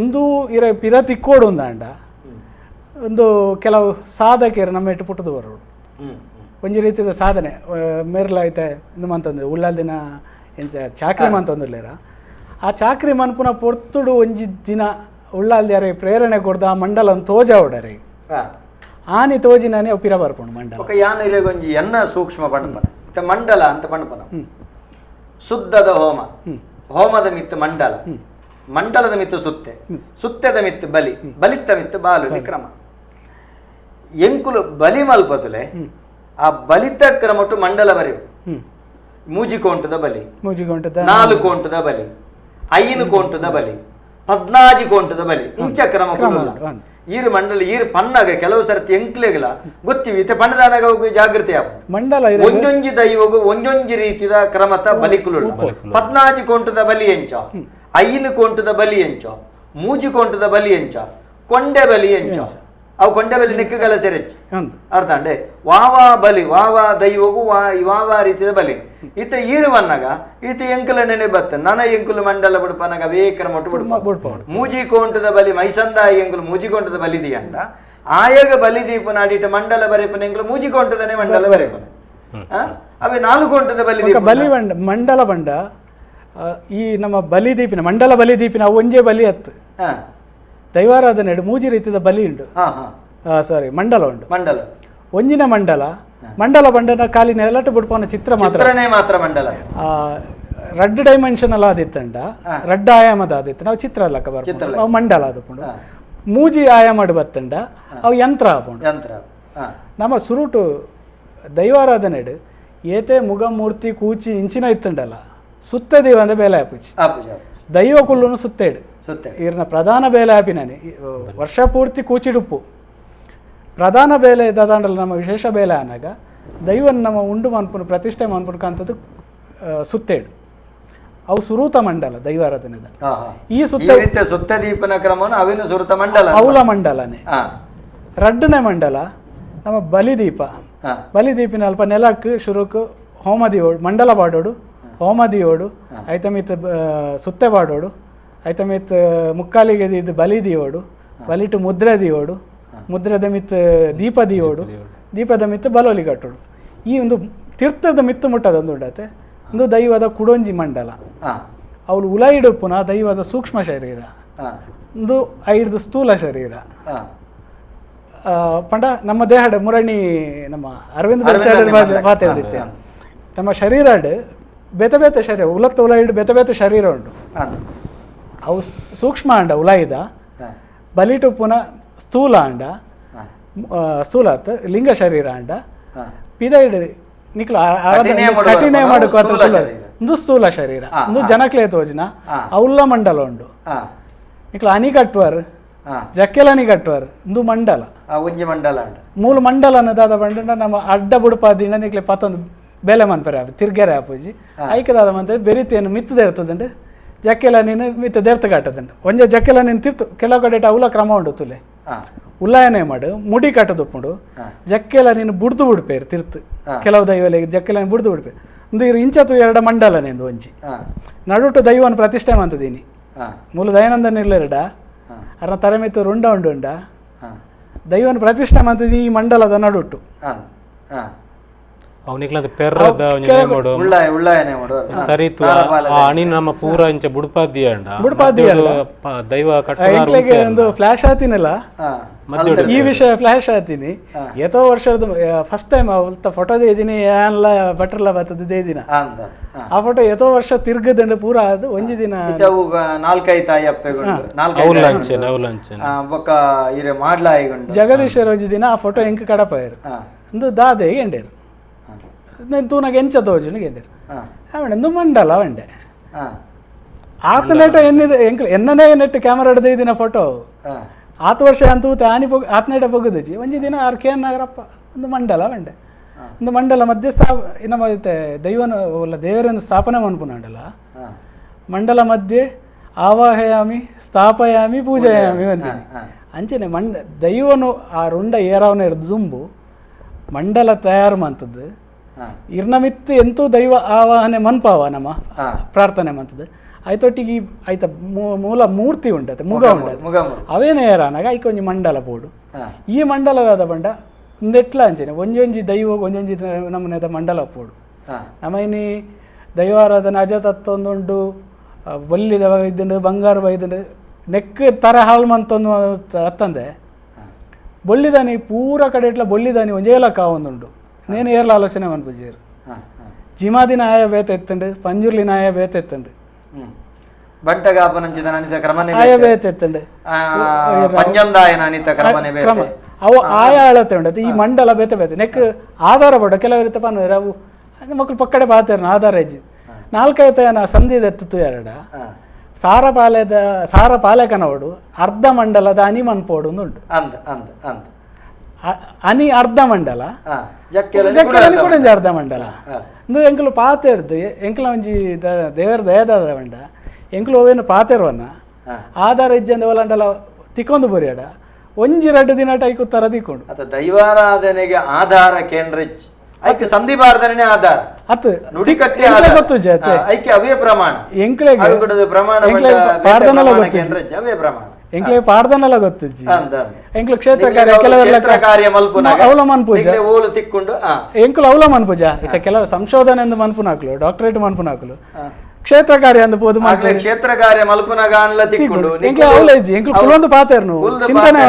ಇಂದು ಇರ ಪಿರ ತಿಕ್ಕೋಡು ಒಂದಾಂಡ ಒಂದು ಕೆಲವು ಸಾಧಕರು ನಮ್ಮ ಇಟ್ಟು ಪುಟ್ಟದು ಬರೋಡು ಒಂಜಿ ರೀತಿಯ ಸಾಧನೆ ಮೇರ್ಲ ಐತೆ ಇಂದು ಮಂತಂದು ಉಳ್ಳಾಲ್ ದಿನ ಎಂಚ ಚಾಕ್ರಿ ಮಂತಂದುಲ್ಲೇರ ಆ ಚಾಕ್ರಿ ಮನ್ಪುನ ಪೊರ್ತುಡು ಒಂಜಿ ದಿನ ಉಳ್ಳಾಲ್ ಯಾರೇ ಪ್ರೇರಣೆ ಕೊಡ್ದು ಆ ಮಂಡಲನ್ ತೋಜಾವಡರೆ ಆನಿ ತೋಜಿನಾನೆ ಅವು ಪಿರ ಬರ್ಪುಂಡು ಮಂಡಲ ఒక ಯಾನ ಇರೆಗೊಂಜಿ ಎನ್ನ ಸೂಕ್ಷ್ಮ ಪಣಪನ ಇತ್ತ ಮಂಡಲ ಅಂತ ಪಣಪನ ಶುದ್ಧದ ಹೋಮ ಹೋಮದ ಮಿತ್ತು ಮಂಡಲ ಮಂಡಲದ ಮಿತ್ತು ಸುತ್ತೆ ಸುತ್ತೆದ ಮಿತ್ತು ಬಲಿ ಬಲಿತ್ತ ಮಿತ್ತು ಬಾಲು ಕ್ರಮ ಎಂಕುಲು ಬಲಿ ಮಲ್ಪದುಲೆ ಆ ಬಲಿತ ಕ್ರಮಟು ಮಂಡಲ ಬರೆಯು ಮೂಜಿ ಕೋಂಟದ ಬಲಿ ನಾಲ್ಕು ಕೋಂಟದ ಬಲಿ ಐನು ಕೋಂಟದ ಬಲಿ 14 ಕೋಂಟದ ಬಲಿ ಇಂಚ ಕ್ರಮ ಈರು ಮಂಡಲ ಈರು ಪಣ್ಣಾಗ ಕೆಲವು ಸರ್ತಿ ಎಂಕ್ಲೆಗಲ ಗೊತ್ತಿವಿ ಇತ್ತೆ ಪಣ್ಣದಾನಾಗ ಜಾಗೃತಿ ಆಪ ಮಂಡಲ ಒಂಜೊಂಜಿ ದೈವಗು ಒಂಜೊಂಜಿ ರೀತಿದ ಕ್ರಮತ ಬಲಿಕುಲು 14 ಕೋಂಟದ ಬಲಿ ಎಂಚ 5 ಕೋಂಟದ ಬಲಿ ಎಂಚ ಮೂಜಿ ಕೋಂಟದ ಬಲಿ ಎಂಚ ಕೊಂಡೆ ಬಲಿ ಎಂಚ ಅವು ಕೊಂಡೆ ಬಲಿ ನಿಕ್ಕಗಲ ಸೆರೆಚ್ ಅರ್ಥ ಅಂಡೆ ವಾವಾ ಬಲಿ ವಾವಾ ದೈವಗು ವಾವಾ ರೀತಿಯ ಬಲಿ ಇತ್ತ ಈರು ಬನ್ನಾಗ ಈತ ಎಂಕುಲ ನೆನೆ ಬತ್ತ ನನ ಎಂಕುಲು ಮಂಡಲ ಬಿಡ್ಪನಾಗ ಅವೇ ಕ್ರಮ ಬಿಡ್ಪ ಮೂಜಿ ಕೋಂಟದ ಬಲಿ ಮೈಸಂದಾಯಿ ಎಂಕುಲು ಮೂಜಿ ಕೋಂಟದ ಬಲಿ ದಿಯಂಡ ಆಯಾಗ ಬಲಿ ದೀಪ ನಾಡಿಟ ಮಂಡಲ ಬರೆಪನ ಎಂಕುಲು ಮೂಜಿ ಕೋಂಟದನೆ ಮಂಡಲ ಬರೆಪನ ಅವೇ 4 ಕೋಂಟದ ಬಲಿ ಬಲಿ ಮಂಡಲ ಬಂಡ ಈ ನಮ್ಮ ಬಲಿ ದೀಪಿನ ಮಂಡಲ ಬಲಿ ದೀಪಿನ ಒಂಜೇ ಬಲಿ ಅತ್ತು ದೈವಾರಾಧನೆ ಮೂಜಿ ರೀತಿಯ ಬಲಿ ಉಂಡು ಸಾರಿ ಮಂಡಲ ಉಂಡು ಮಂಡಲ ಒಂಜಿನ ಮಂಡಲ ಮಂಡಲ ಬಂಡನ ಖಾಲಿ ನೆಲಟ್ಟು ಬಿಡ್ಪೋನ ಚಿತ್ರ ಮಾತ್ರ ಮಾತ್ರ ಮಂಡಲ ರಡ್ಡ್ ಡೈಮೆನ್ಷನ್ ಆದಿತ್ತಂಡ ರಡ್ಡ್ ಆಯಾಮದ ಆದಿತ್ತು ನಾವು ಚಿತ್ರ ಲೆಕ್ಕ ಬರ್ಪುಂಡು ಅವು ಮಂಡಲ ಆದಪುಂಡು ಮೂಜಿ ಆಯಾಮಡ್ ಬತ್ತಂಡ ಅವು ಯಂತ್ರ ಆಪುಂಡು ಯಂತ್ರ ನಮ್ಮ ಸುರುಟು ದೈವಾರಾಧನೆಡ್ ಏತೆ ಮುಗ ಮೂರ್ತಿ ಕೂಚಿ ಇಂಚಿನ ಇತ್ತಂಡಲ್ಲ ಸುತ್ತ ದೇವ ಅಂದ್ರೆ ಬೇಲೆ ಆಪುಜಿ ದೈವ ಕುಲ್ಲುನು ಸುತ್ತೇಡು ಇರ್ನ ಪ್ರಧಾನ ಬೇಲೆ ಆಪಿನಾನೆ ವರ್ಷ ಪೂರ್ತಿ ಕೂಚಿಡುಪ್ಪು ಪ್ರಧಾನ ಬೇಲೆ ದಾದಾಂಡಲ ನಮ್ಮ ವಿಶೇಷ ಬೇಲೆ ಆನಾಗ ದೈವನ್ ನಮ್ಮ ಉಂಡು ಮನ್ಪುನು ಪ್ರತಿಷ್ಠೆ ಮನ್ಪುನು ಕಾಂತದ್ದು ಸುತ್ತೇಡು ಅವು ಸುರೂತ ಮಂಡಲ ದೈವಾರಾಧನೆದ ಈ ಸುತ್ತ ಸುತ್ತ ದೀಪನ ಕ್ರಮವನ್ನು ಅವಿನ ಸುರೂತ ಮಂಡಲ ಅವಲ ಮಂಡಲನೇ ರಡ್ಡನೇ ಮಂಡಲ ನಮ್ಮ ಬಲಿದೀಪ ಬಲಿದೀಪಿನ ಅಲ್ಪ ನೆಲಕ್ಕೆ ಶುರುಕ್ ಹೋಮದಿಯೋಡು ಮಂಡಲ ಪಾಡೋಡು ಹೋಮದಿಯೋಡು ಐತಮಿತ್ ಸುತ್ತೆ ಪಾಡೋಡು ಐತಮಿತ್ ಮುಕ್ಕಾಲಿಗೆ ಇದು ಬಲಿ ದಿಯೋಡು ಬಲಿಟು ಮುದ್ರೆ ದಿಯೋಡು ಮುದ್ರೆದ ಮಿತ್ ದೀಪ ದಿಯೋಡು ದೀಪದ ಮಿತ್ತು ಬಲೋಲಿ ಕಟ್ಟೋಡು ಈ ಒಂದು ತೀರ್ಥದ ಮಿತ್ತು ಮುಟ್ಟದ ಒಂದು ಉಂಡತೆ ಒಂದು ದೈವದ ಕುಡೊಂಜಿ ಮಂಡಲ ಅವಳು ಉಲೈಡು ಪುನಃ ದೈವದ ಸೂಕ್ಷ್ಮ ಶರೀರ ಒಂದು ಐದು ಸ್ಥೂಲ ಶರೀರ ಪಂಡ ನಮ್ಮ ದೇಹಡ ಮುರಣಿ ನಮ್ಮ ಅರವಿಂದ ಮಾತಾಡಿದ್ದೆ ನಮ್ಮ ಶರೀರ ಬೇತೆ ಬೇತೆ ಶರೀರ ಉಲತ್ತ ಉಲೈಡು ಬೇತೆ ಬೇತೆ ಶರೀರ ಉಂಟು ಅವು ಸೂಕ್ಷ್ಮ ಅಂಡ ಉಲಾಯಿದ ಬಲಿಟು ಪುನಃ ಸ್ಥೂಲ ಅಂಡ ಸ್ಥೂಲ ಲಿಂಗ ಶರೀರ ಅಂಡ ಪಿದೈಡ್ ನಿಕ್ಲು ಕಠಿಣ ಮಾಡಕು ಒಂದು ಸ್ಥೂಲ ಶರೀರ ಒಂದು ಜನಕ್ಲೆ ತೋಜಿನ ಅವಲ್ಲ ಮಂಡಲ ಉಂಡು ನಿಕ್ಲು ಅನಿ ಕಟ್ಟುವರು ಜಕ್ಕೆಲ ಅನಿ ಕಟ್ಟುವರು ಒಂದು ಮಂಡಲ ಮಂಡಲ ಮೂಲ ಮಂಡಲ ಅನ್ನೋದಾದ ಬಂಡ ನಮ್ಮ ಅಡ್ಡ ಬುಡಪಾದಿನ ನಿಕ್ಲೆ ಪತ್ತೊಂದು ಬೇಲೆ ಮನ್ಪರೆ ತಿರ್ಗೆರೆ ಆಪುಜಿ ಐಕದಾದ ಮಂತೆ ಬೆರಿತೇನು ಮಿತ್ತದ ಇರ್ತದಂಡು ಜಕ್ಕೆಲ ನೀನು ಮಿತ್ತ ದೇರ್ತ ಕಟ್ಟದಂಡು ಒಂಜೆ ಜಕ್ಕೆಲ ನೀನು ತಿರ್ತು ಕೆಲವು ಕಡೆ ಅವಲ ಕ್ರಮ ಉಂಡು ತುಲೆ ಉಲ್ಲಾಯನೆ ಮಾಡು ಮುಡಿ ಕಟ್ಟದುಪ್ಪುಂಡು ಜಕ್ಕೆಲ ನೀನು ಬುಡ್ದು ಬಿಡ್ಪೇರು ತಿರ್ತು ಕೆಲವು ದೈವಲೆಗೆ ಜಕ್ಕೆಲ ಬುಡ್ದು ಬಿಡ್ಪೇರು ಒಂದು ಇರು ಇಂಚತು ಎರಡು ಮಂಡಲ ನಿಂದು ಒಂಜಿ ನಡುಟು ದೈವನ ಪ್ರತಿಷ್ಠೆ ಮಂತದೀನಿ ಮೂಲ ದಯಾನಂದನ ಇಲ್ಲೆರಡ ಅರ್ನ ತರಮಿತ್ತು ರುಂಡ ಉಂಡು ಉಂಡ ದೈವನ ಪ್ರತಿಷ್ಠೆ ಮಂತದೀನಿ ಈ ಮಂಡಲದ ನಡುಟು ಅವನಿಗ್ಲದ ಪೆರ್ರದ ಸರಿತು ಅಣಿ ನಮ್ಮ ಪೂರ ಇಂಚ ಬುಡ್ಪಾದಿ ಬುಡ್ಪಾದಿ ದೈವ ಒಂದು ಫ್ಲಾಶ್ ಆತಿನಲ್ಲ ಈ ವಿಷಯ ಫ್ಲಾಶ್ ಆತೀನಿ ಏತೋ ವರ್ಷದ ಫಸ್ಟ್ ಟೈಮ್ ಅವತ್ತ ಫೋಟೋ ಇದೀನಿ ಏನ್ಲ ಬಟ್ರಲ್ಲ ಬರ್ತದೆ ದಿನ ಆ ಫೋಟೋ ಏತೋ ವರ್ಷ ತಿರ್ಗದಂಡು ಪೂರ ಅದು ಒಂಜಿ ದಿನ ಜಗದೀಶ್ವರ ಒಂಜಿ ದಿನ ಆ ಫೋಟೋ ಎಂಕ್ ಕಡಪಾಯರು ಒಂದು ದಾದೆ ಎಂಡೇರು ತೂನಾಗ ಎಂಚ ತೋಜುನು ಗೆಂಡೇರು ಅವಂಡೆ ಮಂಡಲ ಅವಂಡೆ ಆತನೇಟ ಎನ್ನಿದೆ ಎಂಕ್ ಎನ್ನನೇ ನೆಟ್ಟು ಕ್ಯಾಮರಾ ಹಿಡ್ದು ಇದಿನ ಫೋಟೋ ಆತ ವರ್ಷ ಅಂತೂ ಆನಿ ಪೊಗ್ ಆತ್ನೇಟ ಪೊಗುದಜಿ ಒಂಜಿ ದಿನ ಆರ್ ಕೆ ನಾಗರಪ್ಪ ಒಂದು ಮಂಡಲ ಬಂಡೆ ಒಂದು ಮಂಡಲ ಮಧ್ಯೆ ನಮ್ಮ ದೈವನ ಒಲ್ಲ ದೇವರನ್ನು ಸ್ಥಾಪನೆ ಮನ್ಪುನಂಡಲ ಮಂಡಲ ಮಧ್ಯೆ ಆವಾಹಯಾಮಿ ಸ್ಥಾಪಯಾಮಿ ಪೂಜಯಾಮಿ ಅಂತೀನಿ ಅಂಚನೆ ಮಂಡ ದೈವನು ಆ ರುಂಡ ಏರಾವನ ಹಿಡ್ದು ದುಂಬು ಮಂಡಲ ತಯಾರು ಮಂತದ್ದು ಇರ್ನಮಿತ್ತು ಎಂತೂ ದೈವ ಆವಾಹನೆ ಮನ್ಪಾವ ನಮ್ಮ ಪ್ರಾರ್ಥನೆ ಮಂತದ್ದು ಆಯ್ತೊಟ್ಟಿಗೆ ಆಯ್ತ ಮೂಲ ಮೂರ್ತಿ ಉಂಟತೆ ಮುಗ ಉಂಟು ಅವೇನೇ ಏರಾನಾಗ ಐಕೆ ಒಂಜಿ ಮಂಡಲ ಬೋಡು ಈ ಮಂಡಲದಾದ ಬಂಡ ಒಂದೆಟ್ಲ ಅಂಚನೆ ಒಂಜೊಂಜಿ ದೈವ ಒಂಜೊಂಜಿ ನಮ್ಮನೆದ ಮಂಡಲ ಪೋಡು ನಮ್ಮ ಇನಿ ದೈವಾರಾಧನೆ ಅಜತತ್ವೊಂದುಂಡು ಬೊಲ್ಲಿದ ಇದ್ದುಂಡು ಬಂಗಾರ ಬೈದುಂಡು ನೆಕ್ ತರ ಹಾಳು ಮಂತೊಂದು ಅತ್ತಂದೆ ಬೊಳ್ಳಿದಾನಿ ಪೂರ ಕಡೆ ಇಟ್ಲ ಬೊಳ್ಳಿದಾನಿ ಒಂಜೇ ಲಕ್ಕ ಒಂದುಂಡು ನೇನು ಏರ್ಲ ಆಲೋಚನೆ ಮನ್ಪುಜೇರು ಜಿಮಾದಿನ ಆಯ ಬೇತ ಎತ್ತಂಡು ಪಂಜುರ್ಲಿನ ಆಯ ಬೇತ ಎತ್ತಂಡು ಬಂಟಗಾಪನಂಚಿದ ಅನಿತ ಕ್ರಮನೆ ಆಯ ಬೇತ ಎತ್ತಂಡು ಪಂಜಂದಾಯನ ಅನಿತ ಕ್ರಮನೆ ಕ್ರಮ ಅವು ಆಯ ಅಳತೆ ಉಂಟು ಈ ಮಂಡಲ ಬೇತೆ ಬೇತೆ ನೆಕ್ ಆಧಾರ ಪಡ ಕೆಲವರು ಪನ್ನುವೆರ್ ಅವು ಮಕ್ಕಳು ಪಕ್ಕಡೆ ಪಾತೇರ್ನ ಆಧಾರ ಹೆಜ್ಜೆ ನಾಲ್ಕೈತನ ಸಂಧಿದ ಎತ್ತಿತ್ತು ಎರಡ ಸಾರ ಪಾಲೆದ ಸಾರ ಪಾಲೆಕನವಡು ಅರ್ಧ ಮಂಡಲದ ಅನಿ ಮನ್ಪೋಡು ಉಂಟು ಅಂದ್ ಅಂದ್ ಅಂದ್ ಅನಿ ಅರ್ಧ ಮಂಡಲ ಜಕ್ಕೆಲನಿ ಕೂಡ ಒಂಜಿ ಅರ್ಧ ಮಂಡಲ ಇಂದು ಎಂಕುಲು ಪಾತೆರ್ದು ಎಂಕುಲ ಒಂಜಿ ದೇವರ ದಯದಾದ ಬಂಡ ಎಂಕುಲು ಅವೇನು ಪಾತೆರ್ವನ್ನ ಆಧಾರ ಇಜ್ಜಂದ ಒಲಂಡಲ ತಿಕ್ಕೊಂದು ಬರಿಯಡ ಒಂಜಿ ರಡ್ಡು ದಿನ ಟೈಕು ತರ ತಿಕ್ಕೊಂಡು ಅತ ದೈವಾರಾಧನೆಗೆ ಆಧಾರ ಕೇಂದ್ರಿಚ್ ಐಕೆ ಸಂಧಿ ಬಾರ್ದನೆ ಆಧಾರ ಅತ್ ನುಡಿಕಟ್ಟೆ ಗೊತ್ತು ಐಕೆ ಅವೇ ಪ್ರಮಾಣ ಎಂಕ್ಲೆಗೆ ಪ್ರಮಾಣ ಅವೇ ಪ್ರಮಾಣ ಎಂಕ್ಲೆ ಪಾಡ್ದನೆಲ್ಲ ಗೊತ್ತಿಜ್ಜಿ ಎಂಕ್ಲು ಕ್ಷೇತ್ರ ಕಾರ್ಯ ಕೆಲವೆಲ್ಲ ಕಾರ್ಯ ಮಲ್ಪುನಾಗ ಅವಲ ಮನ್ಪೂಜ ಓಲು ತಿಕ್ಕೊಂಡು ಎಂಕ್ಲು ಅವಲ ಮನ್ಪೂಜ ಇತ್ತ ಕೆಲವು ಸಂಶೋಧನೆ ಎಂದು ಮನ್ಪುನಾಕ್ಲು ಡಾಕ್ಟರೇಟ್ ಮನ್ಪುನಾಕ್ಲು ಕ್ಷೇತ್ರ ಕಾರ್ಯ ಅಂದ್ ಪೋದು ಕ್ಷೇತ್ರ ಕಾರ್ಯ ಮಲ್ಪುನಾಗ ಅನ್ಲ ತಿಕ್ಕೊಂಡು ಎಂಕ್ಲೆ ಅವಲ ಇಜ್ಜಿ ಎಂಕ್ಲು ಕುಲೊಂದು ಪಾತೆರ್ನು ಚಿಂತನೆ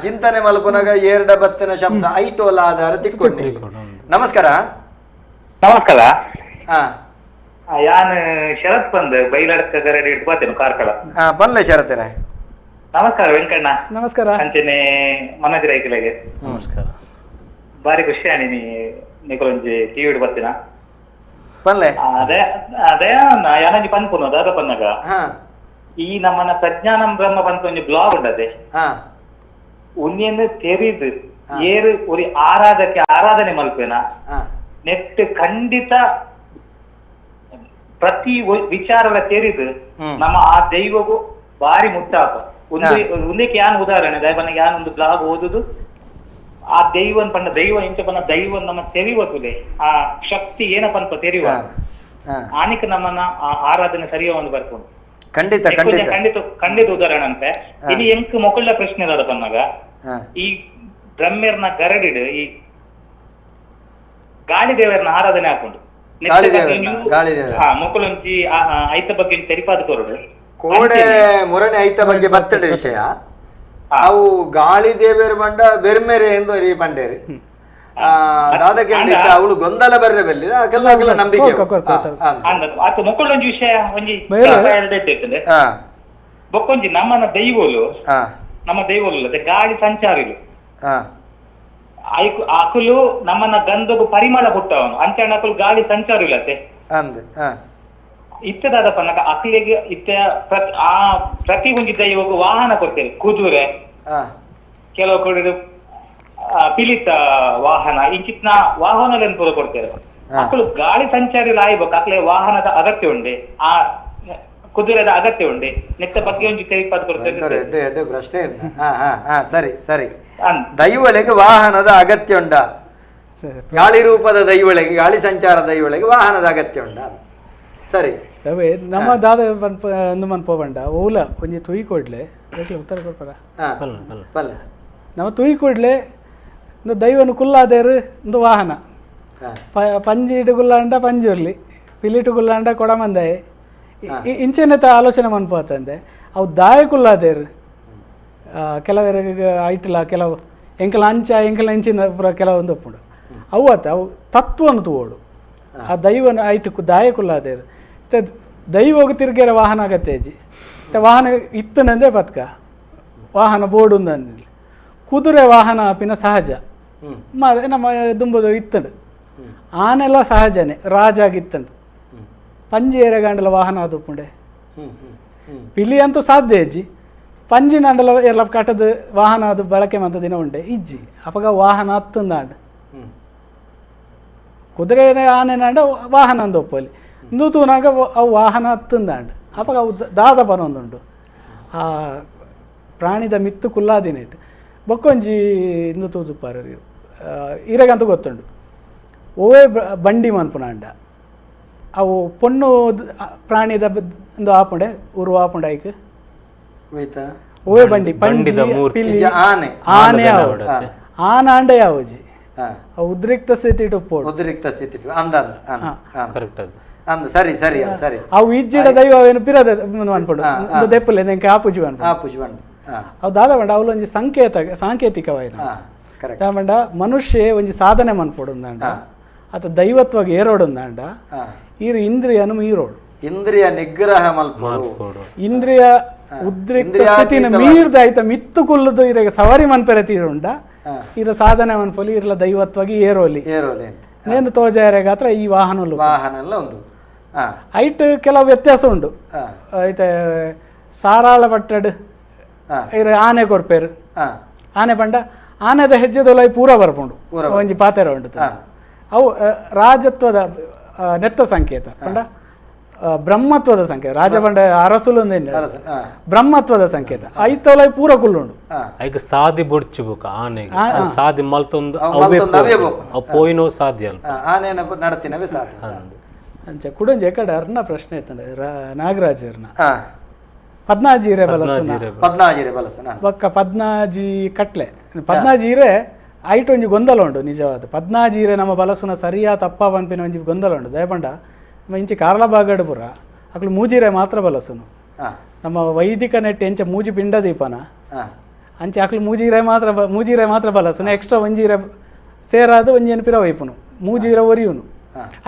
ಚಿಂತನೆ ಮಲ್ಪುನಾಗ ಏರ್ಡ ಬತ್ತಿನ ಶಬ್ದ ಐಟೋಲ ಆಧಾರ ತಿಕ್ಕೊಂಡು. ನಮಸ್ಕಾರ. ನಮಸ್ಕಾರ. ಯಾನ್ ಶರತ್ ಬಂದ್ ಬೈಲಡ್ಕ ಗರಡಿ ಇಟ್ಟು ಬಾತೇನು ಕಾರ್ಕಳ. ಬನ್ಲೆ ಶರತ್ರೆ. ನಮಸ್ಕಾರ ವೆಂಕಣ್ಣ. ನಮಸ್ಕಾರ. ಅಂಚನೆ ಮನೋಜ್ ರೈಕಲೆಗೆ ನಮಸ್ಕಾರ. ಬಾರಿ ಖುಷಿ ಆಣಿ ನಿಕೊಲೊಂಜಿ ಟಿವಿ ಬರ್ತೀನ ಬನ್ಲೆ. ಅದೇ ಅದೇ ಯಾನಂಜಿ ಪನ್ಪುನು ದಾದ ಪನ್ನಗ ಈ ನಮ್ಮನ ಪ್ರಜ್ಞಾನಂ ಬ್ರಹ್ಮ ಪನ್ಪ ಒಂಜಿ ಬ್ಲಾಗ್ ಉಂಡದೆ ಉನ್ನಿಯನ್ನು ತೆರಿದು ಏರು ಒರಿ ಆರಾಧಕ್ಕೆ ಆರಾಧನೆ ಮಲ್ಪೇನ ನೆಟ್ ಖಂಡಿತ ಪ್ರತಿ ವಿಚಾರದ ತೆರಿದು ನಮ್ಮ ಆ ದೈವಗೂ ಬಾರಿ ಮುಟ್ಟಾಪ. ಒಂದಕ್ಕೆ ಯಾನ್ ಉದಾಹರಣೆ ದಯಪನಗೆ ಯಾನ್ ಒಂದು ಬ್ಲಾಗ್ ಓದುದು ಆ ದೈವನ್ ಪಂಡ ದೈವ ಇಂಚ ಪನ್ನ ದೈವನ್ ನಮ್ಮ ತೆರಿವ ತುಲೆ ಆ ಶಕ್ತಿ ಏನಪ್ಪನ್ಪ ತೆರಿವ ಆನಿಕ ನಮ್ಮನ್ನ ಆ ಆರಾಧನೆ ಸರಿಯ ಒಂದು ಬರ್ಕೊಂಡು ಖಂಡಿತ ಖಂಡಿತ ಖಂಡಿತ ಖಂಡಿತ ಉದಾಹರಣೆ ಅಂತೆ. ಇಲ್ಲಿ ಎಂಕ್ ಮೊಕಳ್ಳ ಪ್ರಶ್ನೆ ದಾದ ಪನ್ನಾಗ ಈ ಬ್ರಹ್ಮೇರ್ನ ಗರಡಿಡು ಈ ಗಾಳಿ ದೇವರನ್ನ ಆರಾಧನೆ ಹಾಕೊಂಡು ಮೊಕಲೊಂಜಿ ಐತ ಬಗ್ಗೆ ತೆರಿಪಾದ ಕೊರಡು ಕೋಡೆ ಮುರಣೆ ಐತ ಬಗ್ಗೆ ಬತ್ತಡೆ ವಿಷಯ ಅವು ಗಾಳಿ ದೇವೇರು ಬಂಡ ಬೆರ್ಮೆರೆ ಎಂದು ಅರಿ ಬಂಡೇರಿ ದಾದಕ್ಕೆ ಅವಳು ಗೊಂದಲ ಬರ್ರೆ ಬೆಲ್ಲಿ ಅಕಲ್ಲ ಅಕಲ್ಲ ನಂಬಿಕೆ ಮೊಕ್ಕಳೊಂಜಿ ವಿಷಯ ಒಂಜಿ ಬೊಕ್ಕೊಂಜಿ ನಮ್ಮನ ದೈವೋಲು ನಮ್ಮ ದೈವೋಲು ಗಾಳಿ ಸಂಚಾರಿಲು ಅಕುಲು ನಮ್ಮನ್ನ ಗಂಧಗು ಪರಿಮಳ ಹುಟ್ಟವನು ಅಂಚಣ್ಣ ಅಕುಲು ಗಾಳಿ ಸಂಚಾರ ಇಲ್ಲತ್ತೆ ಇತ್ತದಾದ ಪನ್ನಕ ಅಕ್ಲಿಗೆ ಇತ್ತ ಆ ಪ್ರತಿ ಒಂಜಿ ದೈವಗೂ ವಾಹನ ಕೊಡ್ತೇವೆ ಕುದುರೆ ಕೆಲವು ಕಡೆ ಪಿಲಿತ ವಾಹನ ಇಂಚಿತ್ನ ವಾಹನ ಪೂರ ಕೊಡ್ತೇವೆ. ಅಕಲು ಗಾಳಿ ಸಂಚಾರಿ ಆಯ್ಬೇಕು ಅಕ್ಲೆ ವಾಹನದ ಅಗತ್ಯ ಉಂಡೆ ಆ ಕುದುರೆದ ಅಗತ್ಯ ಉಂಡೆ ನೆತ್ತ ಬಗ್ಗೆ ಒಂಜಿ ತೆರಿಪಾದ ಕೊಡ್ತೇವೆ. ಪ್ರಶ್ನೆ ಸರಿ ಸರಿ. ದೈವಳಿಗೆ ವಾಹನದ ಅಗತ್ಯ ಉಂಡ? ಗಾಳಿ ರೂಪದ ದೈವಳಿಗೆ ಗಾಳಿ ಸಂಚಾರ ದೈವಳಿಗೆ ವಾಹನದ ಅಗತ್ಯ ಉಂಡ? ಸರಿ. ನಮ್ಮ ದಾದ ಒಂದು ಮನ್ಪ ಬಂಡ ಓಲ ಒಂಜಿ ತುಯಿ ಕೊಡ್ಲೆ ಉತ್ತರ ಕೊಡ್ಪರ ನಮ್ಮ ತುಯಿ ಕೊಡ್ಲೆ ಒಂದು ದೈವನು ಕುಲ್ಲಾದೇರು ಒಂದು ವಾಹನ ಪಂಜಿಟು ಗುಲ್ಲಾಂಡ ಪಂಜುರ್ಲಿ ಪಿಲಿಟು ಗುಲ್ಲಾಂಡ ಕೊಡಮಂದಾಯೆ ಇಂಚೆನೆತ ಆಲೋಚನೆ ಮನ್ಪೋತಂದೆ ಅವು ದಾಯ ಕುಲ್ಲಾದೇರು ಕೆಲವರಿಗೆ ಐಟ್ಲ ಕೆಲವು ಎಂಕಲ ಅಂಚ ಎಂಕಲ ಇಂಚಿನ ಪೂರ ಕೆಲವೊಂದು ಒಪ್ಪುಂಡು ಅವು ಆತ ಅವು ತತ್ವನು ತೂವೋಡು ಆ ದೈವನ ಐಟು ದಾಯ ಕುಲ್ಲಾದೇರು ದೈವೋಗ ತಿರ್ಗೇರ ವಾಹನ ಆಗತ್ತೆ ಅಜ್ಜಿ ವಾಹನ ಇತ್ತನಂದೇ ಬತ್ಕ ವಾಹನ ಬೋರ್ಡು ಅಂದಿಲ್ಲ ಕುದುರೆ ವಾಹನ ಆಪಿನ ಸಹಜ ನಮ್ಮ ದುಂಬದು ಇತ್ತಂಡು ಆನೆಲ್ಲ ಸಹಜನೇ ರಾಜ ಆಗಿತ್ತಂಡು ಪಂಜಿ ಏರೆಗಾಂಡಲ ವಾಹನ ಅದು ಪುಂಡೆ ಪಿಲಿ ಅಂತೂ ಸಾಧ್ಯ ಅಜ್ಜಿ ಪಂಜಿನಾಂಡಲ ಎಲ್ಲ ಕಟ್ಟದ ವಾಹನ ಅದು ಬಳಕೆ ಮಂತ ದಿನ ಉಂಡೆ ಇಜ್ಜಿ ಅಪಗ ವಾಹನ ಹತ್ತಂದಾಂಡ್ ಕುದುರೆ ಆನೆನಾಂಡ ವಾಹನ ಅಂದ ಒಪ್ಪಲಿ ತೂನಾಗ ಅವು ವಾಹನ ಹತ್ತಂದಾಂಡ್ ಅಪಗ ಅವು ದಾದ ಪನೊಂದುಂಡು ಆ ಪ್ರಾಣಿದ ಮಿತ್ತು ಕುಲ್ಲಾದಿನೇಟ್ ಬೊಕ್ಕೊಂಜಿ ಇಂದು ತೂದುಪ್ಪಾರು ಇರಗಂತೂ ಗೊತ್ತುಂಡು ಓವೇ ಬಂಡಿ ಮನ್ಪುನಾಂಡ ಅವು ಪೊಣ್ಣು ಪ್ರಾಣಿದ ಒಂದು ಆಪುಂಡೆ ಉರು ಆಪುಂಡೆ ಐಕ್ ಓವೇ ಬಂಡಿ ಪಂಡಿ ಆನೆ ಆನೆ ಆನಾಂಡ ಯಾವಜಿ ಉದ್ರಿಕ್ತ ಸ್ಥಿತಿ ಇಟ್ಟು ಉದ್ರಿಕ್ತ ಸ್ಥಿತಿ ಅಂದ ಸರಿ ಸರಿ ಸರಿ ಅವು ಇಜ್ಜಿಡ ದೈವ ಅವೇನು ಪಿರದ ಅನ್ಪುಂಡು ದೆಪ್ಪುಲೆ ನೆಂಕೆ ಆಪುಜಿ ಅನ್ಪುಂಡು ಆಪುಜಿ ಅವು ದಾದ ಬಂಡ ಅವಲೊಂಜಿ ಸಂಕೇತ ಸಾಂಕೇತಿಕವಾಯಿನ ಬಂಡ ಮನುಷ್ಯ ಒಂಜಿ ಸಾಧನೆ ಮನ್ಪೊಡುಂದಾಂಡ ಅಥವಾ ದೈವತ್ವಾಗಿ ಏರೋಡುಂದಾಂಡ ಈರು ಇಂದ್ರಿಯನು ಮೀರೋಡು ಇಂದ್ರಿಯ ನಿಗ್ರಹ ಮಲ್ಪೊಡು ಇಂದ್ರಿಯ ಉದ್ರಿಕ್ತ ಸ್ಥಿತಿನ ಮೀರ್ದ ಆಯ್ತ ಮಿತ್ತು ಕುಲ್ಲುದು ಇರಗೆ ಸವಾರಿ ಮನ್ಪೆರೆ ತೀರುಂಡ ಇರ ಸಾಧನೆ ಮನ್ಪೊಲಿ ಇರಲ ದೈವತ್ವಾಗಿ ಏರೋಲಿ ಏರೋಲಿ ನೇನು ತೋಜಾರೆ ಗಾತ್ರ ಈ ವಾಹನ ವಾಹನ ಎಲ್ಲ ಒಂದು ಐಟ್ ಕೆಲವು ವ್ಯತ್ಯಾಸ ಉಂಡು ಐತೆ ಸಾರಾಳ ಪಟ್ಟಡ್ ಇರ ಆನೆ ಕೊರ್ಪೇರು ಆನೆ ಪಂಡ ಆನೆದ ಹೆಜ್ಜೆದೊಲ ಪೂರ ಬರ್ಪುಂಡು ಒಂಜಿ ಪಾತೆರ ಉಂಡು ಅವು ರಾಜತ್ವದ ನೆತ್ತ ಸಂಕೇತ ಪಂಡ ಬ್ರಹ್ಮತ್ವದ ಸಂಕೇತ ರಾಜ ಪಂಡ ಅರಸುಲು ಬ್ರಹ್ಮತ್ವದ ಸಂಕೇತ ಐತೊಲ ಪೂರ ಕುಲ್ಲುಂಡು ಐಕ್ ಸಾದಿ ಬೊಡ್ಚು ಬೊಕ ಆನೆಗೆ ಸಾದಿ ಮಲ್ತೊಂದು ಅವು ಪೋಯಿನೋ ಸಾಧ್ಯ ಅಲ್ಪ ಆನೆ ನಡತಿನವೇ ಸಾಧ್ಯ ಅಂಚ ಕುಡೊಂಜಿ ಎಕಡೆ ಅರ್ನ ಪ್ರಶ್ನೆ ಇತ್ತಂಡೆ ನಾಗರಾಜರ್ನ ಪದ್ನಾಜೀರೆ ಬಲಸುನ ಪದ್ನಾಜೀರೆ ಬಲಸುನ ಬೊಕ್ಕ ಪದ್ನಾಜಿ ಕಟ್ಲೆ ಪದ್ನಾಜೀರೆ ಐಟ್ ಒಂಜಿ ಗೊಂದಲ ಉಂಡು ನಿಜವಾದ ಪದ್ನಾಜೀರೆ ನಮ್ಮ ಬಲಸುನ ಸರಿಯಾ ತಪ್ಪ ಪನ್ಪಿನ ಒಂಜಿ ಗೊಂದಲ ಉಂಡು ದಯಪಂಡ ನಮ್ಮ ಇಂಚಿ ಕಾರ್ಲ ಬಾಗಡ್ ಪುರ ಅಕ್ಲು ಮೂಜಿರೆ ಮಾತ್ರ ಬಲಸುನು ನಮ್ಮ ವೈದಿಕ ನೆಟ್ ಎಂಚ ಮೂಜಿ ಪಿಂಡ ದೀಪನ ಅಂಚೆ ಅಕ್ಲು ಮೂಜಿರೆ ಮಾತ್ರ ಮೂಜಿರೆ ಮಾತ್ರ ಬಲಸುನ ಎಕ್ಸ್ಟ್ರಾ ಒಂಜೀರೆ ಸೇರಾದ ಒಂಜಿ ಪಿರ ವೈಪುನು ಮೂಜಿರೆ ಒರಿಯುನು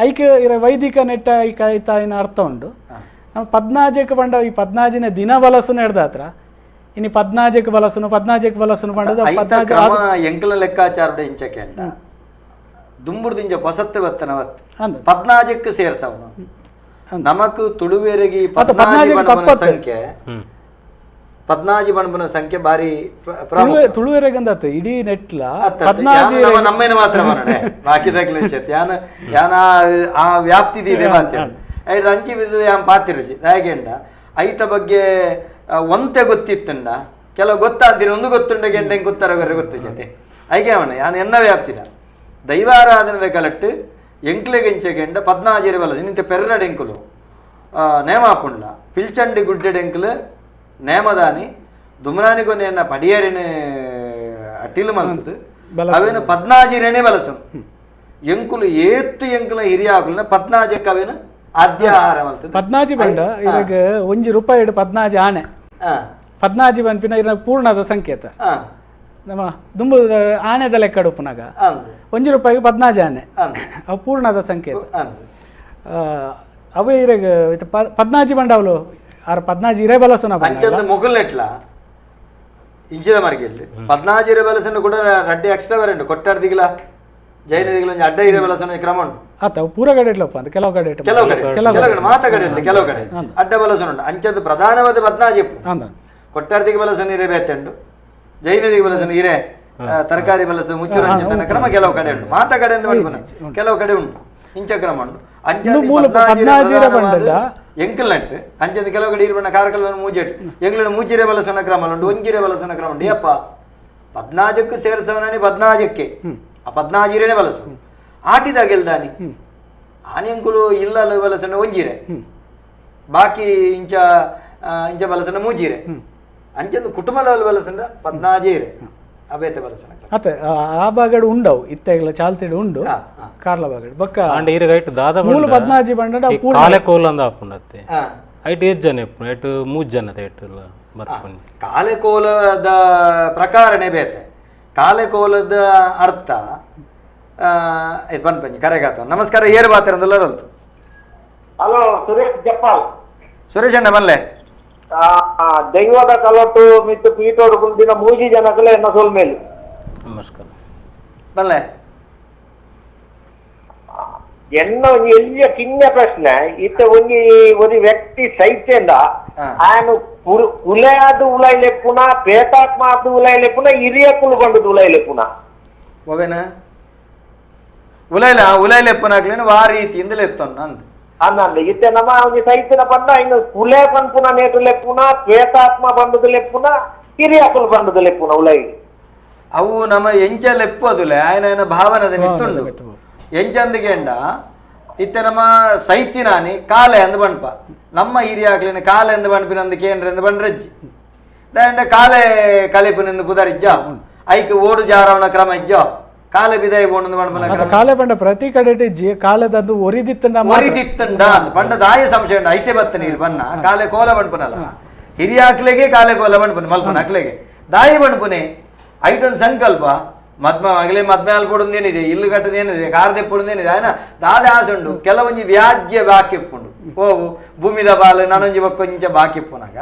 ಐಕ್ ಇರ ವೈದಿಕ ನೆಟ್ಟ ಐಕ ಐತಾಯಿನ ಅರ್ಥ ಉಂಡು ನಮ್ಮ ಪದ್ನಾಜಕ್ಕೆ ಪಂಡ ಈ ಪದ್ನಾಜಿನ ದಿನ ಬಲಸುನ ಹಿಡ್ದಾತ್ರ ಇನ್ನು ಪದ್ನಾಜಕ್ಕೆ ಬಲಸುನು ಪದ್ನಾಜಕ್ಕೆ ಬಲಸುನು ಪಂಡದ ಪದ್ನಾಜ ಎಂಕಲ ಲೆಕ್ಕಾಚಾರ ಇಂಚಕ್ಕೆ ದುಂಬುರ್ದಿಂಜ ಪೊಸತ್ತೆ ಬತ್ತನ ಬತ್ತ ಪದ್ನಾಜಕ್ಕೆ ಸೇರ್ಸವನು ನಮಕ್ ತುಳುವೇರಿಗೆ ಪದ್ನಾಜಿ ಬಣಬನ ಸಂಖ್ಯೆ ಪದ್ನಾಜಿ ಬಣಬನ ಸಂಖ್ಯೆ ಬಾರಿ ತುಳುವೇರೆಗಂದಾತು ಇಡೀ ನೆಟ್ಲ ನಮ್ಮೇನೆ ಮಾತ್ರ ಬರೋಣ ಬಾಕಿದಾಗ್ಲೂ ಯಾನ ಯಾನ ಆ ವ್ಯಾಪ್ತಿ ಇದೆ ಮಾತ್ರ ಐದು ಅಂಚಿ ಬಿದ್ದು ಯಾನ್ ಪಾತಿರುಜಿ ದಾಯಗೆಂಡ ಐತ ಬಗ್ಗೆ ಒಂತೆ ಗೊತ್ತಿತ್ತುಂಡ ಕೆಲವು ಗೊತ್ತಾದಿರ ಒಂದು ಗೊತ್ತುಂಡ ಗೆಂಡ ಹೆಂಗೆ ಗೊತ್ತಾರ ಗೊತ್ತು ಜೊತೆ ಐಗೆ ಅವನ ಯಾನ್ ಎನ್ನ ವ್ಯಾಪ್ತಿನ ದೈವಾರಾಧನದ ಕಲಟ್ಟು ಎಂಕ್ಲೆಗೆಂಚ ಗೆಂಡ ಪದ್ನಾಜಿರ ಬಲ ನಿಂತೆ ಪೆರ್ರಡ್ ಎಂಕುಲು ನೇಮಾಪುಂಡ್ಲ ಪಿಲ್ಚಂಡಿ ಗುಡ್ಡೆಡ್ ಎಂಕುಲು ನೇಮದಾನಿ ದುಮನಾನಿಗೊನ್ನೆನ್ನ ಪಡಿಯರಿನ ಅಟ್ಟಿಲು ಮಲ್ತದು ಅವೇನು ಪದ್ನಾಜಿರೇನೆ ಬಲಸು ಎಂಕುಲು ಏತ್ತು ಎಂಕುಲ ಹಿರಿಯಾಕುಲನ ಪದ್ನಾಜಕ್ಕೆ ಅವೇನು ಆದ್ಯ ಆಹಾರ ಮಲ್ತದು ಪದ್ನಾಜಿ ಬಂಡ ಇರಗ ಒಂಜಿ ರೂಪಾಯಿ ಪದ್ನಾಜಿ ಆನೆ ಪದ್ನಾಜಿ ಪನ್ಪಿನ ಇರ ಪೂರ್ಣದ ಸಂಕೇತ ನಮ್ಮ ದುಂಬು ಆನೆದ ಲೆಕ್ಕ ಉಪ್ಪುನಾಗ ಒಂಜಿ ರೂಪಾಯಿಗೆ ಪದ್ನಾಜಿ ಆನೆ ಅವು ಪೂರ್ಣದ ಸಂಕೇತ ಅವೇ ಇರಗ ಪದ್ನಾಜಿ ಬಂಡ ಅವಳು ಆರ್ ಪದ್ನಾಜಿ ಇರೇ ಬಲಸುನ ಅಂಚಂದ ಮೊಗಲ್ನೆಟ್ಲ ಇಂಚಿದ ಮಾರ್ಕೆಟ್ ಪದ್ನಾಜಿ ಇರೇ ಬಲಸನ್ನು ಕೂಡ ರಡ್ಡೆ ಎಕ್ಸ್ಟ್ರಾ ಬರಂಡು ಕೊಟ್ಟಾರ್ದಿಗ್ಲ ಜೈನದಿಗ್ಲ ಒಂಜಿ ಅಡ್ಡ ಇರೇ ಬಲಸನ ಕ್ರಮ ಉಂಟು ಆತ ಪೂರ ಕಡೆ ಇಟ್ಲಪ್ಪ ಅಂತ ಕೆಲವು ಕಡೆ ಕೆಲವು ಕಡೆ ಕೆಲವು ಕಡೆ ಮಾತ ಕಡೆ ಉಂಟು ಕೆಲವು ಕಡೆ ಅಡ್ಡ ಬಲಸನ ಉಂಟು ಅಂಚದ್ದು ಪ್ರಧಾನವಾದ ಪದ್ನಾಜಿ ಕೊಟ್ಟಾರ್ದಿಗೆ ಬಲಸನ ಇರೇ ಬೇತೆಂಡು ಜೈನದಿಗೆ ಬಲಸನ ಇರೇ ತರಕಾರಿ ಬಲಸ ಮುಚ್ಚುರ ಅಂಚತನ ಕ್ರಮ ಕೆಲವು ಕಡೆ ಉಂಟು ಮಾತ ಕಡೆ ಅಂತ ಕೆಲವು ಕಡೆ ಉಂಟು ಇಂಚ ಕ್ರಮ ಉಂಟು ಎಂಕಲ್ ನಟ್ಟು ಅಂಚದ ಕೆಲವು ಕಡೆ ಇರ್ಬಣ್ಣ ಕಾರ್ಕಳ ಮೂಜೆಟ್ ಎಂಗ್ಲನ ಮೂಜಿರೆ ಬಲಸನ ಕ್ರಮ ಉಂಟು ಒಂಜಿರೆ ಬಲಸನ ಕ್ರಮ ಉಂಟು ಯಪ್ಪ ಪದ್ನಾಜಕ್ಕೆ ಸೇರಿಸವನೇ ಪದ್ನಾಜಕ್ಕೆ ಆ ಪದ್ನಾಜಿರೇನೆ ಬಲಸು ಆಟಿದಾಗ ಎಲ್ದಾನಿ ಆನೆ ಎಂಕುಲು ಇಲ್ಲ ಬಲಸನ ಒಂಜಿರೆ ಬಾಕಿ ಇಂಚ ಇಂಚ ಬಲಸನ ಮೂಜಿರೆ ಅಂಚಂದು ಕುಟುಂಬದ ಬಲಸನ ಪದ್ನಾಜಿರೆ ಅಬೇತೆ ಬಲಸನ ಅತ್ತೆ ಆ ಬಾಗಡು ಉಂಡವು ಇತ್ತೆಗ್ಲ ಚಾಲ್ತಿಡು ಉಂಡು ಕಾರ್ಲ ಬಾಗಡು ಬೊಕ್ಕ ಆಂಡ ಇರಗ ಐಟ್ ದಾದ ಮೂಲ ಪದ್ನಾಜಿ ಬಂಡ ಕಾಲೆ ಕೋಲ ಅಂದ ಆಪುಂಡತ್ತೆ ಐಟ್ ಏತ್ ಜನ ಇಪ್ಪುಂಡು ಐಟ್ ಮೂಜ್ ಜನ ಐಟ್ ಬರ್ಪುಂಡು ಕಾಲೆ ಕೋಲದ ಪ್ರಕಾರನೇ ಬೇತೆ ಕಾಲೆ ಕೋಲದ ಅರ್ಥ ಇದು ಪನ್ಪಂಜಿ ಕರೆಗಾತ ನಮಸ್ಕಾರ ಏರು ಬಾತಿರಂದಲ್ಲ ಹಲೋ ಸುರೇಶ್ ಜಪ್ಪಾಲ್ ಸುರೇಶ್ ಅಣ್ಣ ಬಲ್ಲೆ ದೈವದ ಕಲಟು ಮಿತ್ತು ಪೀಠೋಡು ಕುಂದಿನ ಮೂಜಿ ಜನಕಲೆ ಎನ್ನ ಸೋಲ್ಮೇಲೆ ನಮಸ್ಕಾರ ಬಲ್ಲೆ ಎನ್ನ ಒಂಜಿ ಎಲ್ಲಿಯ ಕಿನ್ಯ ಪ್ರಶ್ನೆ ಇತ್ತ ಒಂಜಿ ಒಂದು ವ್ಯಕ್ತಿ ಸೈತ್ಯಂದ ಆನು ಕುಲೆಯಾದ ಉಲಾಯಿಲೆ ಲೆಪ್ಪುನ ಪೇತಾತ್ಮ ಉಲಾಯಿ ಲೆಪ್ಪುನ ಹಿರಿಯಕುಲು ಬಂದು ಉಲಾಯಿ ಲೆಪ್ಪುನ ಒವೇನ ಉಲೈಲ ಉಲೈ ಲೆಪ್ಪುನಾಕ್ಲೇನು ವಾ ರೀತಿಯಿಂದ ಲೆತ್ತೊನ್ನ ಅಂದ್ ಅಂದ ಇತ್ತೆ ನಮ್ಮ ಒಂಜಿ ಸೈತಿನ ಪಂಡ ಇನ್ನು ಕುಲೆ ಪನ್ಪುನ ನೇಟು ಲೆಪ್ಪುನ ಪೇತಾತ್ಮ ಬಂದದ ಲೆಪ್ಪುನ ಹಿರಿಯಕುಲು ಬಂದದ ಲೆಪ್ಪುನ ಉಲೈ ಅವು ನಮ್ಮ ಎಂಚ ಲೆಪ್ಪು ಅದುಲೆ ಆಯನ ಭಾವನದ ಮಿತ್ತುಂಡು ಎಂಚಂದಿಗೆಂಡ ಇತ್ತೆ ನಮ್ಮ ಸೈತಿನಾನಿ ಕಾಲೆ ಅಂದ್ ಬಣ್ಪ ನಮ್ಮ ಹಿರಿಯಾಕ್ಲಿನ ಕಾಲೆ ಅಂದ್ ಬಣ್ಪಿನಂದು ಕೇಂದ್ರ ಅಂದ್ ಬಂಡ್ರಜ್ಜಿ ದಾಂಡ ಕಾಲೆ ಕಲಿಪುನಿಂದ ಪುದರಿಜ್ಜ ಐಕ್ ಓಡು ಜಾರವನ ಕ್ರಮ ಇಜ್ಜ ಕಾಲೆ ಬಿದಾಯಿ ಬೋಂಡು ಬಣ್ಪನ ಕ್ರಮ ಕಾಲೆ ಪಂಡ ಪ್ರತಿ ಕಡೆ ಇಜ್ಜಿ ಕಾಲೆದಂದು ಒರಿದಿತ್ತಂಡ ಒರಿದಿತ್ತಂಡ ಪಂಡ ದಾಯ ಸಂಶಯ ಉಂಡು ಐಟೆ ಬತ್ತ ನೀರು ಬಣ್ಣ ಕಾಲೆ ಕೋಲ ಬಣ್ಪನಲ್ಲ ಹಿರಿಯಾಕ್ಲೆಗೆ ಕಾಲೆ ಕೋಲ ಬಣ್ಪನೆ ಮಲ್ಪನ ಅಕ್ಲೆಗೆ ದಾಯಿ ಬಣ್ಪುನೆ ಐಟೊಂದು ಸಂಕಲ್ಪ ಮದ್ಮ ಆಗಲೇ ಮದ್ಮೆ ಏನಿದೆ ಇಲ್ಲು ಕಟ್ಟದೇನಿದೆ ಕಾರ್ ದೆಪ್ಪುಡುದೇನಿದೆ ಆಯ್ನ ದಾದ ಆಸೆ ಉಂಡು ಕೆಲವೊಂಜಿ ವ್ಯಾಜ್ಯ ಬಾಕಿ ಇಪ್ಪುಂಡು ಓವು ಭೂಮಿದ ಬಾಲು ನಾನೊಂಜಿ ಬೊಕ್ಕೊಂಚ ಬಾಕಿ ಇಪ್ಪುನಾಗ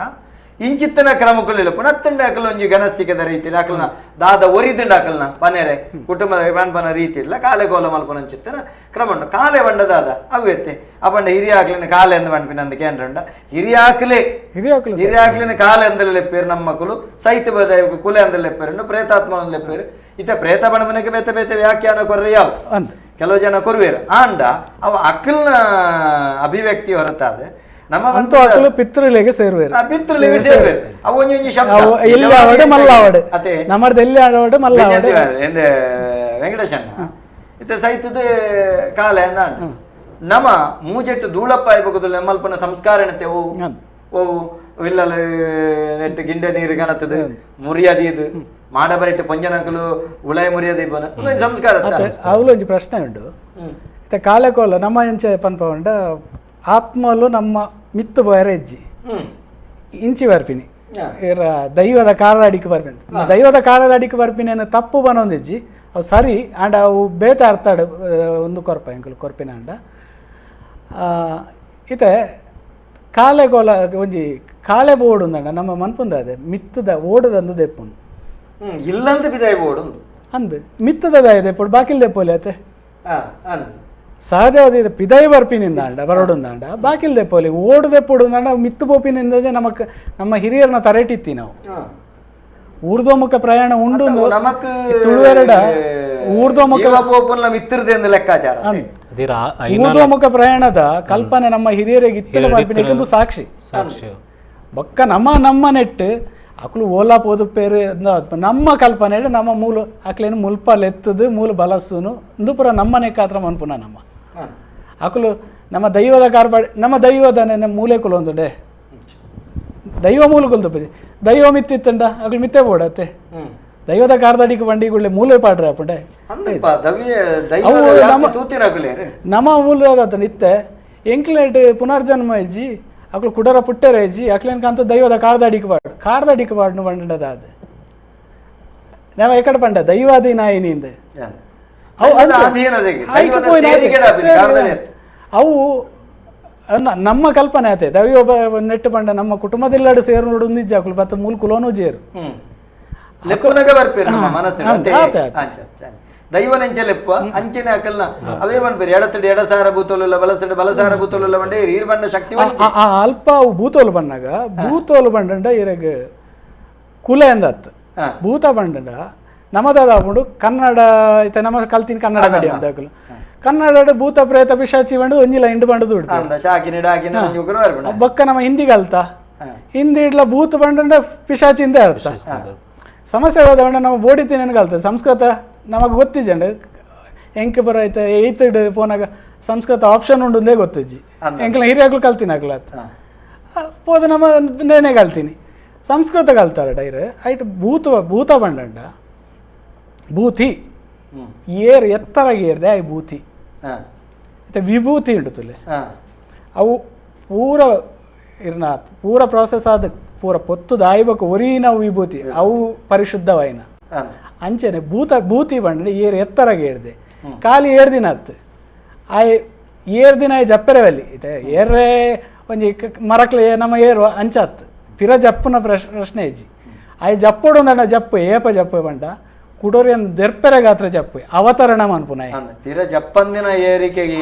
ಇಂಚಿತ್ತನ ಕ್ರಮಕ್ಕುಲಿಲ್ಲ ಪುನತ್ತಂಡ ಅಕಲೊಂಜಿ ಗಣಸ್ತಿಕದ ರೀತಿ ಅಕಲ್ನ ದಾದ ಒರಿದಿಂಡ ಅಕಲ್ನ ಪನೆರೆ ಕುಟುಂಬದ ಪನ್ಪನ ರೀತಿ ಇಲ್ಲ ಕಾಲೆ ಕೋಲ ಮಲ್ಪನಂಚಿತ್ತನ ಕ್ರಮ ಉಂಡು ಕಾಲೆ ಬಂಡ ದಾದ ಅವು ಎತ್ತೆ ಅಪಂಡ ಹಿರಿಯಾಕ್ಲಿನ ಕಾಲೆ ಅಂದ ಪನ್ಪಿನಂದ ಕೇಂದ್ರಂಡ ಹಿರಿಯಾಕ್ಲೆ ಹಿರಿಯಾಕ್ಲಿನ ಕಾಲೆ ಅಂದಲೆ ಲೆಪ್ಪೇರು ನಮ್ಮ ಮಕ್ಕಳು ಸೈತ ಬದ ಕುಲೆ ಅಂದಲೆ ಲೆಪ್ಪೇರು ಪ್ರೇತಾತ್ಮ ಲೆಪ್ಪೇರು ಇತ್ತ ಪ್ರೇತ ಬಣಮನೆಗೆ ಬೇತೆ ಬೇತೆ ವ್ಯಾಖ್ಯಾನ ಕೊರ್ರೆ ಯಾವ ಕೆಲವು ಜನ ಕೊರುವೇರು ಆಂಡ ಅವ ಅಕಲ್ನ ಅಭಿವ್ಯಕ್ತಿ ಹೊರತಾದ ನಮ್ಮ ಅಂತೂ ಅಕಲು ಪಿತೃಲಿಗೆ ಸೇರುವೇರು ಪಿತೃಲಿಗೆ ಸೇರುವೇರು ಅವು ಒಂಜೊಂಜಿ ಶಬ್ದ ಎಲ್ಲಿ ಆವಡೆ ಮಲ್ಲಾವಡೆ ನಮ್ಮದು ಎಲ್ಲಿ ಆವಡೆ ಮಲ್ಲಾವಡೆ ಎಂದೆ ವೆಂಕಟೇಶಣ್ಣ ಇತ್ತ ಸೈತದ ಕಾಲ ಅಂದ ನಮ್ಮ ಮೂಜೆಟ್ಟು ಧೂಳಪ್ಪ ಇಬ್ಬಕುದು ನಮ್ಮಲ್ಪನ ಸಂಸ್ಕಾರ ಓ ಓ ಇಲ್ಲಲ್ಲ ನೆಟ್ಟು ಗಿಂಡೆ ನೀರು ಕಾಣುತ್ತದೆ ಮುರಿಯಾದಿ ಇದು ಮಾಡ ಬರಿಟ್ಟು ಪಂಜನಕಲು ಉಳಾಯ ಮುರಿಯಾದಿ ಇಬ್ಬನ ಸಂಸ್ಕಾರ ಅವಲೊಂಜಿ ಪ್ರಶ್ನೆ ಉಂಟು ಇತ್ತ ಕಾಲೆ ಕೋಲ ನಮ್ಮ ಎಂಚೆ ಪನ್ಪ ಉಂಡ ಆತ್ಮಲು ನಮ್ಮ ಮಿತ್ತು ಬೇರೆ ಇಜ್ಜಿ ಇಂಚಿ ಬರ್ಪಿನಿ ದೈವದ ಕಾರದ ಬರ್ಪಿನಿ ದೈವದ ಕಾರದ ಅಡಿಕೆ ಬರ್ಪಿನಿ ಅನ್ನೋ ತಪ್ಪು ಬನೊಂದಿಜ್ಜಿ ಅವು ಸರಿ ಆಂಡ ಅವು ಬೇತ ಅರ್ಥಾಡು ಒಂದು ಕೊರ್ಪ ಎಂಕುಲು ಕೊರ್ಪಿನ ಅಂಡ ಇತ್ತೆ ಕಾಲೆಗೋಲ ಒಂಜಿ ಕಾಳೆ ಬೋರ್ಡ್ ಉಂದಂಡ ನಮ್ಮ ಮನ್ಪುಂದ ಅದೇ ಮಿತ್ತದ ಓಡದಂದು ದೆಪ್ಪುಂಡು ಇಲ್ಲಂದ ಬಿದಾಯಿ ಬೋರ್ಡ್ ಅಂದ್ ಮಿತ್ತದ ದಾಯ ದೆಪ್ಪುಡು ಬಾಕಿಲ್ ದೆಪ್ಪೋಲಿ ಅತ್ತೆ ಸಹಜವಾದ ಪಿದಾಯಿ ಬರ್ಪಿನಿಂದ ಅಂಡ ಬರೋಡುಂದಾಂಡ ಬಾಕಿಲ್ ದೆಪ್ಪೋಲಿ ಓಡು ದೆಪ್ಪುಡು ಅಂಡ ಮಿತ್ತು ಪೋಪಿನಿಂದದೇ ನಮಕ್ ನಮ್ಮ ಹಿರಿಯರನ್ನ ತರೇಟಿತ್ತಿ ನಾವು ಊರ್ಧ್ವಮುಖ ಪ್ರಯಾಣ ಉಂಡು ತುಳುವೆರಡ ಊರ್ಧ್ವಮುಖ ಲೆಕ್ಕಾಚಾರ ಊರ್ಧ್ವಮುಖ ಪ್ರಯಾಣದ ಕಲ್ಪನೆ ನಮ್ಮ ಹಿರಿಯರಿಗೆ ಇತ್ತಲ ಬರ್ಪಿನಿಂದು ಸಾಕ್ಷಿ ಬೊಕ್ಕ ನಮ್ಮ ನಮ್ಮ ನೆಟ್ಟು ಅಕ್ಲು ಓಲಾ ಪೋದು ಪೇರು ನಮ್ಮ ಕಲ್ಪನೆ ನಮ್ಮ ಮೂಲ ಅಕ್ಲೇನು ಮುಲ್ಪಲ್ ಎತ್ತದು ಮೂಲ ಬಲಸುನು ಇಂದು ಪೂರ ನಮ್ಮನೆ ಕಾತ್ರ ಮನ್ಪುನ ನಮ್ಮ ಅಕ್ಲು ನಮ್ಮ ದೈವದ ಕಾರ್ಪಾಡಿ ನಮ್ಮ ದೈವದ ಮೂಲೆ ಕುಲೊಂದುಡೆ ದೈವ ಮೂಲ ಕುಲ್ದು ದೈವ ಮಿತ್ತಿತ್ತಂಡ ಅಕ್ಲು ಮಿತ್ತೆ ಬೋಡತ್ತೆ ದೈವದ ಕಾರ್ದಡಿಗೆ ಬಂಡಿಗುಳ್ಳೆ ಮೂಲೆ ಪಾಡ್ರೆ ಅಪ್ಪಂಡೆ ನಮ್ಮ ಮೂಲ ನಿತ್ತೆ ಎಂಕ್ಲೇಟ್ ಪುನರ್ಜನ್ಮ ಇಜ್ಜಿ ಅಕ್ಲು ಕುಡರ ಪುಟ್ಟೆರೆ ಇಜ್ಜಿ ಅಕ್ಲೇನ್ ಕಾಂತ ದೈವದ ಕಾರ್ದಡಿಗೆ ಬಾಡು ಕಾರ್ದಡಿಗೆ ಬಾಡ್ನು ಬಂಡದ ಅದು ನಾವು ಎಕಡೆ ಪಂಡ ದೈವಾಧೀನ ಆಯಿನಿಂದ ಅವು ನಮ್ಮ ಕಲ್ಪನೆ ಆತೆ ದೈವ ನೆಟ್ಟು ಪಂಡ ನಮ್ಮ ಕುಟುಂಬದಲ್ಲಾಡು ಸೇರು ನೋಡು ನಿಜ ಅಕ್ಲು ಬತ್ತ ಮೂಲ ಕುಲೋನು ಜೇರು ದೈವ ನೆಂಚ ಲೆಪ್ಪ ಅಂಚಿನ ಅಕಲ್ನ ಅವೇ ಪನ್ಪೇರು ಎಡತಡಿ ಎಡಸಾರ ಭೂತೋಲುಲ್ಲ ಬಲಸಡಿ ಬಲಸಾರ ಭೂತೋಲುಲ್ಲ ಬಂಡೆ ಈರ್ ಬಂಡ ಶಕ್ತಿ ಅಲ್ಪ ಅವು ಭೂತೋಲು ಬಣ್ಣಾಗ ಭೂತೋಲು ಬಂಡಂಡ ಇರಗ ಕುಲ ಎಂದತ್ತು ಭೂತ ಬಂಡಂಡ ನಮ್ಮದಾದ ಹಾಕೊಂಡು ಕನ್ನಡ ಇತ್ತ ನಮ್ಮ ಕಲ್ತಿನ ಕನ್ನಡ ಮೀಡಿಯಂ ದಾಕಲು ಕನ್ನಡ ಭೂತ ಪ್ರೇತ ಪಿಶಾಚಿ ಬಂಡು ಒಂಜಿಲ ಇಂಡು ಬಂಡದು ಬೊಕ್ಕ ನಮ್ಮ ಹಿಂದಿ ಕಲ್ತ ಹಿಂದಿ ಇಡ್ಲ ಭೂತ ಬಂಡಂಡ ಪಿಶಾಚಿಂದ ಅರ್ಥ ಸಮಸ್ಯೆ ಆದ ನಮ್ಮ ಬೋಡಿತೀನಿ ಕಲ್ತ ಸಂಸ್ಕೃತ ನಮಗೆ ಗೊತ್ತಿಜ್ಜಂಡ ಎಂಕ್ ಬರ ಐತೆ ಏಯ್ತ್ ಪೋನಾಗ ಸಂಸ್ಕೃತ ಆಪ್ಷನ್ ಉಂಡುಂದೇ ಗೊತ್ತಿಜ್ಜಿ ಎಂಕ್ಲ ಹಿರಿಯಾಗ್ಲು ಕಲ್ತೀನಿ ಆಗ್ಲತ್ತ ಪೋದ ನಮ್ಮ ನೇನೆ ಕಲ್ತೀನಿ ಸಂಸ್ಕೃತ ಕಲ್ತಾರ ಡೈರ್ ಐಟ್ ಭೂತ ಭೂತ ಬಂಡಂಡ ಭೂತಿ ಏರ್ ಎತ್ತರಾಗಿ ಏರ್ದೆ I ಭೂತಿ ಮತ್ತೆ ವಿಭೂತಿ ಉಂಟು ತುಲೆ ಅವು ಪೂರ ಇರ್ನ ಪೂರ ಪ್ರಾಸೆಸ್ ಆದ ಪೂರ ಪೊತ್ತು ದಾಯಿಬಕ ಒರಿನ ವಿಭೂತಿ ಅವು ಪರಿಶುದ್ಧವಾಯಿನ ಅಂಚೆನೆ ಭೂತ ಭೂತಿ ಬಂಡ ಏರ್ ಎತ್ತರಾಗಿ ಏರ್ದೆ ಖಾಲಿ ಏರ್ ದಿನ ಆತು ಆಯ್ ಏರ್ ದಿನ ಆಯ್ ಜಪ್ಪೆರವಲ್ಲಿ ಇತ್ತೆ ಏರ್ರೆ ಒಂಜಿ ಮರಕ್ಲೆ ನಮ್ಮ ಏರುವ ಅಂಚಾತ್ ಪಿರ ಜಪ್ಪುನ ಪ್ರಶ್ನೆ ಇಜ್ಜಿ ಆಯ್ ಜಪ್ಪೊಡು ಅಂಡ ಜಪ್ಪು ಏಪ ಜಪ್ಪು ಬಂಡ ಕುಡೋರಿಯನ್ ದೆರ್ಪೆರೆ ಗಾತ್ರ ಜಪ್ಪು ಅವತರಣ ಮನ್ಪುನಾಯ ಪಿರ ಜಪ್ಪಂದಿನ ಏರಿಕೆಗೆ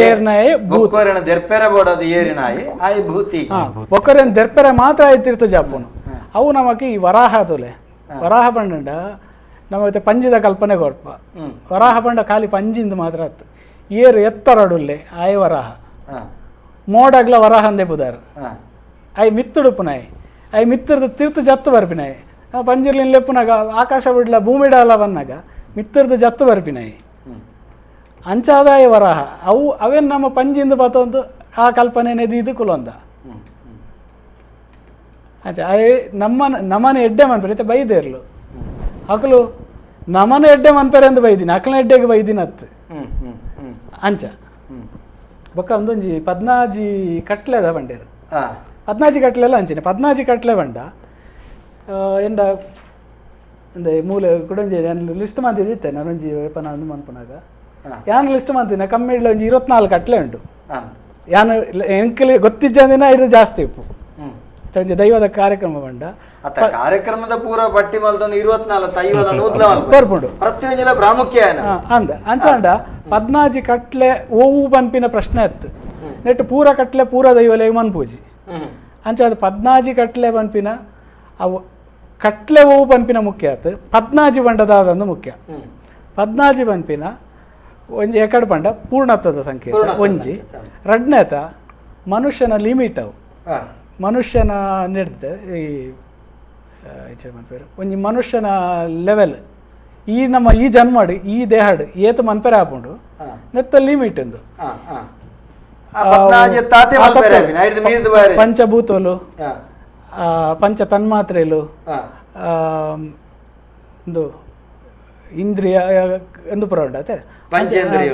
ಏರ್ನಾಯ ಬೊಕ್ಕೊರೆನ ದೆರ್ಪೆರೆ ಬೋಡದು ಏರಿನಾಯಿ ಆಯ್ ಭೂತಿ ಬೊಕ್ಕೊರೆನ್ ದೆರ್ಪೆರೆ ಮಾತ್ರ ಆಯ್ತಿರ್ತ ಜಪ್ಪುನು ಅವು ನಮಕ್ ಈ ವರಾಹ ತುಲೆ ವರಾಹ ಪಂಡ ನಮ್ಮ ಪಂಜಿದ ಕಲ್ಪನೆ ಕೊರ್ಪ ವರಾಹ ಪಂಡ ಖಾಲಿ ಪಂಜಿಂದ ಮಾತ್ರ ಅತ್ತು ಏರು ಎತ್ತರಡುಲ್ಲೆ ಆಯ್ ವರಾಹ ಮೋಡಗ್ಲ ವರಾಹ ಅಂದೇ ಪುದಾರ್ I ಮಿತ್ತುಡುಪುನಾಯ್ I ಮಿತ್ತರದ ತೀರ್ಥ ಜತ್ತು ಬರ್ಪಿನಾಯ್ ಪಂಜಿರ್ಲಿನ್ ಲೆಪ್ಪುನಾಗ ಆಕಾಶ ಬಿಡ್ಲ ಭೂಮಿಡಲ ಬಂದಾಗ ಮಿತ್ತರದ ಜತ್ತು ಬರ್ಪಿನಾಯ್ ಅಂಚಾದಾಯ ವರಾಹ ಅವು ಅವೇನು ನಮ್ಮ ಪಂಜಿಂದ ಬತ್ತೊಂದು ಆ ಕಲ್ಪನೆ ಇದು ಕುಲೊಂದ ಅಚ್ಚ ಅಯ್ ನಮ್ಮ ನಮನ ಎಡ್ಡೆ ಮನ್ಪರೆ ಇತ್ತೆ ಬೈದೇರ್ಲು ಅಕಲು ನಮನ ಎಡ್ಡೆ ಮನ್ಪರೆ ಅಂದ್ ಬೈದಿನಿ ಅಕಲ್ನ ಎಡ್ಡೆಗೆ ಬೈದಿನ ಅತ್ತು ಅಂಚ ಬೊಕ್ಕ ಒಂದೊಂಜಿ ಪದ್ನಾಜಿ ಕಟ್ಲೆದ ಬಂಡೇರು ಪದ್ನಾಜಿ ಕಟ್ಲೆಲ್ಲ ಅಂಚಿನ ಪದ್ನಾಜಿ ಕಟ್ಲೆ ಬಂಡ ಎಂಡ ಅಂದೆ ಮೂಲೆ ಕುಡೊಂಜಿ ನಾನು ಲಿಸ್ಟ್ ಮಂತಿದ್ದಿತ್ತೆ ನಾನೊಂಜಿ ನಾನು ಮನ್ಪುನಾಗ ಯಾನ್ ಲಿಸ್ಟ್ ಮಂತಿನ ಕಮ್ಮಿ ಇಡ್ಲ ಒಂಜಿ 24 ಕಟ್ಲೆ ಉಂಟು ಯಾನ್ ಎಂಕಲಿ ಗೊತ್ತಿಜ್ಜಂದಿನ ಇದು ಜಾಸ್ತಿ ಇಪ್ಪು ಸಂಜೆ ದೈವದ ಕಾರ್ಯಕ್ರಮ ಬಂಡ ಕಾರ್ಯಕ್ರಮದ ಪೂರ ಬಟ್ಟಿ ಮಲ್ದೊಂದು 24 ಬರ್ಪುಂಡು ಪ್ರತಿಯೊಂಜಿಲ ಪ್ರಾಮುಖ್ಯ ಅಂದ ಅಂಚಾಂಡ ಪದ್ನಾಜಿ ಕಟ್ಲೆ ಓವು ಪನ್ಪಿನ ಪ್ರಶ್ನೆ ಅತ್ತು ನೆಟ್ ಪೂರ ಕಟ್ಲೆ ಪೂರ ದೈವಲೆ ಮನ್ಪೂಜಿ ಅಂಚ ಅದು ಪದ್ನಾಜಿ ಕಟ್ಲೆ ಪನ್ಪಿನ ಅವು ಕಟ್ಲೆ ಓವು ಪನ್ಪಿನ ಮುಖ್ಯ ಆತು ಪದ್ನಾಜಿ ಬಂಡದಾದಂದು ಮುಖ್ಯ ಪದ್ನಾಜಿ ಪನ್ಪಿನ ಒಂಜಿ ಎಕಡೆ ಪಂಡ ಪೂರ್ಣತ್ವದ ಸಂಕೇತ ಒಂಜಿ ರಡ್ನೇತ ಮನುಷ್ಯನ ಲಿಮಿಟ್ ಅವು ಮನುಷ್ಯನ ನೆಡ್ದು ಈ ಮನ್ಪೇರು ಒಂಜಿ ಮನುಷ್ಯನ ಲೆವೆಲ್ ಈ ನಮ್ಮ ಈ ಜನ್ಮಡು ಈ ದೇಹಡು ಏತು ಮನ್ಪೆರೆ ಆಪುಂಡು ನೆತ್ತ ಲಿಮಿಟ್ ಒಂದು ಪಂಚಭೂತಲು ಪಂಚ ತನ್ಮಾತ್ರೆಲು ಒಂದು ಇಂದ್ರಿಯ ಎಂದು ಪೂರ ಉಂಡತೆ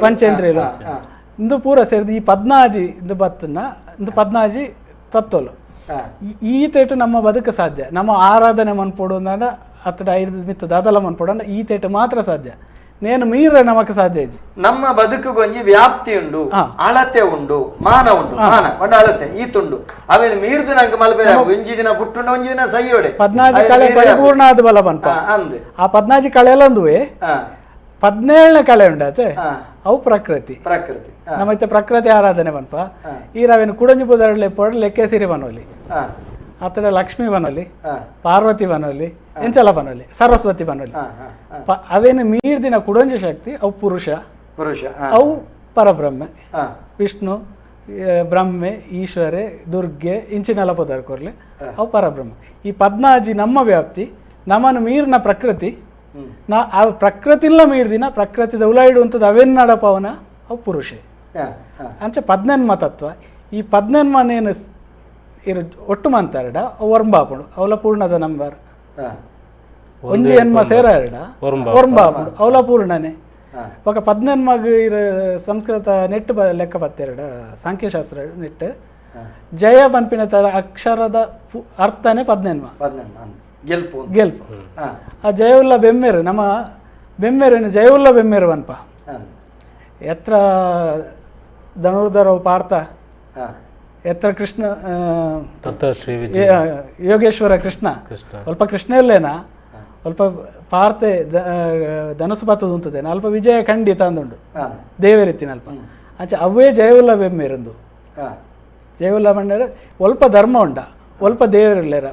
ಪಂಚೇಂದ್ರಿಯಲು ಇಂದು ಪೂರ ಸೇರಿದು ಈ ಪದ್ನಾಜಿ ಇಂದು ಬತ್ತನ್ನ ಇಂದು ಪದ್ನಾಜಿ ತತ್ವಲು ಈ ತೇಟು ನಮ್ಮ ಬದುಕು ಸಾಧ್ಯ ನಮ್ಮ ಆರಾಧನೆ ಮನ್ಪೋಡು ಅಂದ ಅತ್ತಡ ಐದು ಮಿತ್ತ ದಾದಲ ಮನ್ಪೋಡು ಅಂದ ಈ ತೇಟು ಮಾತ್ರ ಸಾಧ್ಯ ನೇನು ಮೀರ ನಮಕ್ ಸಾಧ್ಯ ಇಜ್ಜಿ ನಮ್ಮ ಬದುಕುಗೊಂಜಿ ವ್ಯಾಪ್ತಿ ಉಂಡು ಅಳತೆ ಉಂಡು ಮಾನ ಉಂಡು ಮಾನ ಒಂದು ಅಳತೆ ಈ ತುಂಡು ಅವೇನು ಮೀರ್ದು ನಂಗೆ ಮಲ್ಪೆರೆ ಒಂಜಿ ದಿನ ಪುಟ್ಟುಂಡ ಒಂಜಿ ದಿನ ಸೈಯೋಡೆ ಪದ್ನಾಜಿ ಕಳೆ ಪರಿಪೂರ್ಣ ಆದ ಬಲ ಬನ್ಪ ಆ ಪದ್ನಾಜಿ ಕಳೆ ಎಲ್ಲ ಒಂದುವೆ 17ನೇ ಕಳೆ ಉಂಡಾತೆ ಅವು ಪ್ರಕೃತಿ ಪ್ರಕೃತಿ ನಮ್ಮ ಪ್ರಕೃತಿ ಆರಾಧನೆ ಬನ್ಪ ಈ ರವೇನು ಕುಡಂಜಿ ಪುದರ್ಲೆ ಪೊಡ ಲೆಕ್ಕೆ ಸಿರಿ ಬನೋಲಿ ಆತಡ ಲಕ್ಷ್ಮಿ ಬನೋಲಿ ಪಾರ್ವತಿ ಬನೋಲಿ ಎಂಚಲ ಬನೋಲಿ ಸರಸ್ವತಿ ಬನೋಲಿ ಅವೇನು ಮೀರ್ದಿನ ಕುಡಂಜಿ ಶಕ್ತಿ ಅವು ಪುರುಷ ಪುರುಷ ಅವು ಪರಬ್ರಹ್ಮ ವಿಷ್ಣು ಬ್ರಹ್ಮೆ ಈಶ್ವರೆ ದುರ್ಗೆ ಇಂಚಿನೆಲ್ಲ ಪದಾರ್ ಕೊರ್ಲೆ ಅವು ಪರಬ್ರಹ್ಮ ಈ ಪದ್ನಾಜಿ ನಮ್ಮ ವ್ಯಾಪ್ತಿ ನಮ್ಮನ್ನು ಮೀರ್ನ ಪ್ರಕೃತಿ ನಾ ಆ ಪ್ರಕೃತಿಲ್ಲ ಮೀರ್ದಿನ ಪ್ರಕೃತಿದ ಉಲಾಯಿಡು ಅಂತದ್ದು ಅವೇನು ನಡಪವನ ಅವು ಪುರುಷೆ ಅಂಚ ಪದ್ನೆನ್ಮ ತತ್ವ ಈ ಪದ್ನೆನ್ಮನೇನು ಇರು ಒಟ್ಟು ಮಂತಾರಡ ಒರ್ಂಬಾಪುಂಡು ಅವಲ ಪೂರ್ಣದ ನಂಬರ್ ಒಂಜಿ ಎನ್ಮ ಸೇರಡ ಒರ್ಂಬಾಪುಂಡು ಅವಲ ಪೂರ್ಣನೆ ఒక ಪದ್ನೆನ್ಮಗ್ ಇರು ಸಂಸ್ಕೃತ ನೆಟ್ ಲೆಕ್ಕ ಪತ್ತೆರಡ ಸಾಂಖ್ಯಶಾಸ್ತ್ರ ನೆಟ್ ಜಯ ಪನ್ಪಿನ ತರ ಅಕ್ಷರದ ಅರ್ಥನೇ ಪದ್ನೆನ್ಮ ಗೆಲ್ಪು ಗೆಲ್ಪು ಆ ಜಯವುಲ್ಲ ಬೆಮ್ಮೆರು ನಮ್ಮ ಬೆಮ್ಮೆರೇನು ಜಯವುಲ್ಲ ಬೆಮ್ಮೆರು ಅನ್ಪ ಎತ್ರ ಧನುರ್ಧರವು ಪಾರ್ಥ ಎತ್ರ ಕೃಷ್ಣ ಯೋಗೇಶ್ವರ ಕೃಷ್ಣ ಸ್ವಲ್ಪ ಕೃಷ್ಣ ಇಲ್ಲೇನಾ ಸ್ವಲ್ಪ ಪಾರ್ತೆ ಧನಸು ಪತ್ತದು ಉಂಟದೇನ ಅಲ್ಪ ವಿಜಯ ಖಂಡಿತ ಅಂದುಂಡು ದೇವರಿತ್ತಿನ ಅಲ್ಪ ಆಚೆ ಅವೇ ಜಯವುಲ್ಲ ಬೆಮ್ಮೆರಂದು ಜಯವುಲ್ಲ ಬಂಡರೆ ಸ್ವಲ್ಪ ಧರ್ಮ ಉಂಡ ಸ್ವಲ್ಪ ದೇವರಿಲ್ಲೇರ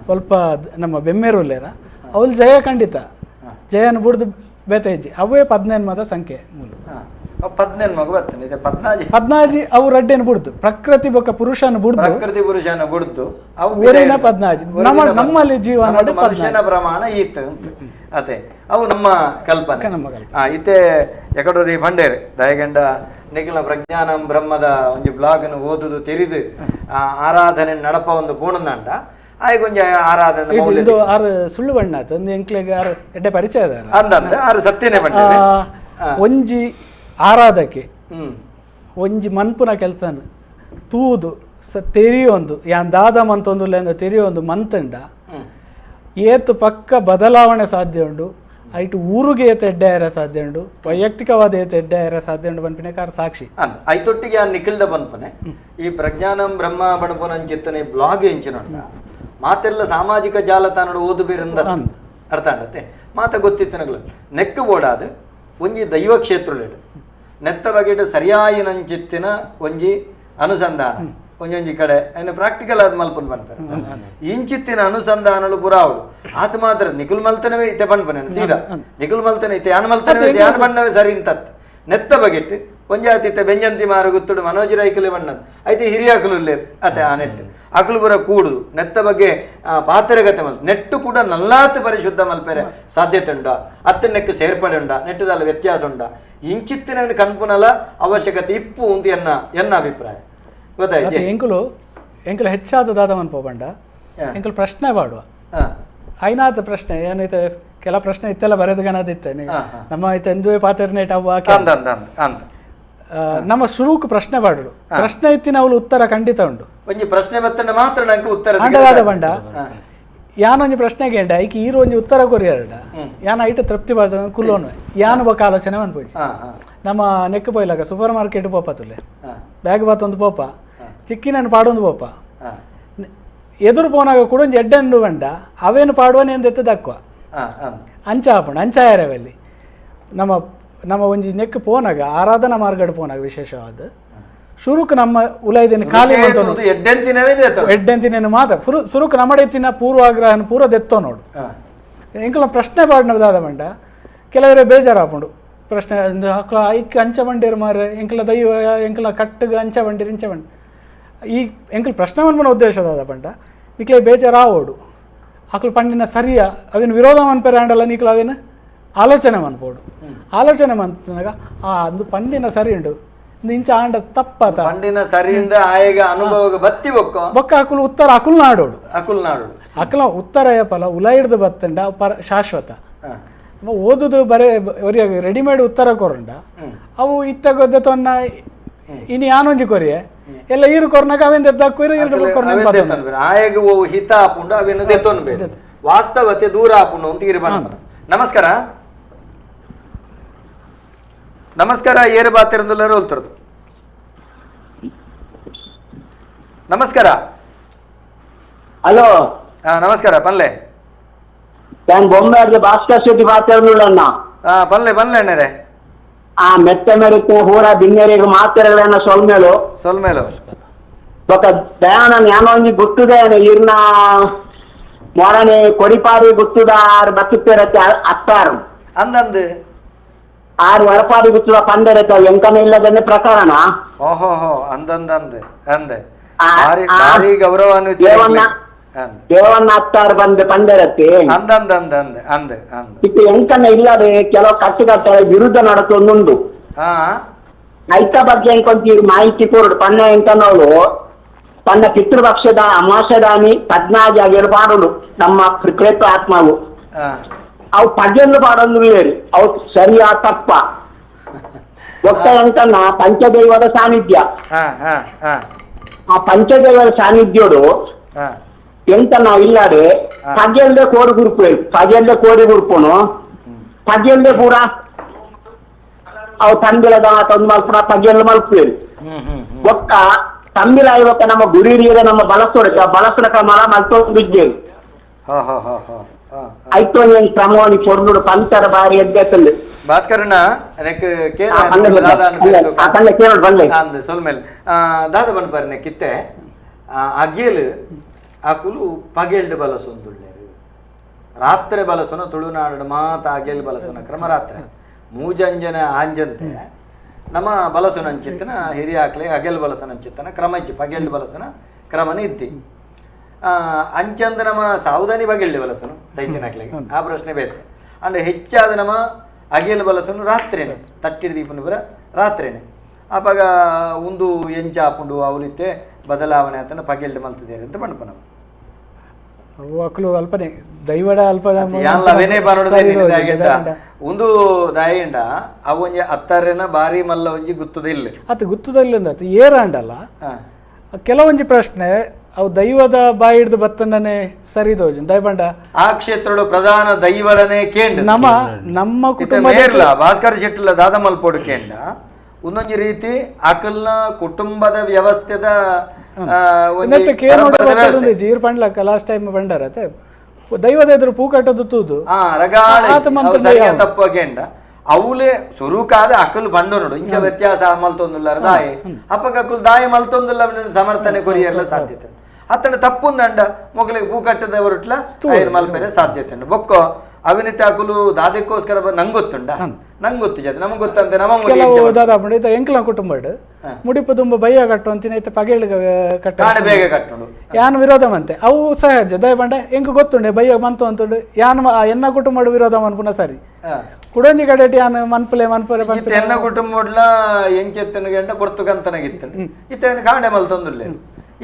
ಸ್ವಲ್ಪ ನಮ್ಮ ಬೆಮ್ಮೇರು ಇಲ್ಲೇರ ಅವಳು ಜಯ ಖಂಡಿತ ಜಯನ ಬುಡ್ದು ಬೇತೈಜಿ ಅವೇ ಪದ್ನೆನ್ಮದ ಸಂಖ್ಯೆ ಮೂಲ ಪದ್ನೆನ್ಮಗು ಬರ್ತದೆ ಪದ್ನಾಜಿ ಪದ್ನಾಜಿ ಅವು ರಡ್ಡೇನು ಬುಡ್ದು ಪ್ರಕೃತಿ ಬೊಕ್ಕ ಪುರುಷನ ಬುಡ್ದು ಪ್ರಕೃತಿ ಪುರುಷನ ಬುಡ್ದು ಅವು ಊರಿನ ಪದ್ನಾಜಿ ನಮ್ಮ ನಮ್ಮಲ್ಲಿ ಜೀವನ ಮನುಷ್ಯನ ಪ್ರಮಾಣ ಈತ ಅದೇ ಅವು ನಮ್ಮ ಕಲ್ಪನೆ ನಮ್ಮ ಕಲ್ಪನೆ ಇತ್ತೆ ಎಕಡೋರಿ ಬಂಡೇರು ದಯಗಂಡ ನಿಖಿಲ ಪ್ರಜ್ಞಾನಂ ಬ್ರಹ್ಮದ ಒಂಜಿ ಬ್ಲಾಗ್ ಓದುದು ತೆರಿದು ಆರಾಧನೆ ನಡಪ ಒಂದು ಪೂರ್ಣದಂಡ ಆಯ್ಕೊಂಜ ಆರಾಧನೆ ಇದು ಆರು ಸುಳ್ಳು ಬಣ್ಣ ಆತು ಒಂದು ಎಂಕ್ಲೆಗ್ ಆರು ಎಡ್ಡೆ ಪರಿಚಯ ಅಂದಂದ ಆರು ಸತ್ಯನೇ ಬಣ್ಣ ಒಂಜಿ ಆರಾಧಕೆ ಒಂಜಿ ಮನ್ಪುನ ಕೆಲಸನ ತೂದು ಸ ತೆರಿಯೊಂದು ಯಾನ್ ದಾದ ಮಂತೊಂದು ತೆರಿಯೊಂದು ಮಂತಂಡ ಏತು ಪಕ್ಕ ಬದಲಾವಣೆ ಸಾಧ್ಯ ಉಂಡು ಐಟು ಊರಿಗೆ ಏತ ಎಡ್ಡೆ ಆಯರ ಸಾಧ್ಯ ಉಂಡು ವೈಯಕ್ತಿಕವಾದ ಏತ ಎಡ್ಡೆ ಆಯರ ಸಾಧ್ಯ ಉಂಡು ಪನ್ಪಿನ ಕಾರ ಸಾಕ್ಷಿ ಐತೊಟ್ಟಿಗೆ ಆ ನಿಖಿಲ್ದ ಪನ್ಪನೆ ಈ ಪ್ರಜ್ಞಾನಂ ಬ್ರಹ್ಮ ಪಣಪುನಂಚಿತ್ತನೆ ಬ್ಲಾಗ್ ಎಂಚಿನ ಮಾತೆಲ್ಲ ಸಾಮಾಜಿಕ ಜಾಲತಾಣ ಓದು ಬೇರಂದ ಅರ್ಥ ಆಂಡತ್ತೆ ಮಾತ ಗೊತ್ತಿತ್ತನಗಳು ನೆಕ್ ಬೋಡಾದು ಒಂಜಿ ದೈವ ಕ್ಷೇತ್ರಲೇಡು ನೆತ್ತ ಬಗೆಟ್ ಸರಿಯಾಯಿನಂಚಿತ್ತಿನ ಒಂಜಿ ಅನುಸಂಧಾನ ಒಂಜೊಂಜಿ ಕಡೆ ಅಯ್ನ ಪ್ರಾಕ್ಟಿಕಲ್ ಆದ್ ಮಲ್ಪುನ್ ಪನ್ಪೆರ್ ಇಂಚಿತ್ತಿನ ಅನುಸಂಧಾನಲು ಪೂರ ಆವಡು ಆತ ಮಾತ್ರ ನಿಕುಲ್ ಮಲ್ತನವೇ ಇತ್ತೆ ಪನ್ಪನೆ ಸೀದಾ ನಿಕುಲ್ ಮಲ್ತನೆ ಇತ್ತೆ ಯಾನ್ ಮಲ್ತನವೇ ಯಾನ್ ಬಣ್ಣವೇ ಸರಿ ಇಂತತ್ ನೆತ್ತ ಬಗೆಟ್ ಒಂಜಾತಿ ಇತ್ತೆ ಬೆಂಜಂತಿ ಮಾರು ಗುತ್ತುಡು ಮನೋಜ್ ರೈಕುಲೆ ಬಣ್ಣದ್ ಐತೆ ಹಿರಿಯಾಕುಲು ಉಲ್ಲೇರ್ ಅತೆ ಆ ನೆಟ್ ಅಕುಲು ಪೂರ ಕೂಡುದು ನೆತ್ತ ಬಗ್ಗೆ ಪಾತ್ರಗತೆ ಮಲ್ತು ನೆಟ್ಟು ಕೂಡ ನಲ್ಲಾತ್ ಪರಿಶುದ್ಧ ಮಲ್ಪೆರೆ ಸಾಧ್ಯತೆ ಉಂಡ ಅತ್ತ ನೆಕ್ಕು ಸೇರ್ಪಡೆ ಉಂಡ ನೆಟ್ಟದಲ್ಲ ವ್ಯತ್ಯಾಸ ಉಂಡ ಇಂಚಿತ್ತಿನ ಕನ್ಪುನಲ ಅವಶ್ಯಕತೆ ಇಪ್ಪು ಅಂತ ಎನ್ನ ಎನ್ನ ಅಭಿಪ್ರಾಯ ಗೊತ್ತಾಯ್ತು. ಎಂಕುಲು ಎಂಕುಲು ಹೆಚ್ಚಾದ ದಾದ ಮನ್ಪೋಬಂಡ ಎಂಕುಲು ಪ್ರಶ್ನೆ ಪಾಡುವ ಐನಾದ ಪ್ರಶ್ನೆ ಏನೈತೆ ಕೆಲ ಪ್ರಶ್ನೆ ಇತ್ತೆಲ್ಲ ಬರೆದು ಗಣದಿತ್ತೆ ನಮ್ಮ ಐತೆ ಎಂದುವೆ ಪಾತ್ರನೇಟ್ ಅವ್ವ ನಮ್ಮ ಸುರುಕು ಪ್ರಶ್ನೆ ಪಾಡುಡು ಪ್ರಶ್ನೆ ಇತ್ತಿನ ಅವಳು ಉತ್ತರ ಖಂಡಿತ ಉಂಡು ಒಂಜಿ ಪ್ರಶ್ನೆ ಬತ್ತನ ಮಾತ್ರ ನಂಗೆ ಉತ್ತರ ಅಂಡದಾದ ಬಂಡ ಯಾನೊಂಜಿ ಪ್ರಶ್ನೆಗೆ ಎಂಡ ಐಕೆ ಈರು ಒಂಜಿ ಉತ್ತರ ಕೊರಿಯರ್ಡ ಯಾನ ಐಟ ತೃಪ್ತಿ ಬಾರ್ದ ಕುಲ್ಲೋನು ಯಾನು ಬೊಕ್ಕ ಆಲೋಚನೆ ಮನ್ಪೋಜಿ ನಮ್ಮ ನೆಕ್ ಪೋಯ್ಲಾಗ ಸೂಪರ್ ಮಾರ್ಕೆಟ್ ಪೋಪ ತುಲೆ ಬ್ಯಾಗ್ ಬಾತೊಂದು ಪೋಪ ಚಿಕ್ಕಿನನ್ನು ಪಾಡೊಂದು ಪೋಪ ಎದುರು ಪೋನಾಗ ಕೂಡ ಒಂಜಿ ಎಡ್ಡೆಂಡು ಬಂಡ ಅವೇನು ಪಾಡುವನೆ ಎಂದು ಎತ್ತದಕ್ವ ಅಂಚ ಆಪುಂಡು ಅಂಚ ಆಯರವಲ್ಲಿ ನಮ್ಮ ನಮ್ಮ ಒಂಜಿ ನೆಕ್ ಪೋನಾಗ ಆರಾಧನಾ ಮಾರ್ಗಡ್ ಪೋನಾಗ ವಿಶೇಷವಾದ ಸುರುಕು ನಮ್ಮ ಉಲೈದಿನ ಖಾಲಿ ಎಡ್ಡೆಂತಿನ ಮಾತ್ರ ಸುರುಕು ನಮ್ಮಡೆತ್ತಿನ ಪೂರ್ವಾಗ್ರಹನ ಪೂರ ದೆತ್ತೋ ನೋಡು ಎಂಕಲ ಪ್ರಶ್ನೆ ಪಾಡಿನದಾದ ಬಂಡ ಕೆಲವರೇ ಬೇಜಾರಾಪುಂಡು ಪ್ರಶ್ನೆ ಐಕ್ ಅಂಚ ಬಂಡೇರು ಮಾರೆ ಎಂಕಲ ದೈವ ಎಂಕಲ ಕಟ್ಟುಗ ಅಂಚ ಬಂಡೀರು ಇಂಚ ಬಂಡಿ ಈ ಎಂಕಲ್ ಪ್ರಶ್ನೆ ಮನ್ಪನ ಉದ್ದೇಶದಾದ ಬಂಡ ನಿಕ್ಲೆ ಬೇಜಾರಾವೋಡು ಅಕ್ಲು ಪಂಡಿನ ಸರಿಯ ಅವೇನು ವಿರೋಧ ಮನ್ಪೆರೆ ಆಂಡಲ್ಲ ನಿಕ್ಲ ಅವೇನು ಆಲೋಚನೆ ಮನ್ಪೋಡು ಆಲೋಚನೆ ಮನ್ಪನಾಗ ಆ ಅಂದು ಪಂಡಿನ ಸರಿ ಉಂಡು ಇಂಚ ಆಂಡ ತಪ್ಪತ ಪಂಡಿನ ಸರಿಯಿಂದ ಆಯಗ ಅನುಭವ ಬತ್ತಿ ಬೊಕ್ಕ ಬೊಕ್ಕ ಅಕುಲು ಉತ್ತರ ಅಕುಲ್ ನಾಡೋಡು ಅಕುಲ್ ನಾಡೋಡು ಅಕಲ ಉತ್ತರ ಫಲ ಉಲೈಡ್ದು ಬತ್ತಂಡ ಪರ ಶಾಶ್ವತ ಓದುದು ಬರೇ ರೆಡಿಮೇಡ್ ಉತ್ತರ ಕೊರಂಡ ಅವು ಇತ್ತ ಗೊದ್ದ ತೊನ್ನ ಇನಿ ಯಾನೊಂಜಿ ಕೊರಿಯೆ ಎಲ್ಲ ಈರು ಕೊರ್ನಾಗ ಅವೇನ್ ದೆದ್ದಾಕು ಆಯಗ ಓ ಹಿತ ಆಪುಂಡು ಅವೇನು ದೆತ್ತೊನ್ಬೇಕು ವಾಸ್ತವತೆ ದೂರ ಆಪುಂಡು ಅಂತ ಇರು ನಮಸ್ಕಾರ ನಮಸ್ಕಾರ ಏರು ಬಾತಿರಂದುಲ್ಲರು ಹೋಲ್ತಿರೋದು ನಮಸ್ಕಾರ ಹಲೋ ನಮಸ್ಕಾರ ಪನ್ಲೆ ನಾನು ಬೊಂಬೆ ಭಾಸ್ಕರ್ ಶೆಟ್ಟಿ ಮಾತಾಡೋಣ ಪನ್ಲೆ ಪನ್ಲೆ ಅಣ್ಣರೇ ಆ ಮೆತ್ತ ಮೇರೆ ಹೂರ ಬಿನ್ನೇರಿಗೆ ಮಾತೆರಗಳನ್ನ ಸೊಲ್ಮೇಲು ಸೊಲ್ಮೇಲು ಬೊಕ ದಯಾನಂದ ಯಾನೋ ಒಂಜಿ ಗುತ್ತುದ ಇರ್ನ ಮೊರನೆ ಕೊಡಿಪಾರಿ ಗುತ್ತುದ ಆರು ಬತ್ತುತ್ತೇರತ್ತೆ ಅತ್ತಾರು ಅಂದಂದು ಆರು ವರಪಾರಿ ಗುತ್ತುದ ಪಂದರತ್ತೆ ಎಂಕನ ಇಲ್ಲದನ್ನೇ ಪ್ರಕರಣ ಓಹೋ ಹೋ ಅಂದಂದಂದೆ ಅಂದೆ ಭಾರಿ ಗೌರವಾನ್ವಿತ ದೇವಣ್ಣ ದೇವಣ್ಣ ಅತ್ತಾರು ಬಂದೆ ಪಂದರತ್ತೆ ಅಂದಂದಂದಂದೆ ಅಂದೆ ಅಂದೆ ಇತ್ತು ಎಂಕನ ಇಲ್ಲದೆ ಕೆಲವು ಕಟ್ಟುಕಟ್ಟಳೆ ವಿರುದ್ಧ ನಡತೊಂದುಂಡು ಐತ ಬಗ್ಗೆ ಎಂಕೊಂತಿ ಮಾಹಿತಿ ಕೊರಡು ಪನ್ನ ಎಂಕನವಳು ತನ್ನ ಪಿತೃಪಕ್ಷದ ಅಮಾಸದಾನಿ ಪದ್ನಾಜಿ ಆಗಿರೋ ಪಾಡುಂಡು ನಮ್ಮ ಪ್ರೇತ ಆತ್ಮವು ಅವು ಪದ್ಯಂದು ಪಾಡೊಂದು ಅವು ಸರಿಯಾ ತಪ್ಪ ಒಟ್ಟ ಎಂಕನ ಪಂಚದೈವದ ಸಾನ್ನಿಧ್ಯ ಆ ಪಂಚದೈವದ ಸಾನ್ನಿಧ್ಯೋಡು ಎಂತ ನಾವು ಇಲ್ಲಾಡೆ ಪಗೆಲ್ದೆ ಕೋಡಿ ಗುರುಪು ಪಗೆಲ್ದೆ ಕೋಡಿ ಗುರುಪುನು ಪಗೆಲ್ದೆ ಪೂರ ಅವು ತಂಬಿಲದ ತಂದು ಮಲ್ಪುನ ಪಗೆಲ್ ಮಲ್ಪುವೇರು ಒಕ್ಕ ತಂಬಿಲ ಇವತ್ತ ನಮ್ಮ ಗುರಿರಿಯರ ನಮ್ಮ ಬಳಸೋಡಕ ಬಳಸಡ ಕ್ರಮ ಮಲ್ತೊಂದು ಐತೋ ಕ್ರಮವನ್ನು ಕೊರ್ನುಡು ಪಂತರ ಬಾರಿ ಎದ್ದೆತ್ತಂದು ಭಾಸ್ಕರಣ್ಣ ಸೊಲ್ಮೇಲೆ ದಾದ ಬಣ್ಪಾರಿ ನೆಕ್ಕಿತ್ತೆ ಅಗೇಲ್ ಅಕುಲು ಪಗೆಲ್ಡ್ ಬಲಸೊಂದುಳ್ಳೇರು ರಾತ್ರಿ ಬಲಸುನ ತುಳುನಾಡು ಮಾತ ಅಗೇಲ್ ಬಲಸುನ ಕ್ರಮ ರಾತ್ರಿ ಮೂಜಂಜನ ಆಂಜಂತೆ ನಮ್ಮ ಬಲಸುನ ಅಂಚಿತ್ತನ ಹಿರಿಯ ಆಕ್ಲೆ ಅಗೆಲ್ ಬಲಸುನ ಅಂಚಿತ್ತನ ಕ್ರಮ ಇಜ್ಜಿ ಪಗೆಲ್ಡ್ ಬಲಸುನ ಕ್ರಮನ ಇದ್ದಿ ಅಂಚಂದ ನಮ್ಮ ಸಾವುದಾನಿ ಬಗೆಲ್ಡ್ ಬಲಸುನು ಸೈತಿನ ಆ ಪ್ರಶ್ನೆ ಬೇಕು ಅಂಡ್ ಹೆಚ್ಚಾದ ನಮ್ಮ ಅಗೆಲ್ ಬಲಸುನು ರಾತ್ರಿನೇ ತಟ್ಟಿಡ ದೀಪನ ಪುರ ರಾತ್ರಿನೇ ಆಪಾಗ ಒಂದು ಎಂಚ ಆಪುಂಡು ಅವಲಿತ್ತೆ ಬದಲಾವಣೆ ಆತನ ಪಗೆಲ್ಡ್ ಮಲ್ತಿದ್ದಾರೆ ಅಂತ ಪಂಡಪ ನಾವು ಅಕ್ಲು ಅಲ್ಪನೆ ದೈವಡ ಅಲ್ಪ ಒಂದು ದಾಯಂಡ ಅವು ಒಂಜಿ ಅತ್ತರೆನ ಬಾರಿ ಮಲ್ಲ ಒಂಜಿ ಗುತ್ತದ ಇಲ್ಲ ಅತ್ ಗುತ್ತದ ಇಲ್ಲ ಅಂತ ಏರಾಂಡಲ್ಲ ಕೆಲವೊಂಜಿ ಪ್ರಶ್ನೆ ಅವು ದೈವದ ಬಾಯಿ ಹಿಡಿದು ಬತ್ತನೇ ಸರಿ ದೋಜನ್ ದೈವಂಡ ಆ ಕ್ಷೇತ್ರದ ಪ್ರಧಾನ ದೈವಡನೆ ಕೇಂದ್ರ ನಮ್ಮ ನಮ್ಮ ಕುಟುಂಬ ಭಾಸ್ಕರ ಶೆಟ್ಟಿಲ ದಾದ ಮಲ್ಪೋಡು ಕೇಂದ್ರ ಒಂದೊಂದು ರೀತಿ ಅಕಲ್ನ ಕುಟುಂಬದ ವ್ಯವಸ್ಥೆದ ಜೀರ್ ಪಂಡ್ಲಕ್ಕ ಲಾಸ್ಟ್ ಟೈಮ್ ಬಂಡಾರತೆ ದೈವದ ಎದುರು ಪೂ ಕಟ್ಟೋದು ತೂದು ತಪ್ಪು ಕೇಂದ್ರ ಅವಲೇ ಸುರುಕಾದ ಅಕಲ್ ಬಂಡೋನುಡು ಇಂಚ ವ್ಯತ್ಯಾಸ ಮಲ್ತೊಂದುಲ್ಲಾರ ದಾಯಿ ಅಪ್ಪಗ ಅಕುಲು ದಾಯಿ ಮಲ್ತೊಂದುಲ್ಲ ಸಮರ್ಥನೆ ಕೊರಿಯರ್ಲ ಸಾಧ್ಯತೆ ಅತ್ತನ ತಪ್ಪುಂದಂಡ ಮೊಗಲಿಗೆ ಪೂ ಕಟ್ಟದ ಹೊರಟ್ಲ ಮಲ್ಪೆರೆ ಸಾಧ್ಯತೆ ಉಂಡು ಬೊಕ್ಕ ಅವಿನಿತ ಅಕುಲು ದಾದಕ್ಕೋಸ್ಕರ ನಂಗೊತ್ತುಂಡ ನಂಗೊತ್ತು ಜಾತಿ ನಮಗೆ ಗೊತ್ತಂತೆ ನಮ್ಮ ಎಂಕ್ಲ ಕುಟುಂಬ ಮುಡಿಪು ತುಂಬ ಬಯ್ಯ ಕಟ್ಟು ಅಂತೀನಿ ಐತೆ ಪಗೇಳು ಕಟ್ಟ ಬೇಗ ಕಟ್ಟುಂಡು ಯಾನ್ ವಿರೋಧ ಮಂತೆ ಅವು ಸಹಜ ದಯಪಂಡ ಎಂಕ್ ಗೊತ್ತುಂಡೆ ಬಯ್ಯ ಮಂತು ಅಂತುಂಡು ಯಾನ್ ಎನ್ನ ಕುಟುಂಬ ವಿರೋಧ ಮನ್ಪುನ ಸರಿ ಕುಡೊಂಜಿ ಕಡೆಟ್ ಯಾನ್ ಮನ್ಪುಲೆ ಮನ್ಪುಲೆ ಎನ್ನ ಕುಟುಂಬಡ್ಲ ಎಂಚೆತ್ತನ ಗಂಡ ಪೊರ್ತುಗಂತನಗಿತ್ತು ಇತ್ತ ಕಾಂಡೆ ಮಲ್ತೊಂದುಲ್ಲೆ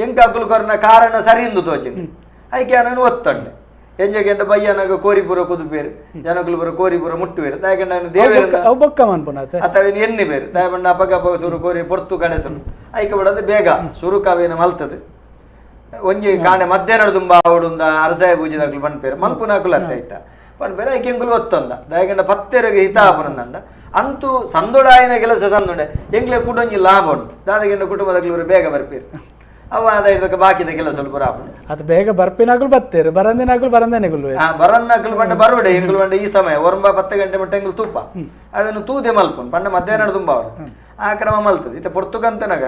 ಎಂಕ ಅಕುಲು ಕೊರ್ನ ಕಾರಣ ಸರಿ ಎಂದು ತೋಚಿನಿ ಐಕೆ ಯಾನನ್ನು ಒತ್ತಂಡೆ ಎಂಜಗೆಂಡ ಬಯ್ಯನಾಗ ಕೋರಿಪುರ ಕುದುಪೇರು ಜನಕುಲು ಪುರ ಕೋರಿಪುರ ಮುಟ್ಟುವೇರು ದಾಯಕಂಡ ದೇವೇರು ಬೊಕ್ಕ ಮನ್ಪುನಾತೆ ಅಥವಾ ಎಣ್ಣೆ ಬೇರು ದಾಯಪಂಡ ಅಪಗ ಅಪಗ ಸುರು ಕೋರಿ ಪೊರ್ತು ಕಡೆಸು ಐಕೆ ಬಿಡೋದು ಬೇಗ ಸುರು ಕಾವೇನ ಮಲ್ತದೆ ಒಂಜಿ ಕಾಣೆ ಮಧ್ಯಾಹ್ನ ತುಂಬ ಅವಡುಂದ ಅರಸಾಯ ಪೂಜೆದಾಗ್ಲು ಪನ್ಪೇರು ಮಲ್ಪುನಾಕುಲು ಅತ್ತ ಆಯ್ತಾ ಪನ್ಪೇರು ಐಕೆ ಎಂಕುಲು ಒತ್ತಂದ ದಾಯಕಂಡ ಪತ್ತೆರಗೆ ಹಿತ ಆಪನಂದಂಡ ಅಂತೂ ಸಂದೊಡಾಯಿನ ಕೆಲಸ ಸಂದೊಡೆ ಎಂಗ್ಲೆ ಕೂಡ ಒಂಜಿ ಲಾಭ ಉಂಟು ದಾದಗೆಂಡ ಕುಟುಂಬದಾಗ್ಲು ಬೇಗ ಬರ್ಪೇರು ಅವ ಅದ ಬಾಕಿದ ಕೆಲಸ ಸ್ವಲ್ಪ ಅದು ಬೇಗ ಬರ್ಪಿನಾಗಲು ಬತ್ತೇರು ಬರಂದಿನಾಗಲು ಬರಂದನೆಗುಲು ಬರಂದಾಕಲು ಪಂಡ ಬರೋಡೆ ಎಂಗುಲು ಪಂಡ ಈ ಸಮಯ ಒರಂಬ 10 ಗಂಟೆ ಮಟ್ಟ ಎಂಗುಲು ತೂಪ ಅದನ್ನು ತೂದೆ ಮಲ್ಪುನ್ ಪಂಡ ಮಧ್ಯಾಹ್ನ ತುಂಬ ಅವಳು ಆ ಕ್ರಮ ಮಲ್ತದೆ ಇತ್ತ ಪೊರ್ತುಗಂತನಗ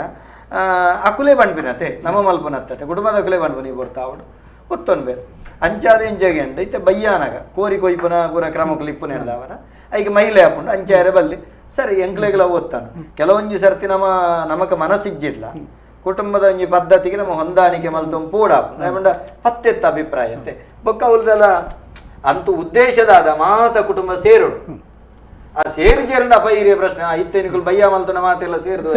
ಅಕುಲೇ ಬಂಡ್ಪಿನತೆ ನಮ್ಮ ಮಲ್ಪನತ್ತೆ ಕುಟುಂಬದ ಅಕುಲೇ ಬಂಡ್ಪು ನೀವು ಬರ್ತಾ ಅವಳು ಒತ್ತೊನ್ ಬೇರೆ ಅಂಚಾದ ಇಂಚಾಗೆ ಅಂಡ ಇತ್ತ ಬಯ್ಯಾನಗ ಕೋರಿ ಕೊಯ್ಪುನ ಪೂರ ಕ್ರಮಕ್ಕಲು ಇಪ್ಪುನ ಹೇಳ್ದವನ ಐಕೆ ಮಹಿಳೆ ಹಾಕೊಂಡು ಅಂಚಾರೆ ಬಲ್ಲಿ ಸರಿ ಎಂಕ್ಲೆಗಳ ಓದ್ತಾನು ಕೆಲವೊಂಜಿ ಸರ್ತಿ ನಮ್ಮ ನಮಕ ಮನಸ್ಸಿಜ್ಜಿಡ್ಲ ಕುಟುಂಬದ ಒಂಜಿ ಪದ್ಧತಿಗೆ ನಮ್ಮ ಹೊಂದಾಣಿಕೆ ಮಲ್ತೊಂದು ಪೂಡ ಪತ್ತೆತ್ತ ಅಭಿಪ್ರಾಯ ಅಂತೆ ಬೊಕ್ಕ ಉಲ್ದಲ ಅಂತೂ ಉದ್ದೇಶದಾದ ಮಾತ ಕುಟುಂಬ ಸೇರುಡು ಆ ಸೇರು ಜೇರುಂಡ ಅಪ್ಪ ಹಿರಿಯ ಪ್ರಶ್ನೆ ಇತ್ತೆ ನಿಕುಲು ಬಯ್ಯ ಮಲ್ತನ ಮಾತೆಲ್ಲ ಸೇರುದು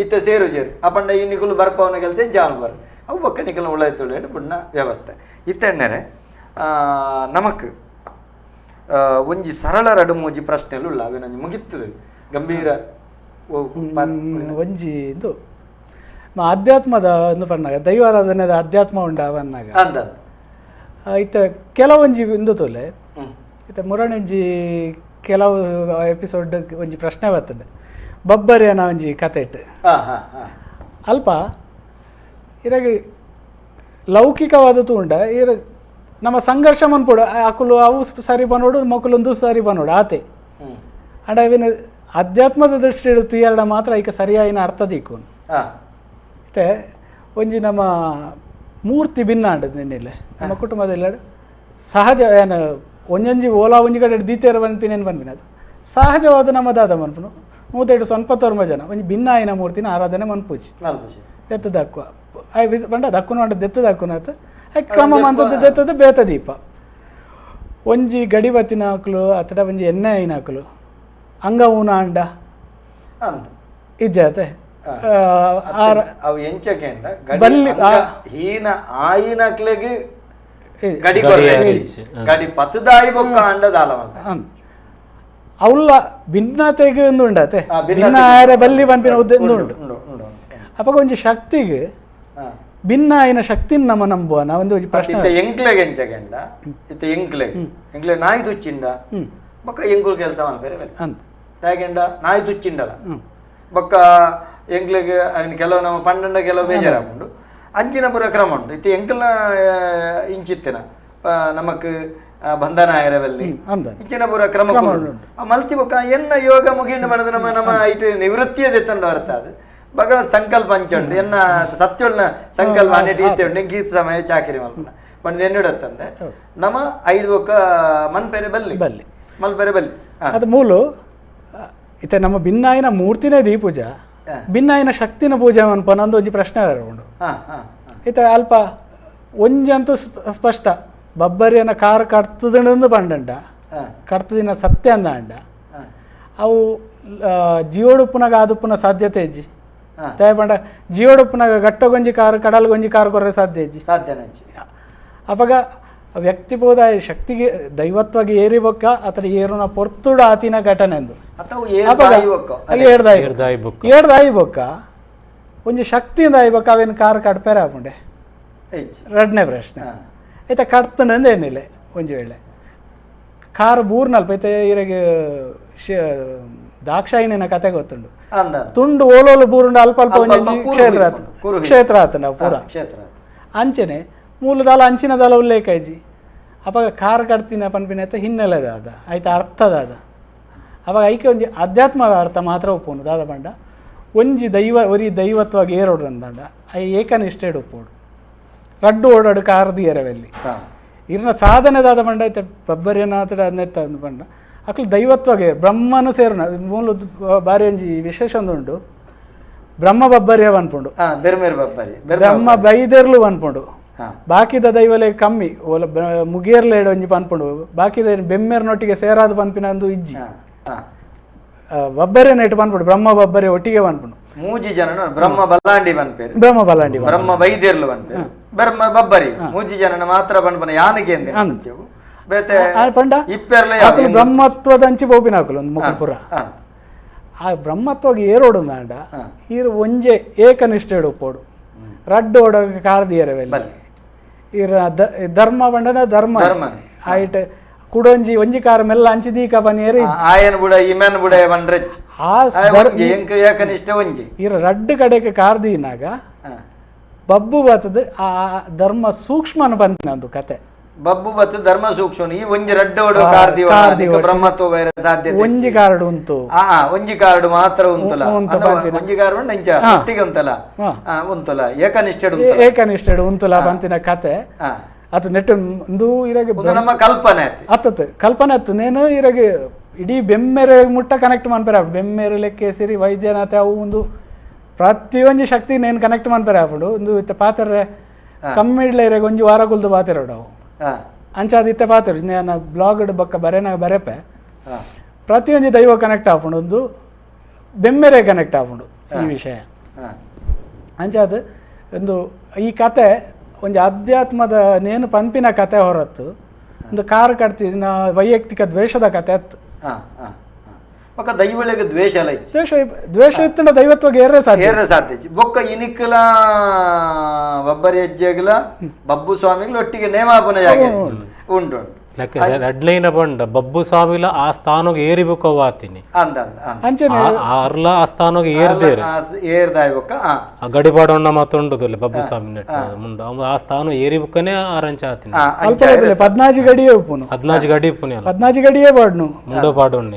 ಇತ್ತೆ ಸೇರು ಜೇರು ಅಪ್ಪಂಡ ಈ ನಿಕುಲು ಬರ್ಪವನ ಕೆಲಸ ಜಾನು ಬರ್ ಅವು ಬೊಕ್ಕ ನಿಕಲ್ ಉಳ್ಳಾಯ್ತುಳ್ಳು ಪುಣ್ಣ ವ್ಯವಸ್ಥೆ ಇತ್ತೆಣ್ಣರೆ ನಮಕ್ ಒಂಜಿ ಸರಳ ರಡು ಮೂಜಿ ಪ್ರಶ್ನೆಲು ಉಳ್ಳ ಅವೇನೊಂಜಿ ಮುಗಿತ್ತದು ಗಂಭೀರ ಒಂಜಿ ಇದು ಆಧ್ಯಾತ್ಮದ ಒಂದು ಪನ್ನಾಗ ದೈವಾರಾಧನೆದ ಅಧ್ಯಾತ್ಮ ಉಂಡ ಅವನ್ನಾಗ ಇತ್ತ ಕೆಲವೊಂಜಿ ಇಂದು ತೊಲೆ ಇತ್ತ ಮುರಣಂಜಿ ಕೆಲವು ಎಪಿಸೋಡ್ ಒಂಜಿ ಪ್ರಶ್ನೆ ಬರ್ತದೆ ಬಬ್ಬರಿ ಅನ್ನೋ ಒಂಜಿ ಕತೆ ಇಟ್ಟು ಅಲ್ಪ ಇರಾಗ ಲೌಕಿಕವಾದದ್ದು ಉಂಡ ಇರ ನಮ್ಮ ಸಂಘರ್ಷ ಮನ್ಪೋಡು ಅಕುಲು ಅವು ಸರಿ ಬನ್ನೋಡು ಮಕ್ಕಳೊಂದು ಸರಿ ಬನ್ನೋಡು ಆತೆ ಅಂಡ ಇವಿನ ಅಧ್ಯಾತ್ಮದ ದೃಷ್ಟಿ ತುಯ್ಯರಡ ಮಾತ್ರ ಈಗ ಸರಿಯಾಯಿನ ಅರ್ಥ ದಿಕ್ಕು ಮತ್ತೆ ಒಂಜಿ ನಮ್ಮ ಮೂರ್ತಿ ಭಿನ್ನ ಆಂಡದು ನಿನ್ನೆಲ್ಲ ನಮ್ಮ ಕುಟುಂಬದಲ್ಲಿ ಸಹಜ ಏನು ಒಂಜೊಂಜಿ ಓಲಾ ಒಂಜಿ ಕಡೆ ದೀತೇರ ಬನ್ಪಿನೇನು ಬನ್ಪಿನ ಸಹಜವಾದ ನಮ್ಮ ದಾದ ಮನ್ಪುನು 108 ಸ್ವಂಪತ್ತೊರ್ಮ ಜನ ಒಂಜಿ ಭಿನ್ನ ಆಯಿನ ಮೂರ್ತಿನ ಆರಾಧನೆ ಮನ್ಪೂಜಿ ದೆತ್ತದ ದಕ್ಕುವ ಬಂಡ ದಕ್ಕುನ ಅಂಡ ದೆತ್ತದ ದಕ್ಕುನಾತ ಕ್ರಮ ಮಂತದ್ದು ದೆತ್ತದ ಬೇತ ದೀಪ ಒಂಜಿ ಗಡಿ ಬತ್ತಿನ ಹಾಕಲು ಅತಡ ಒಂಜಿ ಎಣ್ಣೆ ಆಯಿನ ಹಾಕಲು ಅಂಗ ಊನ ಅಂಡ ಇಜ್ಜಾತೆ ಅವು ಎಂಚಕೆಂಡ ಹೀನ ಆಯಿನಕ್ಲೆಗೆ ಗಡಿ ಗಡಿ ಪತ್ತದಾಯಿ ಬೊಕ್ಕ ಅಂಡದಾಲ ಅವಲ್ಲ ಭಿನ್ನತೆಗೆ ಒಂದು ಉಂಡಾತೆ ಭಿನ್ನ ಆಯರೆ ಬಲ್ಲಿ ಪನ್ಪಿನ ಉಂಡು ಅಪಗ ಒಂಜಿ ಶಕ್ತಿಗೆ ಭಿನ್ನ ಆಯಿನ ಶಕ್ತಿನ ನಮ್ಮ ನಂಬುವ ಒಂದು ಪ್ರಶ್ನೆ ಎಂಕ್ಲೆಗೆ ಎಂಚಕೆಂಡ ಇತ್ತ ಎಂಕ್ಲೆಗೆ ಎಂಕ್ಲೆ ನಾಯಿ ತುಚ್ಚಿಂಡ ಬೊಕ್ಕ ಎಂಕುಲ್ ಕೆಲಸ ಮನ್ಪೆರೆ ಅಂತ ದಾಯಕೆಂಡ ನಾಯಿ ತುಚ್ಚಿಂಡಲ ಬೊಕ್ಕ ಎಂಕ್ಲೆಗೆ ಅವನ ಕೆಲವು ನಮ್ಮ ಪಂಡಂಡ ಕೆಲವು ಬೇಜಾರಾಪುಂಡು ಅಂಚಿನ ಪೂರ ಕ್ರಮ ಉಂಟು ಇತ್ತೆ ಎಂಕಲ್ನ ಇಂಚಿತ್ತಿನ ನಮಕ್ ಬಂಧನ ಆಯರವಲ್ಲಿ ಇಂಚಿನ ಪೂರ ಕ್ರಮ ಮಲ್ತಿ ಬೊಕ್ಕ ಎನ್ನ ಯೋಗ ಮುಗಿಂಡು ಮಾಡಿದ ನಮ್ಮ ನಮ್ಮ ಇಟ್ಟು ನಿವೃತ್ತಿಯ ದೆತ್ತಂಡು ಅರ್ಥ ಅದು ಭಗವತ್ ಸಂಕಲ್ಪ ಅಂಚುಂಡು ಎನ್ನ ಸತ್ಯೊಳ್ನ ಸಂಕಲ್ಪ ಅನ್ನಿಟ್ಟು ಇತ್ತೆ ಉಂಟು ಗೀತ ಸಮಯ ಚಾಕಿರಿ ಮಲ್ಪನ ಪಂಡ ಎನ್ನುಡತ್ತಂದೆ ನಮ್ಮ ಐದು ಬೊಕ್ಕ ಮನ್ಪೆರೆ ಬಲ್ಲಿ ಬಲ್ಲಿ ಮಲ್ಪೆರೆ ಬಲ್ಲಿ ಅದು ಮೂಲು ಇತ್ತೆ ನಮ್ಮ ಭಿನ್ನಾಯಿನ ಮೂರ್ತಿನೇ ದೀ ಪೂಜಾ ಭಿನ್ನಾಯಿನ ಶಕ್ತಿನ ಪೂಜೆ ಮನ್ಪನ ಒಂಜಿ ಪ್ರಶ್ನೆ ಉಂಡು ಇತ್ತ ಅಲ್ಪ ಒಂಜಂತೂ ಸ್ಪಷ್ಟ ಬಬ್ಬರಿಯನ್ನ ಕಾರ್ ಕಟ್ತದಂದು ಪಂಡಂಡ ಕಟ್ತದಿನ ಸತ್ಯ ಅಂದ ಅಂಡ ಅವು ಜಿಯೋಡುಪ್ಪುನಾಗ ಆದುಪ್ಪುನ ಸಾಧ್ಯತೆ ಇಜ್ಜಿ ದಯ ಪಂಡ ಜಿಯೋಡುಪ್ಪುನಾಗ ಗಟ್ಟಗೊಂಜಿ ಕಾರು ಕಡಲ್ಗೊಂಜಿ ಕಾರು ಕೊರ್ರೆ ಸಾಧ್ಯ ಇಜ್ಜಿ ಸಾಧ್ಯ ಅಪಗ ವ್ಯಕ್ತಿ ಬೋದಾಯ ಶಕ್ತಿಗೆ ದೈವತ್ವಾಗಿ ಏರಿಬೊಕ್ಕ ಅಥವಾ ಏರುನ ಪೊರ್ತುಡ ಆತಿನ ಘಟನೆ ಎಂದು ಏಡ್ದಾಯಿ ಬೊಕ್ಕ ಒಂಜಿ ಶಕ್ತಿಯಿಂದ ಆಯ್ಬೊಕ್ಕ ಅವೇನು ಕಾರ್ ಕಟ್ಪೇರೆ ಆಪುಂಡೆ ಎರಡನೇ ಪ್ರಶ್ನೆ ಆಯ್ತಾ ಕಟ್ತನಂದು ಏನಿಲ್ಲ ಒಂಜಿ ವೇಳೆ ಕಾರ್ ಬೂರ್ನಲ್ಪ ಐತೆ ಇರಗೆ ದಾಕ್ಷಾಯಿಣಿನ ಕತೆ ಗೊತ್ತುಂಡು ತುಂಡು ಓಲೋಲು ಬೂರುಂಡು ಅಲ್ಪ ಅಲ್ಪ ಒಂಜಿ ಕ್ಷೇತ್ರ ಆತ ಕ್ಷೇತ್ರ ಆತ ನಾವು ಪೂರ ಅಂಚೆನೆ ಮೂಲದಾಲ ಅಂಚಿನದಾಲ ಉಲ್ಲೇಖ ಇಜ್ಜಿ ಅಪಗ ಕಾರ್ ಕಟ್ತಿನ ಪನ್ಪಿನ ಆಯ್ತ ಹಿನ್ನೆಲೆದಾದ ಆಯ್ತ ಅರ್ಥದಾದ ಅವಾಗ ಐಕೆ ಒಂಜಿ ಅಧ್ಯಾತ್ಮದ ಅರ್ಥ ಮಾತ್ರ ಒಪ್ಪುನು ದಾದ ಪಂಡ ಒಂಜಿ ದೈವ ಒರಿ ದೈವತ್ವಾಗಿ ಏರೋಡು ಅಂದಂಡ I ಏಕನಿಷ್ಠೆ ಒಪ್ಪೋಡು ರಡ್ಡು ಓಡಾಡು ಕಾರ್ದಿ ಎರವೆಲ್ಲಿ ಇರ್ನ ಸಾಧನೆ ದಾದ ಪಂಡ ಐತೆ ಬಬ್ಬರಿಯನಾಥ ನೆತ್ತ ಪಂಡ ಅಕ್ಲು ದೈವತ್ವಾಗಿ ಬ್ರಹ್ಮನು ಸೇರುನ ಮೂಲ ಬಾರಿ ಒಂಜಿ ವಿಶೇಷ ಒಂದು ಉಂಡು ಬ್ರಹ್ಮ ಬಬ್ಬರಿಯ ಪನ್ಪುಂಡು ಬ್ರಹ್ಮ ಬೈದೆರ್ಲು ಪನ್ಪುಂಡು ಬಾಕಿದ ದೈವಲೆ ಕಮ್ಮಿ ಓಲ ಮುಗೇರ್ಲೇಡು ಒಂಜಿ ಪನ್ಪುಂಡು ಬಾಕಿದ ಬೆಮ್ಮೆರ್ನೊಟ್ಟಿಗೆ ಸೇರಾದ ಪನ್ಪಿನ ಒಂದು ಇಜ್ಜಿ ಬಬ್ಬರೆ ನೆಟ್ಟು ಪನ್ಪುಂಡು ಬ್ರಹ್ಮ ಬಬ್ಬರೆ ಒಟ್ಟಿಗೆ ಪನ್ಪುಂಡು ಮೂಜಿ ಜನ ಬ್ರಹ್ಮ ಬಲ್ಲಾಂಡಿ ಪನ್ಪೇರು ಬ್ರಹ್ಮ ಬಲ್ಲಾಂಡಿ ಬ್ರಹ್ಮ ಬೈದೇರ್ಲು ಪನ್ಪೇರು ಬ್ರಹ್ಮ ಬಬ್ಬರಿ ಮೂಜಿ ಜನನ ಮಾತ್ರ ಪನ್ಪನ ಯಾನಿಗೆ ಪಂಡ ಬ್ರಹ್ಮತ್ವದ ಅಂಚಿ ಬೋಪಿನ ಹಾಕಲು ಒಂದು ಮುಕುಲ್ಪುರ ಆ ಬ್ರಹ್ಮತ್ವಗೆ ಏರೋಡು ನಾಂಡ ಈರು ಒಂಜೆ ಏಕನಿಷ್ಠೆ ಉಪ್ಪೋಡು ರಡ್ಡು ಓಡ ಕಾರ್ದಿಯರವೆಲ್ಲ ಈರ ಧರ್ಮ ಪಂಡನ ಧರ್ಮ ಆಯ್ಟ್ ಕುಡೊಂಜಿ ಒಂಜಿ ಕಾರ ಮೆಲ್ಲ ಅಂಚಿ ದೀಕ ಪನಿಯರೆ ಆಯನ್ ಬುಡ ಇಮನ್ ಬುಡ ಪಂಡ್ರೆಚ್ ಆ ಏಕನಿಷ್ಠೆ ಒಂಜಿ ಈರ ರಡ್ಡು ಕಡೆಗೆ ಕಾರ್ದಿನಾಗ ಬಬ್ಬು ಬತ್ತದ ಆ ಧರ್ಮ ಸೂಕ್ಷ್ಮನ ಬಂದಿನ ಒಂದು ಕತೆ ಬಬ್ಬು ಬತ್ತು ಧರ್ಮ ಸೂಕ್ಷ್ಮ ಈ ಒಂಜಿ ರಡ್ಡು ಕಾರ್ದಿ ಬ್ರಹ್ಮತ್ವ ಬೇರೆ ಸಾಧ್ಯತೆ ಒಂಜಿ ಕಾರ್ಡ್ ಉಂಟು ಒಂಜಿ ಕಾರ್ಡ್ ಮಾತ್ರ ಉಂಟಲ್ಲ ಒಂಜಿ ಕಾರ್ಡ್ ಉಂಟು ಒಟ್ಟಿಗೆ ಉಂಟಲ್ಲ ಉಂಟಲ್ಲ ಏಕನಿಷ್ಠೆ ಏಕನಿಷ್ಠೆ ಉಂಟುಲ ಬಂತಿನ ಕತೆ ಅದು ನೆಟ್ಟು ಒಂದು ಇರಾಗೆ ನಮ್ಮ ಕಲ್ಪನೆ ಅತ್ತತ್ತು ಕಲ್ಪನೆ ಅತ್ತು ನೇನು ಇರಾಗೆ ಇಡೀ ಬೆಮ್ಮೆರೆ ಮುಟ್ಟ ಕನೆಕ್ಟ್ ಮನ್ಪೆರ ಬೆಮ್ಮೆರೆ ಲೆಕ್ಕೇಸಿರಿ ವೈದ್ಯನಾಥ ಅವು ಒಂದು ಪ್ರತಿಯೊಂಜಿ ಶಕ್ತಿ ನೇನು ಕನೆಕ್ಟ್ ಮನ್ಪೆರ ಆಪುಂಡು ಒಂದು ಇತ್ತ ಪಾತ್ರೆ ಕಮ್ಮಿ ಇಡ್ಲ ಇರಾಗ ಒಂಜಿ ವಾರ ಕುಲ್ದು ಪಾತೆರೋಡು ಅವು ಅಂಚಾದ ಇತ್ತ ಪಾತ್ರ ನಾನು ಬ್ಲಾಗ್ ಬಕ್ಕ ಬರೆನ ಬರೆಪೆ ಪ್ರತಿಯೊಂದು ದೈವ ಕನೆಕ್ಟ್ ಆಪುಂಡು ಒಂದು ಬೆಮ್ಮೆರೆ ಕನೆಕ್ಟ್ ಆಪುಂಡು ಈ ವಿಷಯ ಅಂಚಾದ ಒಂದು ಈ ಕತೆ ಒಂಜಿ ಅಧ್ಯಾತ್ಮದ ನೇನು ಪಂಪಿನ ಕತೆ ಹೊರತು ಒಂದು ಕಾರು ಕಟ್ತಿನ ವೈಯಕ್ತಿಕ ದ್ವೇಷದ ಕತೆ ಅತ್ತು ಬೊಕ್ಕ ದೈವಳಿಗೆ ದ್ವೇಷ ಅಲ್ಲ ದ್ವೇಷ ದ್ವೇಷ ಇತ್ತಂಡ ದೈವತ್ವಗೆ ಏರ್ರೆ ಸಾಧ್ಯ ಏರ್ರೆ ಸಾಧ್ಯ ಬೊಕ್ಕ ಇನಿಕ್ಲ ಬಬ್ಬರಿ ಹೆಜ್ಜೆಗ್ಲ ಬಬ್ಬು ಸ್ವಾಮಿಗಳು ಒಟ್ಟಿಗೆ ನೇಮಾಪನ ಜಾಗ ಉಂಟು ರಡ್ಲೈನ ಬಂಡ ಬಬ್ಬು ಸ್ವಾಮಿಲ ಆ ಸ್ಥಾನಕ್ಕೆ ಏರಿಬೇಕು ಆತೀನಿ ಅಂದ ಅರ್ಲ ಆ ಸ್ಥಾನಕ್ಕೆ ಏರ್ದೇರು ಏರ್ದಾಯ್ ಬೊಕ್ಕ ಆ ಗಡಿಪಾಡೋಣ ಮಾತುಂಡುದಿಲ್ಲ ಬಬ್ಬು ಸ್ವಾಮಿ ನೆಟ್ ಮುಂಡ ಆ ಸ್ಥಾನ ಏರಿಬುಕ್ಕನೆ ಆರಂಚ ಆತೀನಿ ಅಲ್ಪ ಪದ್ನಾಜಿ ಗಡಿಯೇ ಉಪ್ಪುನು ಪದ್ನಾಜಿ ಗಡಿ ಉಪ್ಪುನಿ ಪದ್ನಾಜಿ ಗಡಿಯೇ ಬಾಡ್ನು ಮುಂಡ ಪಾಡೋಣ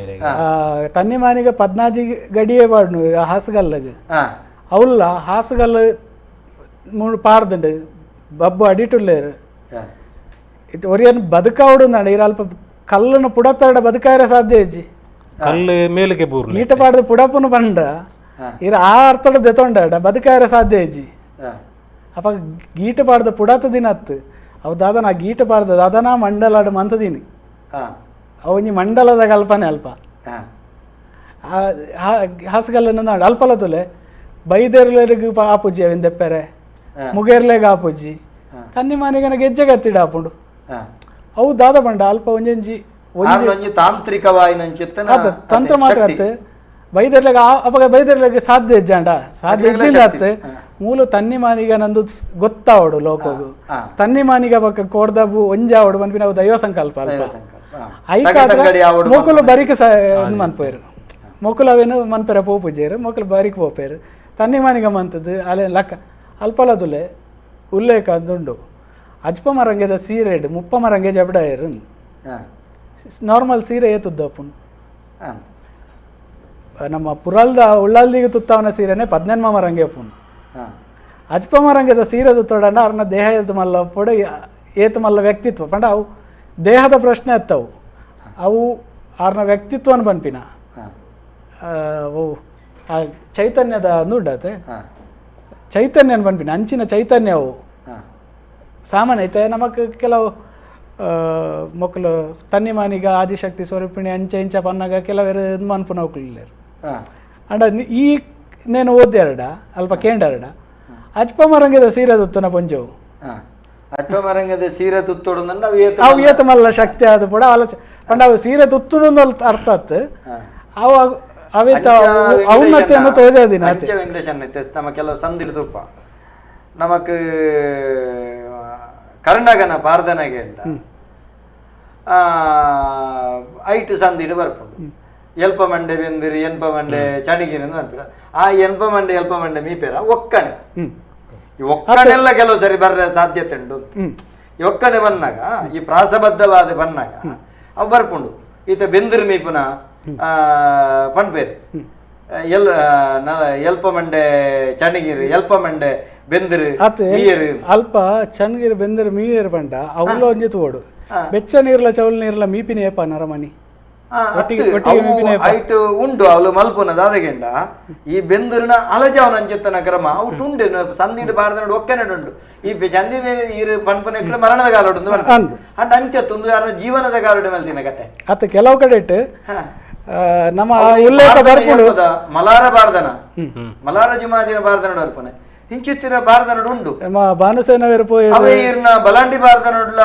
ತನ್ನಿ ಮಾನಿಗೆ ಪದ್ನಾಜಿ ಗಡಿಯೇ ಬಾಡ್ನು ಹಾಸುಗಲ್ಲಗ ಅವಲ್ಲ ಹಾಸುಗಲ್ಲ ಮೂಡು ಪಾಡ್ದಂಡು ಬಬ್ಬು ಅಡಿಟುಲ್ಲೇರು ಇದು ಒರಿಯನ್ ಬದುಕಾವಡು ನಾಡ ಇರ ಅಲ್ಪ ಕಲ್ಲನ್ನು ಪುಡತ್ತಾಡ ಬದುಕಾರೆ ಸಾಧ್ಯ ಇಜ್ಜಿ ಕಲ್ಲು ಮೇಲಿಗೆ ಬೂರ್ನ ಈಟ ಪಾಡ್ದು ಪುಡಪುನು ಬಂಡ ಇರ ಆ ಅರ್ಥಡ ದೆತೊಂಡಾಡ ಬದುಕಾರೆ ಸಾಧ್ಯ ಇಜ್ಜಿ ಅಪ್ಪ ಗೀಟ ಪಾಡ್ದ ಪುಡತ ದಿನ ಅತ್ತು ಅವು ದಾದನ ಆ ಗೀಟ ಪಾಡ್ದ ದಾದನ ಮಂಡಲಾಡು ಮಂತದೀನಿ ಅವು ಒಂಜಿ ಮಂಡಲದ ಕಲ್ಪನೆ ಅಲ್ಪ ಹಾಸುಗಲ್ಲನ್ನು ನಾಡು ಅಲ್ಪಲ ತುಲೆ ಬೈದೇರ್ಲೆಗ್ ಆಪುಜಿ ಅವಿನ ದೆಪ್ಪೆರೆ ಮುಗೇರ್ಲೆಗ್ ಆಪುಜಿ ತನ್ನಿ ಮಾನಿಗನ ಗೆಜ್ಜೆ ಗತ್ತಿಡ ಆಪುಂಡು ಅವು ದಾದ ಬಂಡ ಅಲ್ಪ ಒಂಜೊಂಜಿ ಒಂಜಿ ತಾಂತ್ರಿಕವಾಯಿನ ತಂತ್ರ ಮಾತ್ರ ಅತ್ತು ಬೈದರ್ಲೆಗ್ ಅವಾಗ ಬೈದರ್ಲೆಗ್ ಸಾಧ್ಯ ಇಜ್ಜಾಂಡ ಸಾಧ್ಯ ಇಜ್ಜಿಂದ ಅತ್ತು ಮೂಲ ತನ್ನಿ ಮಾನಿಗ ನಂದು ಗೊತ್ತಾವಡು ಲೋಕಗು ತನ್ನಿ ಮಾನಿಗ ಬಕ್ಕ ಕೋರ್ದಬು ಒಂಜಾವಡು ಪನ್ಪಿನ ಅವು ದೈವ ಸಂಕಲ್ಪ ಅಲ್ಪ ಐಕಾದ್ರೆ ಮೊಕುಲು ಬರಿಕ ಮನ್ಪೇರು ಮೊಕುಲು ಅವೇನು ಮನ್ಪೆರ ಪೋಪುಜೇರು ಮೊಕುಲು ಬರಿಕ್ ಪೋಪೇರು ತನ್ನಿ ಮಾನಿಗ ಮಂತದ್ದು ಅಲೆ ಲಕ್ಕ ಅಲ್ಪಲದುಲೆ ಉಲ್ಲೇಖ ಅಂದುಂಡು ಅಜ್ಪ ಮರಂಗೆದ ಸೀರೆಡ್ ಮುಪ್ಪ ಮರಂಗೆ ಜಬಡಾಯರು ನಾರ್ಮಲ್ ಸೀರೆ ಏತುದ್ದಪ್ಪುನು ನಮ್ಮ ಪುರಲ್ದ ಉಳ್ಳಾಲ್ದಿಗೆ ತುತ್ತಾವನ ಸೀರೆನೆ ಪದ್ನೆನ್ಮ ಮರಂಗೆ ಅಪ್ಪುನು ಅಜ್ಪ ಮರಂಗೆದ ಸೀರೆ ತುತ್ತೋಡಂಡ ಅರ್ನ ದೇಹ ಏತು ಮಲ್ಲ ಪೊಡ ಏತು ಮಲ್ಲ ವ್ಯಕ್ತಿತ್ವ ಪಂಡ ಅವು ದೇಹದ ಪ್ರಶ್ನೆ ಅತ್ತವು ಅವು ಆರ್ನ ವ್ಯಕ್ತಿತ್ವನ ಪನ್ಪಿನ ಅವು ಆ ಚೈತನ್ಯದ ನುಡ್ಡತೆ ಚೈತನ್ಯನ ಪನ್ಪಿನ ಅಂಚಿನ ಚೈತನ್ಯವು ಸಾಮಾನ್ಯ ಐತೆ ನಮಕ್ ಕೆಲವು ಮೊಕ್ಕಲು ತನ್ನಿ ಮಾನಿಗ ಆದಿಶಕ್ತಿ ಸ್ವರೂಪಿಣಿ ಅಂಚೆ ಇಂಚ ಪನ್ನಾಗ ಕೆಲವರು ಇದು ಮನ್ಪುನ ಹೋಗ್ಲಿಲ್ಲೇರು ಅಂಡ ಈ ನೇನು ಓದ್ಯಾರಡ ಅಲ್ಪ ಕೇಂಡರಡ ಅಜ್ಪ ಮರಂಗದ ಸೀರೆ ತುತ್ತುನ ಪಂಜವು ಅಜ್ಪ ಮರಂಗದ ಸೀರೆ ತುತ್ತೋಡು ಅವು ಏತ ಮಲ್ಲ ಶಕ್ತಿ ಆದ ಕೂಡ ಆಲೋಚನೆ ಪಂಡ ಅವು ಸೀರೆ ತುತ್ತುಡು ಅರ್ಥ ಆತ್ ಅವು ಅವೇತ ಔನ್ನತಿಯನ್ನು ತೋಜಾದಿನ ಅಂಚೆ ವೆಂಕಟೇಶನ್ ನಮ್ಮ ಕೆಲವು ಸಂದಿಡ್ದುಪ್ಪ ನಮಕ್ ಕರ್ಣಗನ ಪಾರ್ದನಗೆ ಐಟು ಸಂದಿಡು ಬರ್ಪುಂಡು ಎಲ್ಪ ಮಂಡೆ ಬೆಂದಿರಿ ಎನ್ಪ ಮಂಡೆ ಚಣಿಗಿರಿ ಅನ್ಪಿರ ಆ ಎನ್ಪ ಮಂಡೆ ಎಲ್ಪ ಮಂಡೆ ಮೀಪೇರ ಒಕ್ಕಣೆ ಈ ಒಕ್ಕಣೆಲ್ಲ ಕೆಲವು ಸರಿ ಬರ್ರ ಸಾಧ್ಯತೆ ಉಂಟು. ಈ ಒಕ್ಕಣೆ ಬಂದಾಗ ಈ ಪ್ರಾಸಬದ್ಧವಾದ ಬಂದಾಗ ಅವು ಬರ್ಪುಂಡು. ಈತ ಬೆಂದಿರು ಮೀಪುನ ಪಣ್ಪೇರು ಎಲ್ ಎಲ್ಪ ಮಂಡೆ ಚಣ್ಣಗಿರಿ ಎಲ್ಪ ಮಂಡೆ ಬೆಂದಿರು ಮೀಯರು ಅಲ್ಪ ಚಣ್ಣಗಿರಿ ಬೆಂದಿರು ಮೀಯರು ಪಂಡ ಅವ್ಲ ಒಂಜಿ ತೋಡು ಬೆಚ್ಚ ನೀರ್ಲ ಚೌಲ್ ನೀರ್ಲ ಮೀಪಿನ ಏಪ ನರಮನಿ ಐಟ್ ಉಂಡು ಅವಳು ಮಲ್ಪುನ ದಾದಗೆಂಡ ಈ ಬೆಂದಿರಿನ ಅಲಜಾವನ ಅಂಚೆತ್ತನ ಕ್ರಮ ಅವು ಉಂಡು ಸಂದಿಡು ಬಾರ್ದನಡು ಒಕ್ಕನಡು ಈ ಚಂದಿ ಈರು ಪನ್ಪುನ ಮರಣದ ಕಾಲಡು ಅಂಡ್ ಅಂಚೆತ್ತೊಂದು ಯಾರ ಜೀವನದ ಕಾಲಡು ಮಲ್ತಿನ ಕತೆ ಅತ್ತ ಕೆಲವು ಕಡೆ ಇಟ್ಟು ನಮ್ಮ ಉಲ್ಲೇಖ ಬರ್ಪುಂಡು ಮಲಾರ ಬಾರ್ದನ ಮಲಾರ ಜುಮಾದಿನ ಬಾರ್ದನಡು ಅರ್ಪಣೆ ಇಂಚಿತ್ತಿನ ಬಾರ್ದನಡು ಉಂಡು ನಮ್ಮ ಭಾನುಸೇನವರು ಪೋಯಿ ಅವೇ ಈರ್ನ ಬಲಾಂಡಿ ಬಾರ್ದನಡ್ಲ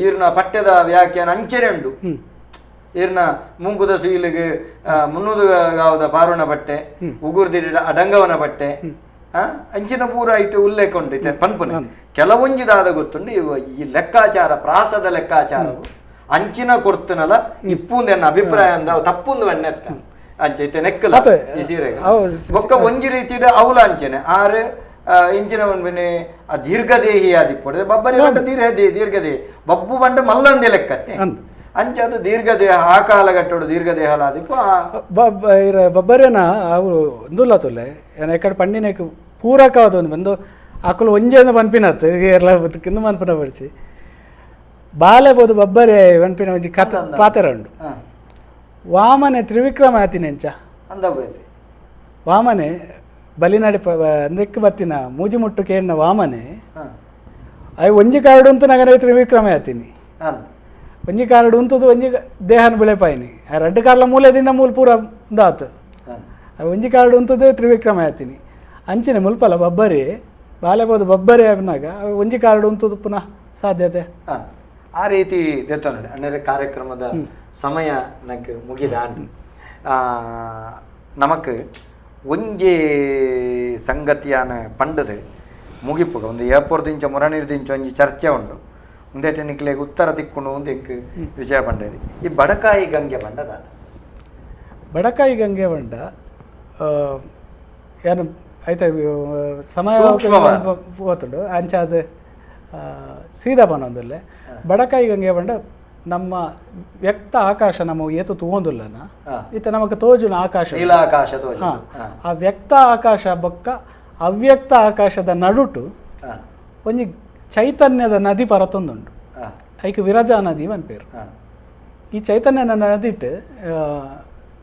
ಈರ್ನ ಪಠ್ಯದ ವ್ಯಾಖ್ಯಾನ ಅಂಚೆನೆ ಉಂಡು ಈರ್ನ ಮುಂಗುದ ಸುಯಿಲಿಗೆ ಮುನ್ನೂದು ಗಾವದ ಪಾರುಣ ಬಟ್ಟೆ ಉಗುರ್ದಿಡ ಅಡಂಗವನ ಬಟ್ಟೆ ಅಂಚಿನ ಪೂರ ಇಟ್ಟು ಉಲ್ಲೇಖ ಉಂಟು ಇತ್ತೆ ಪನ್ಪುನೆ ಕೆಲವೊಂಜಿದಾದ ಗೊತ್ತುಂಡು ಈ ಲೆಕ್ಕಾಚಾರ ಪ್ರಾಸದ ಲೆಕ್ಕಾಚಾರವು ಅಂಚಿನ ಕೊಡ್ತನಲ್ಲ ಇಪ್ಪುಂದು ಎನ್ನ ಅಭಿಪ್ರಾಯ ಅಂದ ತಪ್ಪುಂದು ಎಣ್ಣೆತ್ತ ಅಂಚೆ ಇತ್ತೆ ನೆಕ್ಕಲ ಈ ಸೀರೆ ಬೊಕ್ಕ ಒಂಜಿ ರೀತಿದ ಅವಲ ಅಂಚೆನೆ ಆರು ಇಂಚಿನ ಒಂಬಿನೆ ಆ ದೀರ್ಘದೇಹಿ ಆದಿಪ್ಪೊಡು ಬಬ್ಬರಿ ಬಂಡ ದೀರ್ಘದೇಹಿ ದೀರ್ಘದೇಹಿ ಬಬ್ಬು ಬಂಡ ಮಲ್ಲಂದೆ ಲೆಕ್ಕತ್ತೆ ಅಂಚೆ ಅದು ದೀರ್ಘದೇಹ ಆ ಕಾಲಘಟ್ಟೋಡು ದೀರ್ಘದೇಹ ಆದಿಪ್ಪು ಬಬ್ಬರೇನ ಅವು ಒಂದುಲ್ಲ ತುಲ್ಲೆ ಎಕಡೆ ಪಂಡಿನಕ್ಕೆ ಪೂರಕವಾದ ಒಂದು ಬಂದು ಅಕುಲು ಒಂಜೆಂದು ಪನ್ಪಿನತ್ತು ಕಿಂದು ಮನ್ಪಿನ ಬಡ್ಚಿ ಬಾಲೆ ಬೋದು ಬಬ್ಬರೆ ಪನ್ಪಿನ ಒಂಜಿ ಕಥ ಪಾತ್ರ ಉಂಡು ವಾಮನೆ ತ್ರಿವಿಕ್ರಮ ಆತಿನೆಂಚ ವಾಮನೆ ಬಲಿನಾಡಿ ಅಂದಕ್ಕೆ ಬತ್ತಿನ ಮೂಜಿ ಮುಟ್ಟು ಕೇಳಿನ ವಾಮನೆ ಅಯ್ ಒಂಜಿ ಕಾರ್ಡು ಉಂತು ನಗನ ತ್ರಿವಿಕ್ರಮ ಆತೀನಿ ಒಂಜಿ ಕಾರ್ಡು ಉಂತದು ಒಂಜಿ ದೇಹನ ಬಿಳೆಪಾಯಿನಿ ಆ ರಡ್ಡು ಕಾರ್ಲ ಮೂಲೆದಿಂದ ಮೂಲ ಪೂರ ಉಂದಾತು ಒಂಜಿ ಕಾರ್ಡು ಉಂತದೇ ತ್ರಿವಿಕ್ರಮ ಆತೀನಿ ಅಂಚಿನ ಮುಲ್ಪಲ ಬಬ್ಬರಿ ಬಾಲೆ ಬೋದು ಬಬ್ಬರಿ ಅಬ್ನಾಗ ಒಂಜಿ ಕಾರ್ಡು ಉಂತದು ಪುನಃ ಸಾಧ್ಯತೆ ಆ ರೀತಿ ದೆತ್ತೊಂಡು ಅಂದರೆ ಕಾರ್ಯಕ್ರಮದ ಸಮಯ ನಂಗೆ ಮುಗಿದ ನಮಕ್ ಒಂಜಿ ಸಂಗತಿಯಾನ ಪಂಡದು ಮುಗಿಪುಗ ಒಂದು ಏಪೋರ್ದಿಂಚ ಮುರಣಿರ್ದಿಂಚ ಒಂಜಿ ಚರ್ಚೆ ಉಂಡು ಒಂದೇಟೆ ನಿಕ್ಲೆಗ್ ಉತ್ತರ ತಿಕ್ಕೊಂಡು ಒಂದು ಎಂಕ್ ವಿಜಯ ಪಂಡೇರಿ ಈ ಬಡಕಾಯಿ ಗಂಗೆ ಬಂಡದಾದ ಬಡಕಾಯಿ ಗಂಗೆ ಬಂಡ ಏನು ಐತೆ ಸಮಯ ಹೋತುಂಡು ಅಂಚಾದ ಸೀದಾ ಪನೊಂದುಲ್ಲೆ ಬಡಕಾಯಿ ಗಂಗೆ ಬಂಡ ನಮ್ಮ ವ್ಯಕ್ತ ಆಕಾಶ ನಮ್ಮ ಏತು ತೂವೊಂದುಲ್ಲನ ಇತ್ತ ನಮಕ್ ತೋಜುನ ಆಕಾಶ ನೀಲಾಕಾಶ ಆ ವ್ಯಕ್ತ ಆಕಾಶ ಬೊಕ್ಕ ಅವ್ಯಕ್ತ ಆಕಾಶದ ನಡುಟು ಒಂಜಿ ಚೈತನ್ಯದ ನದಿ ಪರತೊಂದುಂಡು ಐಕ್ ವಿರಜಾ ನದಿ ಪನ್ಪೇರು ಈ ಚೈತನ್ಯದ ನದಿಟ್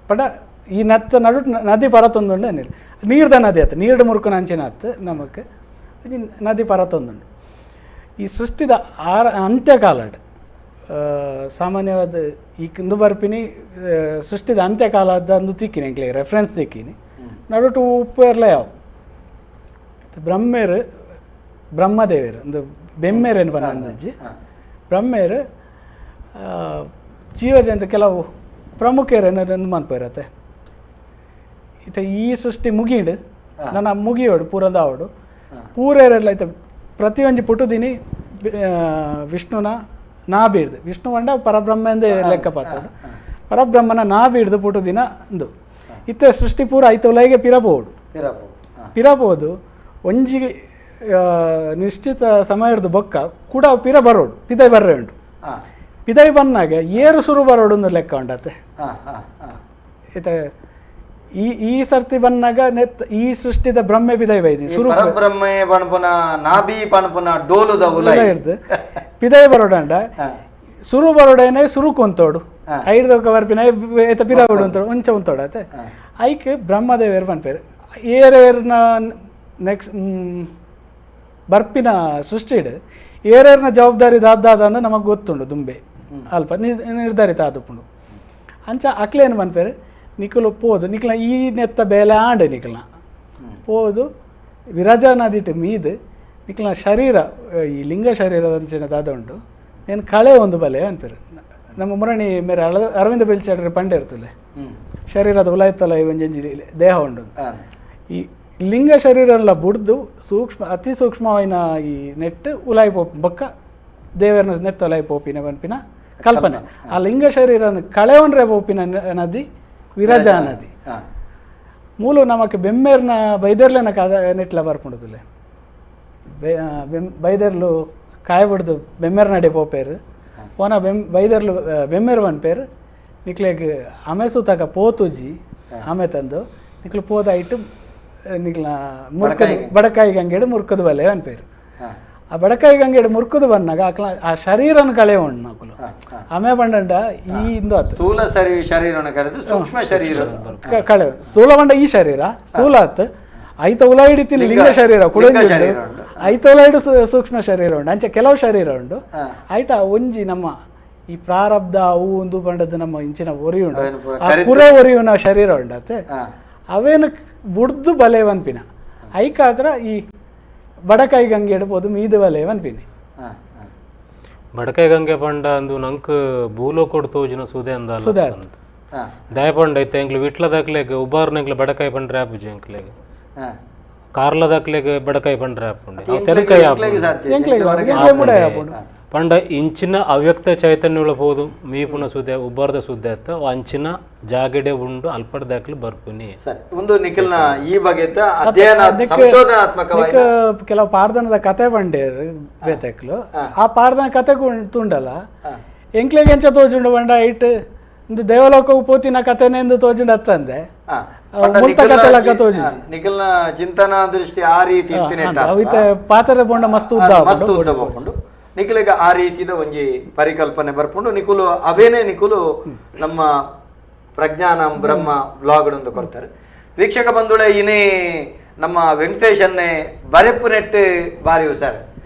ಪಡ ಈ ನತ್ತ ನಡು ನದಿ ಪರತೊಂದುಂಡು ಏನಿಲ್ಲ ನೀರ್ದ ನದಿ ಆತು ನೀರ್ಡು ಮುರುಕುನ ಅಂಚಿನ ಆತು ನಮಕ್ ಒಂಜಿ ನದಿ ಪರತೊಂದುಂಡು ಈ ಸೃಷ್ಟಿದ ಆರ ಅಂತ್ಯಕಾಲಡ್ ಸಾಮಾನ್ಯವಾದ ಈ ಕಿಂದು ಬರ್ಪಿನಿ ಸೃಷ್ಟಿದ ಅಂತ್ಯಕಾಲದ ಅಂದು ತಿಕ್ಕಿನಿ ಎಂಕ್ಲೆ ರೆಫರೆನ್ಸ್ ತಿಕ್ಕಿನಿ ನಡುಟು ಉಪ್ಪು ಇರಲ ಯಾವ ಬ್ರಹ್ಮೇರು ಬ್ರಹ್ಮದೇವರು ಒಂದು ಬೆಮ್ಮೇರೇನು ಪನ್ನಂದಜ್ಜಿ ಬ್ರಹ್ಮೇರು ಜೀವಜಂತ ಕೆಲವು ಪ್ರಮುಖರು ಏನಾದ್ರು ಮನ್ಪು ಇತ್ತೆ ಈ ಸೃಷ್ಟಿ ಮುಗಿಡು ನನ್ನ ಮುಗಿಯೋಡು ಪೂರಂದಾವಡು ಪೂರೇರೆಲ್ಲ ಐತೆ ಪ್ರತಿಯೊಂಜಿ ಪುಟುದಿನಿ ವಿಷ್ಣುನ ನಾ ಬೀಡ್ದು ವಿಷ್ಣು ಪಂಡ ಪರಬ್ರಹ್ಮ ಎಂದೇ ಲೆಕ್ಕ ಪಾತ್ರ ಪರಬ್ರಹ್ಮನ ನಾ ಬೀಡ್ದು ಪುಟುದಿನ ಅಂದು ಇತ್ತೆ ಸೃಷ್ಟಿ ಪೂರ ಐತೆ ಉಲೈಗೆ ಪಿರಬಹುದು ಪಿರಬಹುದು ಒಂಜಿ ನಿಶ್ಚಿತ ಸಮಯದ ಬೊಕ್ಕ ಕೂಡ ಪಿರ ಬರೋಡು ಪಿದೈ ಬರ್ರೆ ಉಂಟು ಪಿದೈ ಬನ್ನಾಗ ಏರು ಸುರು ಬರೋಡು ಒಂದು ಲೆಕ್ಕ ಉಂಡತೆ ಇತ್ತೆ ಈ ಈ ಸರ್ತಿ ಬನ್ನಾಗ ನೆತ್ ಈ ಸೃಷ್ಟಿದ ಬ್ರಹ್ಮೆ ಪಿದೈ ಬೈದಿ ಸುರು ಪರಬ್ರಹ್ಮೆ ಪನ್ಪುನ ನಾಭಿ ಪನ್ಪುನ ಡೋಲುದ ಉಲೈ ಇರ್ದು ಪಿದೈ ಬರೋಡಂಡ ಸುರು ಬರೋಡೇನೆ ಸುರು ಕೊಂತೋಡು ಐಡ್ದೊಕ್ಕ ಬರ್ಪಿನ ಏತ ಪಿರ ಬರೋಡು ಅಂತೋಡು ಒಂಚ ಉಂತೋಡು ಆತೆ ಐಕ್ ಬ್ರಹ್ಮದೇವರು ಪನ್ಪೇರು ಏರೇರ್ನ ನೆಕ್ಸ್ಟ್ ಬರ್ಪಿನ ಸೃಷ್ಟಿಡ್ ಏರೇರ್ನ ಜವಾಬ್ದಾರಿ ದಾದ್ದಾದ ಅಂದ್ರೆ ನಮಗೆ ಗೊತ್ತುಂಡು ದುಂಬೆ ಅಲ್ಪ ನಿರ್ಧಾರಿತ ಆದುಪ್ಪುಂಡು ಅಂಚ ಅಕ್ಲೇನು ಪನ್ಪೇರು ನಿಕುಲು ಪೋದು ನಿಕ್ಲ ಈ ನೆತ್ತ ಬೇಲೆ ಆಂಡ್ ನಿಕ್ಲ ಪೋದು ವಿರಜಾ ನದಿಟ್ ಮೀದ್ ನಿಕ್ಲ ಶರೀರ ಈ ಲಿಂಗ ಶರೀರದ ಅಂಚಿನ ದಾದ ಉಂಡು ಏನು ಕಳೆ ಒಂದು ಬಲೆ ಅನ್ಪೇರು ನಮ್ಮ ಮುರಣಿ ಮೇರೆ ಅರವಿಂದ ಬೆಲ್ಚಾಡ್ರೆ ಪಂಡೆ ಇರ್ತಲೆ ಶರೀರದ ಉಲಾಯ್ತಲ್ಲ ಒಂಜೊಂಜಿ ದೇಹ ಉಂಡು ಈ ಲಿಂಗ ಶರೀರ ಬುಡ್ದು ಸೂಕ್ಷ್ಮ ಅತಿ ಸೂಕ್ಷ್ಮವಾಯಿನ ಈ ನೆಟ್ ಉಲಾಯಿ ಪೋಪ್ ಬೊಕ್ಕ ದೇವರನ ನೆತ್ತ ಉಲಾಯಿ ಪೋಪಿನ ಪನ್ಪಿನ ಕಲ್ಪನೆ ಆ ಲಿಂಗ ಶರೀರನ ಕಳೆವನ್ರೆ ಪೋಪಿನ ನದಿ ವಿರಜಾ ನದಿ ಮೂಲು ನಮಕ್ ಬೆಮ್ಮೇರ್ನ ಬೈದರ್ಲೆನ ಕದ ನೆಟ್ಲ ಬರ್ಪುಂಡುದುಲೆ ಬೈದರ್ಲು ಕಾಯ ಬಿಡ್ದು ಬೆಮ್ಮೇರ್ ನಡೆ ಪೋಪೇರು ಪೋನ ಬೆಮ್ ಬೈದರ್ಲು ಬೆಮ್ಮೆರು ಪನ್ಪೇರು ನಿಕ್ಲೆಗ್ ಅಮೆ ಸೂತಕ ಪೋತುಜಿ ಆಮೆ ತಂದು ನಿಕ್ಲು ಪೋದ ಇಟ್ಟು ನಿಕ್ಲ ಮುರ್ಕದ ಬಡಕಾಯಿ ಗಂಗೆಡು ಮುರ್ಕದ ಬಲೆ ಅನ್ಪೇರು. ಆ ಬಡಕಾಯಿ ಗಂಗೆಡು ಮುರ್ಕದ ಬಂದಾಗ ಅಕ್ಲ ಆ ಶರೀರನ ಕಳೆ ಉಂಡು ನಕುಲು ಆಮೆ ಬಂಡ ಈ ಇಂದು ಆತು ಸ್ಥೂಲ ಶರೀರನ ಕರೆದು ಸೂಕ್ಷ್ಮ ಶರೀರ ಕಳೆ ಸ್ಥೂಲ ಬಂಡ ಈ ಶರೀರ ಸ್ಥೂಲ ಆತು ಐತ ಉಲ ಹಿಡಿತೀನಿ ಲಿಂಗ ಶರೀರ ಕುಡಂಜಿ ಐತ ಉಲ ಹಿಡು ಸೂಕ್ಷ್ಮ ಶರೀರ ಉಂಡು ಅಂಚೆ ಕೆಲವು ಶರೀರ ಉಂಡು ಐಟ ಒಂಜಿ ನಮ್ಮ ಈ ಪ್ರಾರಬ್ಧ ಅವು ಒಂದು ಬಂಡದ್ದು ನಮ್ಮ ಇಂಚಿನ ಒರಿ ಉಂಡು ಆ ಪುರ ಒರಿಯುನ ಶರೀರ ಉಂಡತ್ತೆ ಅವೇನು ಬುಡ್ದು ಬಲೆ ವನ್ಪಿನ ಐಕಾದ್ರ ಈ ಬಡಕಾಯಿ ಗಂಗೆ ಇಡ್ಬೋದು ಮೀದು ಬಲೆ ವನ್ಪಿನಿ. ಬಡಕಾಯಿ ಗಂಗೆ ಪಂಡ ಅಂದು ನಂಕ್ ಭೂಲೋಕೋಡ್ ತೋಜಿನ ಸುದೆ ಅಂದ ಸುದೆ ದಯಪಂಡ ಐತೆ ಎಂಕ್ಲು ವಿಟ್ಲದಾಕ್ಲೆಗ್ ಉಬಾರ್ನೆಂಕ್ಲು ಬಡಕಾಯಿ ಪಂಡ್ರೆ ಆಪುಜಿ ಎಂಕ್ಲೆಗ್ ಕಾರ್ಲದಾಕ್ಲೆಗ್ ಬಡಕಾಯಿ ಪಂಡ್ರೆ ಆಪುಂಡು ತೆಲುಕಾಯಿ ಆಪುಂಡು ಪಂಡ ಇಂಚಿನ ಅವ್ಯಕ್ತ ಚೈತನ್ಯಳ ಪೋದು ಮೀಪುನ ಸುದೆ ಉಬ್ಬಾರ್ದ ಸುದ್ದೆ ಅತ್ತ ಅಂಚಿನ ಜಾಗಡೆ ಉಂಡು ಅಲ್ಪಡ ದಾಖಲು ಬರ್ಪುನಿ. ಒಂದು ನಿಖಲ್ನ ಈ ಬಗೆತ ಅಧ್ಯಯನ ಸಂಶೋಧನಾತ್ಮಕವಾಗಿ ಕೆಲವು ಪಾರ್ದನದ ಕತೆ ಬಂಡೇರು ಬೇತಕ್ಲು ಆ ಪಾರ್ದನ ಕತೆ ತುಂಡಲ್ಲ ಎಂಕ್ಲೆಗೆ ಎಂಚ ತೋಜುಂಡು ಬಂಡ it ಒಂದು ದೇವಲೋಕವು ಪೋತಿನ ಕತೆನೆ ಎಂದು ತೋಜುಂಡು ಅತ್ತಂದೆ ನಿಖಲ್ನ ಚಿಂತನಾ ದೃಷ್ಟಿ ಆ ರೀತಿ ಪಾತ್ರೆ ಬೋಂಡ ಮಸ್ತ್ ಉದ್ದ ಮಸ್ತ್ ಉದ್ದ ಬೋಂಡು ನಿಖಲಿಗ ಆ ರೀತಿದ ಒಂಜಿ ಪರಿಕಲ್ಪನೆ ಬರ್ಪುಂಡು. ನಿಕುಲು ಅವೇನೇ ನಿಕುಲು ನಮ್ಮ ಪ್ರಜ್ಞಾನ ಬ್ರಹ್ಮ ಬ್ಲಾಗ್ ಒಂದು ಕೊಡ್ತಾರೆ. ವೀಕ್ಷಕ ಬಂಧುಳೆ ಇನೇ ನಮ್ಮ ವೆಂಕಟೇಶನ್ನೇ ಬರೆಪು ನೆಟ್ಟು ಬಾರಿ ಹುಷಾರ್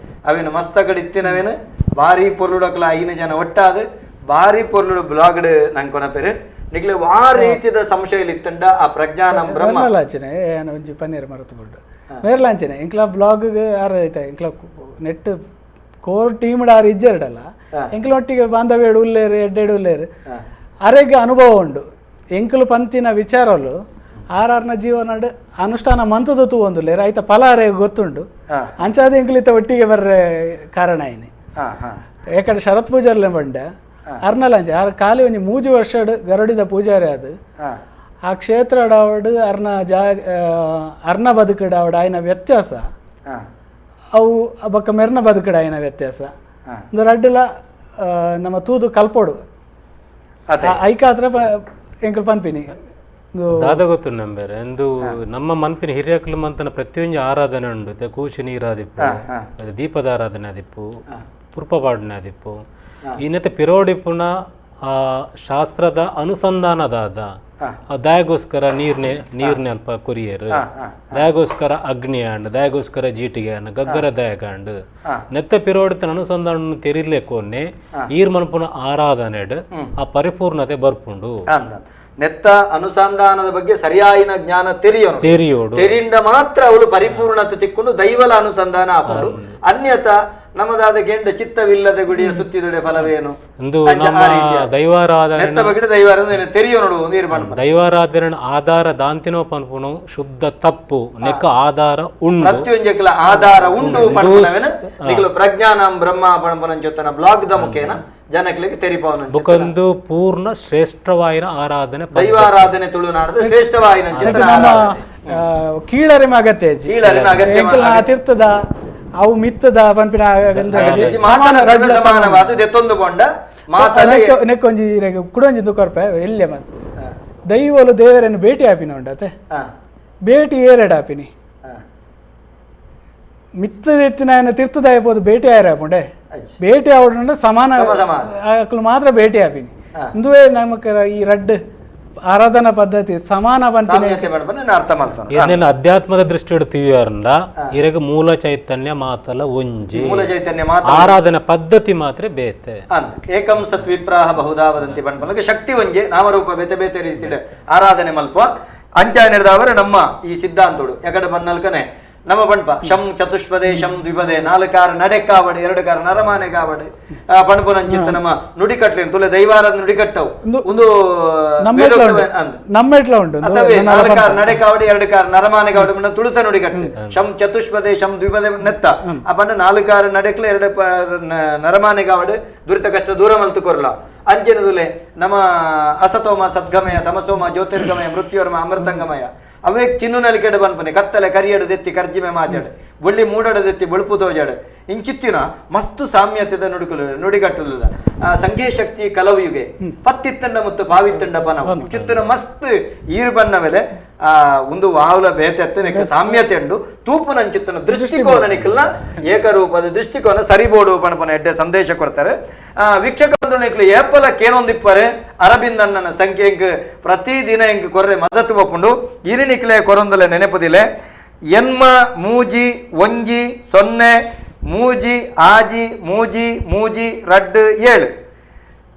ಅವೇನು ಮಸ್ತಗಡು ಇತ್ತಿನವೇನು ಬಾರಿ ಪೊರ್ಲುಡಕ್ಲ ಐನು ಜನ ಒಟ್ಟಾದ ಬಾರಿ ಪೊರ್ಲುಡು ಬ್ಲಾಗ್ಡ್ ನಂಗೆ ಕೊನಪೇರು ನಿಕ್ಲೆ ವಾ ರೀತಿದ ಸಂಶಯ ಇತ್ತಂಡ ಆ ಪ್ರಜ್ಞಾನ ಬ್ರಹ್ಮ ಒಂಜಿ ಪನ್ನೀರ್ ಮರತು ಮೇರ್ಲಾಂಚನೆ ಎಂಕ್ಲ ಬ್ಲಾಗ್ ಆರ್ ಐತೆ ಎಂಕ್ಲ net core team ಆರ್ ಇಜ್ಜರಡಲ್ಲ ಎಂಕ್ಲೊಟ್ಟಿಗೆ ಬಾಂಧವ್ಯಡು ಉಲ್ಲೇರು ಎಡ್ಡೆಡು ಉಲ್ಲೇರು ಅರೆಗೆ ಅನುಭವ ಉಂಡು ಎಂಕಲು ಪಂತಿನ ವಿಚಾರಲು ಆರ್ನ ಜೀವನಡ್ ಅನುಷ್ಠಾನ ಮಂತದ ತೂ ಒಂದುಲ್ಲೇರು ಆಯ್ತ ಫಲ ಅರೆ ಗೊತ್ತುಂಡು ಅಂಚಾದ ಎಂಕಲಿತ ಒಟ್ಟಿಗೆ ಬರ್ರೆ ಕಾರಣ ಏನೆ ಯಾಕಂದ್ರೆ ಶರತ್ ಪೂಜಾರ್ಲೆ ಬಂಡೆ ಅರ್ನಲಂಚೆ ಆರ್ ಖಾಲಿ ಒಂಜಿ ಮೂಜಿ ವರ್ಷಡ್ ಗರುಡಿದ ಪೂಜಾರಿ ಅದು ಆ ಕ್ಷೇತ್ರ ಡಾವಡ್ ಅರ್ನ ಜಾ ಅರ್ನ ಬದುಕಡಾವಡ್ ಆಯ್ನ ವ್ಯತ್ಯಾಸ ಅವು ಬೊಕ್ಕ ಮೆರ್ನ ಬದುಕಡ ಆಯ್ನ ವ್ಯತ್ಯಾಸ ಒಂದು ರಡ್ಡುಲ ನಮ್ಮ ತೂದು ಕಲ್ಪೋಡು ಐಕಾತ್ರ ಎಂಕಲ್ ಪನ್ಪಿನಿ ದಾದ ಗೊತ್ತು ನಂಬೇರೆ ಎಂದು ನಮ್ಮ ಮನ್ಪಿನ ಹಿರಿಯಕ್ಲು ಮಂತನ ಪ್ರತಿಯೊಂದು ಆರಾಧನೆ ಉಂಡು ಕೂಚಿ ನೀರಾದಿಪ್ಪು ದೀಪದ ಆರಾಧನೆ ಆದಿಪ್ಪು ಪುರ್ಪಪಾಡನೆ ಆದಿಪ್ಪು ಇನ್ನತೆ ಪಿರೋಡಿಪುನ ಆ ಶಾಸ್ತ್ರದ ಅನುಸಂಧಾನದಾದ ಆ ದಯಗೋಸ್ಕರ ನೀರ್ನೆ ನೀರ್ನೆ ಅಲ್ಪ ಕೊರಿಯರು ದಯಗೋಸ್ಕರ ಅಗ್ನಿ ಆಂಡ್ ದಯಗೋಸ್ಕರ ಜೀಟಿಗೆ ಆಂಡ್ ಗಗ್ಗರ ದಯಗಾಂಡ್ ನೆತ್ತ ಪಿರೋಡಿತನ ಅನುಸಂಧಾನ ತೆರಿಲೇಕೋನ್ನೆ ಈರ್ ಮನ್ಪುನ ಆರಾಧನೆಡ್ ಆ ಪರಿಪೂರ್ಣತೆ ಬರ್ಪುಂಡು. ನೆತ್ತ ಅನುಸಂಧಾನದ ಬಗ್ಗೆ ಸರಿಯಾಯಿನ ಜ್ಞಾನ ತೆರಿಯೋನು ತೆರಿಯೋಡು ತೆರಿಂಡ ಮಾತ್ರ ಅವಳು ಪರಿಪೂರ್ಣತೆ ತಿಕ್ಕೊಂಡು ದೈವಲ ಅನುಸಂಧಾನ ಆಪುಂಡು. ಅನ್ಯತಾ ನಮ್ಮದಾದ ಗೆಂಡ ಚಿತ್ತವಿಲ್ಲದ ಗುಡಿಯ ಸುತ್ತಿದೊಡೆ ಫಲವೇನು ದೈವಾರಾಧನೆ ಬಗ್ಗೆ ದೈವಾರಾಧನೆ ತೆರಿಯೋನು ದೈವಾರಾಧನೆ ಆಧಾರ ದಾಂತಿನೋ ಪನ್ಪುನು ಶುದ್ಧ ತಪ್ಪು ನೆಕ್ಕ ಆಧಾರ ಉಂಡು ಪ್ರತಿಯೊಂಜಕ್ಲ ಆಧಾರ ಉಂಡು ಪನ್ಪುನವೇನು ನಿಕಲು ಪ್ರಜ್ಞಾನಂ ಬ್ರಹ್ಮ ಪನ್ಪುನಂಚೊತ್ತನ ಬ್ಲಾಗ್ the ಮುಖೇನ ಜನಕ್ಲೆಗ್ ತೆರಿಪವನ ಬುಕೊಂದು ಪೂರ್ಣ ಶ್ರೇಷ್ಠವಾಯಿನ ಆರಾಧನೆ ದೈವಾರಾಧನೆ ತುಳುನಾಡದ ಶ್ರೇಷ್ಠವಾಯಿನ ಕೀಳರಿಮೆ ಅಗತ್ಯ ಕೀಳರಿಮೆ ತೀರ್ಥದ ಅವು ಮಿತ್ತದ ಪನ್ಪಿನ ಸಮಾನವಾದ ದೆತ್ತೊಂದು ಕೊಂಡ ನೆಕ್ಕೊಂಜಿ ಕುಡೊಂಜಿ ದುಕೊರ್ಪೆ ಎಲ್ಲೆ ಮತ್ತೆ ದೈವಲು ದೇವರನ್ನು ಭೇಟಿ ಆಪಿನ ಉಂಡತೆ ಭೇಟಿ ಏರೆಡ್ ಆಪಿನಿ ಮಿತ್ತದ ಎತ್ತಿನ ತೀರ್ಥದ ಆಯ್ಬೋದು ಭೇಟಿ ಆಯ್ರ ಆಪುಂಡೆ ಭೇಟಿ ಆವಡ ಸಮಾನ ಅಕ್ಲು ಮಾತ್ರ ಭೇಟಿ ಆಪಿನಿ ಇಂದುವೇ ನಮಕ್ ಈ ರಡ್ಡ್ ಆರಾಧನಾ ಪದ್ಧತಿ ಸಮಾನ ಅರ್ಥ ಮಾಡ್ತಾನೆ. ಅಧ್ಯಾತ್ಮದ ದೃಷ್ಟಿಡು ತಿಳಿಯಾರಂಡ ಇರಗ ಮೂಲ ಚೈತನ್ಯ ಮಾತಲ ಒಂಜಿ ಮೂಲ ಚೈತನ್ಯ ಆರಾಧನಾ ಪದ್ಧತಿ ಮಾತ್ರ ಬೇತೆ. ಏಕಂ ಸತ್ ವಿಪ್ರಾಹ ಬಹುಧಾ ವದಂತಿ ಪನ್ಪನಗ ಶಕ್ತಿ ಒಂಜೆ ನಾಮರೂಪ ಬೇತೆ ಬೇತೆ ರೀತಿ ಆರಾಧನೆ ಮಲ್ಪ ಅಂಚ ನಿರ್ದಾವರ ನಮ್ಮ ಈ ಸಿದ್ಧಾಂತೋಡು ಎಕಡೆ ಬನ್ನಲ್ಕನೆ ನಮ್ಮ ಪಣ್ಪ ಶಂ ಚತುಷ್ಪದೇ ಶಂ ದ್ವಿಪದೇ ನಾಲ್ಕಾರ ನಡೆ ಕಾವಡೆ ಎರಡು ಕಾರ ನರಮಾನೆ ಕಾವಡೆ ಪಣಪುನಂಚಿತ್ತ ನಮ್ಮ ನುಡಿಕಟ್ಲೇನು ತುಲೆ ದೈವಾರದ ನುಡಿಕಟ್ಟವು ಒಂದು ನಮ್ಮ ನಾಲ್ಕಾರ ನಡೆ ಕಾವಡೆ ಎರಡು ಕಾರ ನರಮಾನೆ ಕಾವಡೆ ತುಳುತ ನುಡಿಕಟ್ಟು ಶಂ ಚತುಷ್ಪದೇ ಶಂ ದ್ವಿಪದೇ ನೆತ್ತ ಆ ಪಂಡ ನಾಲ್ಕಾರ ನಡೆಕ್ಲೆ ಎರಡು ನರಮಾನೆ ಕಾವಡೆ ದುರಿತ ಕಷ್ಟ ದೂರ ಮಲ್ತು ಕೊರ್ಲ ಅಂಜನದುಲೆ ನಮ್ಮ ಅಸತೋಮ ಸದ್ಗಮಯ ತಮಸೋಮ ಜ್ಯೋತಿರ್ಗಮಯ ಮೃತ್ಯೋರ್ಮ ಅಮೃತಂಗಮಯ ಅವೇ ಚಿನ್ನು ನಲಿಕೆಡು ಬನ್ಪನೆ ಕತ್ತಲೆ ಕರಿಯಡು ದೆತ್ತಿ ಕರ್ಜಿಮೆ ಮಾತಾಡು ಬೊಳ್ಳಿ ಮೂಡಡು ದೆತ್ತಿ ಬೊಳುಪು ತೋಜಾಡು ಇಂಚಿತ್ತಿನ ಮಸ್ತು ಸಾಮ್ಯತೆದ ನುಡಿಕಲು ನುಡಿಗಟ್ಟುಲ್ಲ ಸಂಘೇ ಶಕ್ತಿ ಕಲವು ಯುಗೆ ಪತ್ತಿತ್ತಂಡ ಮತ್ತು ಪಾವಿತ್ತಂಡ ಪನ ಚಿತ್ತನ ಮಸ್ತ್ ಈರು ಬಣ್ಣ ಮೇಲೆ ಆ ಒಂದು ವಾವ್ಲ ಬೇತೆ ಸಾಮ್ಯತೆ ಉಂಡು ತೂಪುನಂಚಿತ್ತನ ದೃಷ್ಟಿಕೋನ ನಿಕ್ಕಲ್ನ ಏಕರೂಪದ ದೃಷ್ಟಿಕೋನ ಸರಿಬೋಡು ಪಣಪನ ಎಡ್ಡೆ ಸಂದೇಶ ಕೊಡ್ತಾರೆ. ವೀಕ್ಷಕ ಬಂಧು ಏಪಲ ಕೇನೊಂದಿಪ್ಪರೆ ಅರಬಿಂದಣ್ಣನ ಸಂಖ್ಯೆ ಎಂಕ್ ಪ್ರತಿದಿನ ಎಂಕ್ ಕೊರ್ರೆ ಮದತ್ತು ಒಪ್ಪುಂಡು ಇರಿನಿಕ್ಲೆ ಕೊರೊಂದಲೆ ನೆನಪುದಿಲೆ ಎನ್ಮ ಮೂಜಿ ಒಂಜಿ ಸೊನ್ನೆ ಮೂಜಿ ಆಜಿ ಮೂಜಿ ಮೂಜಿ ರಡ್ಡು ಏಳು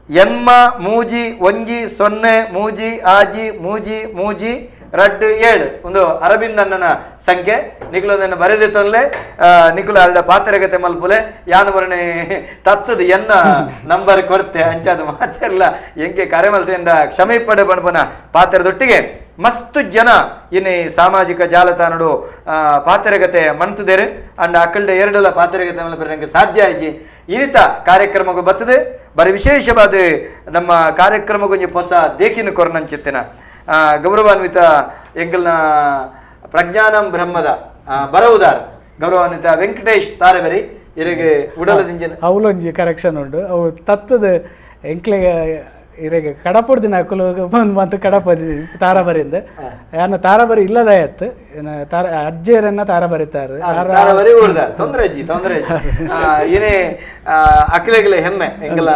ಎನ್ಮ ಮೂಜಿ ಒಂಜಿ ಸೊನ್ನೆ ಮೂಜಿ ಆಜಿ ಮೂಜಿ ಮೂಜಿ ರಡ್ಡು ಏಳು ಒಂದು ಅರವಿಂದಣ್ಣನ ಸಂಖ್ಯೆ ನಿಕ್ಲು ನನ್ನ ಬರೆದಿತ್ತೊಂದ್ಲೆ ನಿಕ್ಲು ಅಲ್ಲ ಪಾತ್ರಗತೆ ಮಲ್ಪುಲೆ ಯಾನು ಬರಣೆ ತತ್ತದ ಎನ್ನ ನಂಬರ್ ಕೊಡ್ತೆ ಅಂಚಾದ ಮಾತೆಲ್ಲ ಎಂಕೆ ಕರೆ ಮಲ್ತೆಂದ ಕ್ಷಮೆ ಪಡೆ ಪಣಪನ ಪಾತ್ರದೊಟ್ಟಿಗೆ ಮಸ್ತು ಜನ ಇನ್ನು ಸಾಮಾಜಿಕ ಜಾಲತಾಣಡು ಪಾತ್ರಗತೆ ಮನ್ತದೇರು ಅಂಡ್ ಅಕ್ಕಲ್ಡ ಎರಡಲ್ಲ ಪಾತ್ರಗತೆ ಮಲ್ಪರೆ ನಂಗೆ ಸಾಧ್ಯ ಆಯ್ಜಿ ಇನಿತ ಕಾರ್ಯಕ್ರಮಕ್ಕೂ ಬರ್ತದೆ ಬರೀ ವಿಶೇಷವಾದ ನಮ್ಮ ಕಾರ್ಯಕ್ರಮಕ್ಕೊಂಜಿ ಹೊಸ ದೇಕಿನ ಕೊರನಂಚಿತ್ತಿನ ಗೌರವಾನ್ವಿತ ಎಂಗಲ್ನ ಪ್ರಜ್ಞಾನಂ ಬ್ರಹ್ಮದ ಬರವುದಾರ್ ಗೌರವಾನ್ವಿತ ವೆಂಕಟೇಶ್ ತಾರೆಬರಿ ಇರೆಗೆ ಉಡಲದಿಂಜಿನ ಅವಲೊಂಜಿ ಕರೆಕ್ಷನ್ ಉಂಡು ಅವು ತತ್ತದ ಎಂಕ್ಲೆಗೆ ಇರೆಗೆ ಕಡಪುಡ್ದಿನ ಅಕುಲು ಬಂದು ಮತ್ತು ಕಡಪದಿ ತಾರಾಬರಿಂದ ಯಾನ ತಾರಾಬರಿ ಇಲ್ಲದ ಆಯ್ತು ತಾರ ಅಜ್ಜೇರನ್ನ ತಾರಾಬರಿತಾರೆ ತಾರಾಬರಿ ಊರ್ದಾರ್ ತೊಂದರೆ ಅಜ್ಜಿ ತೊಂದರೆ ಏನೇ ಅಕ್ಲೆಗ್ಲೆ ಹೆಮ್ಮೆ ಎಂಗಲ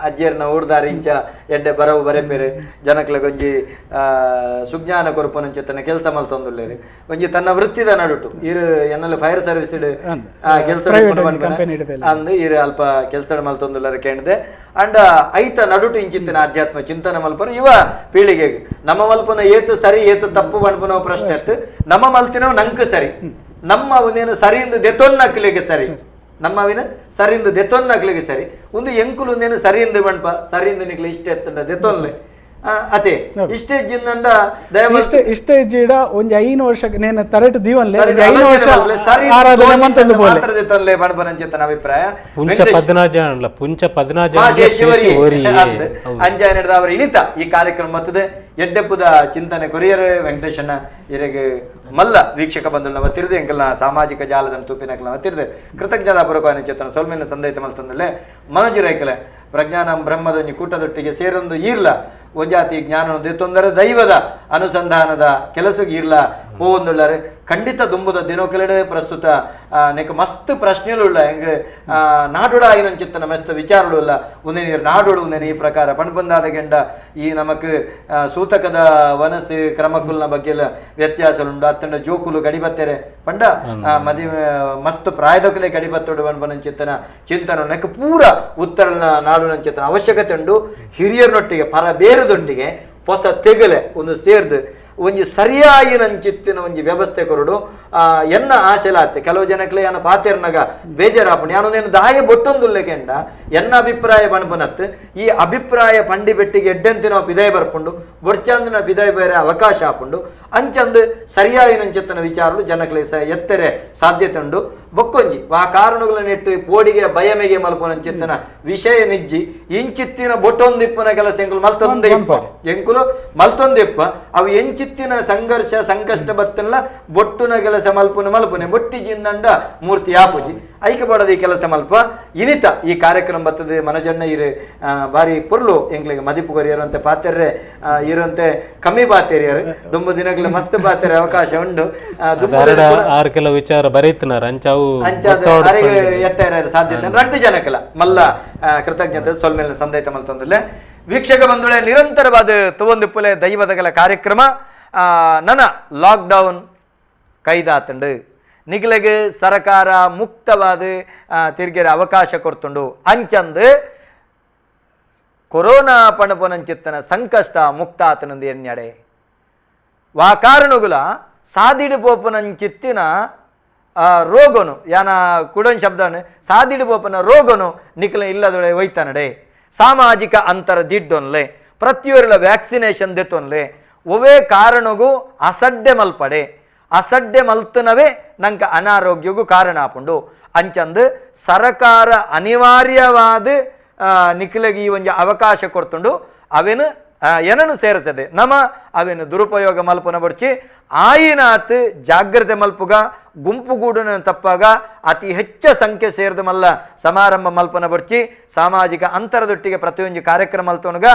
ಅಜ್ಜಿಯರ್ನ ಊರ್ದಾರ್ ಇಂಚ ಎಡ್ಡೆ ಬರವು ಬರೆಪೇರು ಜನಕ್ಲೆ ಒಂಜಿ ಸುಜ್ಞಾನ ಕೊರಪನಂಚೆ ತನ್ನ ಕೆಲಸ ಮಲ್ತೊಂದುಲ್ಲೇರು ಒಂಜಿ ತನ್ನ ವೃತ್ತಿದ ನಡುಟು ಇರು ಎನ್ನೆಲ್ಲ ಫೈರ್ ಸರ್ವಿಸ್ ಕೆಲಸ ಅಂದು ಇರು ಅಲ್ಪ ಕೆಲಸ ಮಲ್ತೊಂದುಲ್ಲರ ಕೇಳಿದೆ ಅಂಡ್ ಐತ ನಡುಟು ಇಂಚಿತ್ತಿನ ಅಧ್ಯಾತ್ಮ ಚಿಂತನೆ ಮಲ್ಪನ ಯುವ ಪೀಳಿಗೆಗೆ ನಮ್ಮ ಮಲ್ಪನ ಏತು ಸರಿ ಏತು ತಪ್ಪು ಪನ್ಪುನ ಪ್ರಶ್ನೆ ಅಷ್ಟು ನಮ್ಮ ಮಲ್ತಿನವು ನಂಕ್ ಸರಿ ನಮ್ಮ ಒಂದೇನು ಸರಿಯಿಂದ ದೆತೊನ್ನಕ್ಲಿಗೆ ಸರಿ ನಮ್ಮವಿನ ಸರಿಂದ ದೆತೊನ್ನಕ್ಲಿಗೆ ಸರಿ ಒಂದು ಎಂಕುಲು ಒಂದೇನು ಸರಿಯಿಂದ ಬಣ್ಪ ಸರಿಯಿಂದ ನಿಕ್ಲೆ ಇಷ್ಟ ಎತ್ತಂಡ ದೆತೊನ್ಲೆ ಅದೇ ಇಷ್ಟೇ ಜಿಂದಂಡ ಇಷ್ಟೇ ಇಷ್ಟೇ ಜೀಡ ಒಂಜಿ 5 ವರ್ಷ ನೇನ ತರಟು ದೀವನ್ಲೆ 5 ವರ್ಷ ಆರಾಧನೆ ಮಂತೊಂದು ಬೋಲೆ ದೆತೊನ್ಲೆ ಬಣ್ಪನಂಚಿತ್ತನ ಅಭಿಪ್ರಾಯ ಪುಂಚ 14 ಅಲ್ಲ ಪುಂಚ 14 ಓರಿ ಅಂಜಾನೆಡ್ದ ಅವರ ಇನಿತ ಈ ಕಾರ್ಯಕ್ರಮ ಮತ್ತದೆ ಎಡ್ಡೆಪ್ಪುದ ಚಿಂತನೆ ಕೊರಿಯರ್ ವೆಂಕಟೇಶಣ್ಣ ಇರೆಗೆ ಮಲ್ಲ ವೀಕ್ಷಕ ಬಂಧುಗಳನ್ನ ಒತ್ತಿರದೆ ಎಂಕಲ್ನ ಸಾಮಾಜಿಕ ಜಾಲದ ತೂಪಿನಕಲ್ನ ಒತ್ತಿರದೆ ಕೃತಜ್ಞತಾ ಪೂರ್ವಕವಾಗಿ ಚೇತನ ಸೊಲ್ಮೆನ ಸಂದೈತ ಮಲ್ತಂದಲ್ಲೇ ಮನೋಜ್ ರೈಕಲೆ ಪ್ರಜ್ಞಾನ ಬ್ರಹ್ಮದ ಒಂಜಿ ಕೂಟದೊಟ್ಟಿಗೆ ಸೇರೊಂದು ಈರ್ಲ ಒಂಜಾತಿ ಜ್ಞಾನ ತೊಂದರೆ ದೈವದ ಅನುಸಂಧಾನದ ಕೆಲಸಕ್ಕೆ ಈರ್ಲ ಪೋವೊಂದುಳ್ಳಾರೆ ಖಂಡಿತ ದುಂಬುದ ದಿನೋಕಲೆಡೆ ಪ್ರಸ್ತುತ ನೆಕ್ ಮಸ್ತ್ ಪ್ರಶ್ನೆಗಳುಳ್ಳ ಹೆಂಗೆ ನಾಡೋಡ ಆಯಿನಂಚಿತ್ತನ ಮಸ್ತ್ ವಿಚಾರಗಳುಳ್ಳ ಒಂದೇ ನೀರು ನಾಡೋಡು ಒಂದೇನು ಈ ಪ್ರಕಾರ ಪಣ್ ಬಂದಾದ ಗೆಂಡ ಈ ನಮಕ್ ಸೂತಕದ ವನಸ್ಸು ಕ್ರಮಕುಲ್ನ ಬಗ್ಗೆ ವ್ಯತ್ಯಾಸಲುಂಡು ಅತ್ತಂಡ ಜೋಕುಲು ಗಡಿಬತ್ತೆರೆ ಪಂಡ ಮದಿ ಮಸ್ತ್ ಪ್ರಾಯದಕಲೆ ಗಡಿಬತ್ತೋಡು ಪಣ್ ಚಿಂತನ ನೆಕ್ ಪೂರ ಉತ್ತರನ ನಾಡುನಂಚಿತ್ತನ ಅವಶ್ಯಕತೆ ಉಂಡು ಹಿರಿಯರೊಟ್ಟಿಗೆ ಪರ ಬೇರೆದೊಟ್ಟಿಗೆ ಹೊಸ ತೆಗಲೆ ಒಂದು ಸೇರ್ದು ಒಂಜಿ ಸರಿಯಾಯಿನಂಚಿತ್ತಿನ ಒಂಜಿ ವ್ಯವಸ್ಥೆ ಕೊರಡು ಎನ್ನ ಆಶೆಲಾತೆ ಕೆಲವು ಜನಕ್ಲೆ ಏನ ಪಾತೆರ್ನಗ ಬೇಜಾರಾಪುಂಡು ಯಾನೊಂದೇನು ದಾಯ ಬೊಟ್ಟೊಂದುಲ್ಲೆಗೆಂಡ ಎನ್ನ ಅಭಿಪ್ರಾಯ ಪಣಪನತ್ತು ಈ ಅಭಿಪ್ರಾಯ ಪಂಡಿ ಬೆಟ್ಟಿಗೆ ಎಡ್ಡೆಂತಿನ ಪಿದಾಯ ಬರ್ಪುಂಡು ಬೊಡ್ಚಂದಿನ ಪಿದಾಯ ಬೇರೆ ಅವಕಾಶ ಆಪುಂಡು ಅಂಚಂದು ಸರಿಯಾಯಿನಂಚಿತ್ತಿನ ವಿಚಾರಲು ಜನಕ್ಲೆ ಎತ್ತೆರೆ ಸಾಧ್ಯತೆ ಉಂಡು ಬೊಕ್ಕೊಂಜಿ ಆ ಕಾರಣಗಳನ್ನಿಟ್ಟು ಪೋಡಿಗೆ ಭಯಮೆಗೆ ಮಲ್ಪುನಂಚಿತ್ತಿನ ವಿಷಯ ನಿಜ್ಜಿ ಇಂಚಿತ್ತಿನ ಬೊಟ್ಟೊಂದಿಪ್ಪನ ಕೆಲಸ ಎಂಕುಲು ಮಲ್ತೊಂದೇ ಇಪ್ಪ ಎಂಕುಲು ಮಲ್ತೊಂದಿಪ್ಪ ಅವು ಎಂಚಿತ್ತಿನ ಸಂಘರ್ಷ ಸಂಕಷ್ಟ ಬತ್ತಲ್ಲ ಬೊಟ್ಟುನ ಕೆಲಸ ಮಲ್ಪುನ ಮಲ್ಪುನೆ ಬೊಟ್ಟಿ ಜಿಂದಂಡ ಮೂರ್ತಿ ಆಪುಜಿ ಐಕೆ ಬಡದ ಈ ಕೆಲಸ ಮಲ್ಪ ಇನಿತ ಈ ಕಾರ್ಯಕ್ರಮ ಬರ್ತದೆ ಮನಜಣ್ಣ ಇರು ಬಾರಿ ಪೊರ್ಲು ಎಂಕ್ಲಿಗೆ ಮದಿಪು ಕೊರಿಯರಂತೆ ಪಾತೆರ್ರೆ ಇರುವಂತೆ ಕಮ್ಮಿ ಬಾತೆರಿಯರು ದುಂಬು ದಿನಗಳ ಮಸ್ತ್ ಬಾತೆರೆ ಅವಕಾಶ ಉಂಡು ಆರು ಕೆಲವು ವಿಚಾರ ಬರೀತಿನಾರ ಅಂಚಾವು ಎತ್ತರ ಸಾಧ್ಯತೆ ರಡ್ಡು ಜನಕ್ಕಲ್ಲ ಮಲ್ಲ ಕೃತಜ್ಞತೆ ಸೊಲ್ಮೇಲೆ ಸಂದೈತ ಮಲ್ತೊಂದಿಲ್ಲ ವೀಕ್ಷಕ ಬಂಧುಗಳೇ ನಿರಂತರವಾದ ತುವಂದಿಪ್ಪುಲೆ ದೈವದಗಲ ಕಾರ್ಯಕ್ರಮ ನನ್ನ ಲಾಕ್ಡೌನ್ ಕೈದಾತಂಡು ನಿಗಲೆಗೆ ಸರಕಾರ ಮುಕ್ತವಾದ ತಿರುಗಿರ ಅವಕಾಶ ಕೊಡ್ತುಂಡು ಅಂಚಂದು ಕೊರೋನಾ ಪಣಪೊನಂಚಿತ್ತನ ಸಂಕಷ್ಟ ಮುಕ್ತಾತನಂದು ಎನ್ಯಡೆ ವಾ ಕಾರಣಗುಲ ಸಾದಿಡು ಪೋಪನಂಚಿತ್ತಿನ ರೋಗನು ಯಾನ ಕುಡನ್ ಶಬ್ದನು ಸಾದಿಡು ಪೋಪನ ರೋಗನು ನಿಖಲ ಇಲ್ಲದೊಳೆ ಒಯ್ತಾನಡೆ ಸಾಮಾಜಿಕ ಅಂತರ ದಿಡ್ಡೊನ್ಲೆ ಪ್ರತಿಯೊರ್ಲ ವ್ಯಾಕ್ಸಿನೇಷನ್ ದೆತ್ತೊನ್ಲೆ ಒವೇ ಕಾರಣಗೂ ಅಸಡ್ಡೆ ಮಲ್ಪಡೆ ಅಸಡ್ಡೆ ಮಲ್ತನವೇ ನಂಗೆ ಅನಾರೋಗ್ಯಗೂ ಕಾರಣ ಆಪುಂಡು ಅಂಚಂದು ಸರಕಾರ ಅನಿವಾರ್ಯವಾದ ನಿಖಲಗೆ ಈ ಒಂಜಿ ಅವಕಾಶ ಕೊಡ್ತುಂಡು ಅವೇನು ಏನನ್ನು ಸೇರ್ತದೆ ನಮ ಅವೇನು ದುರುಪಯೋಗ ಮಲ್ಪನ ಬಡ್ಚಿ ಆಯಿನಾತ್ ಜಾಗ್ರತೆ ಮಲ್ಪುಗ ಗುಂಪುಗೂಡುನ ತಪ್ಪಾಗ ಅತಿ ಹೆಚ್ಚ ಸಂಖ್ಯೆ ಸೇರಿದ ಮಲ್ಲ ಸಮಾರಂಭ ಮಲ್ಪನ ಬಡ್ಚಿ ಸಾಮಾಜಿಕ ಅಂತರದೊಟ್ಟಿಗೆ ಪ್ರತಿಯೊಂದು ಕಾರ್ಯಕ್ರಮ ಮಲ್ತೋನುಗ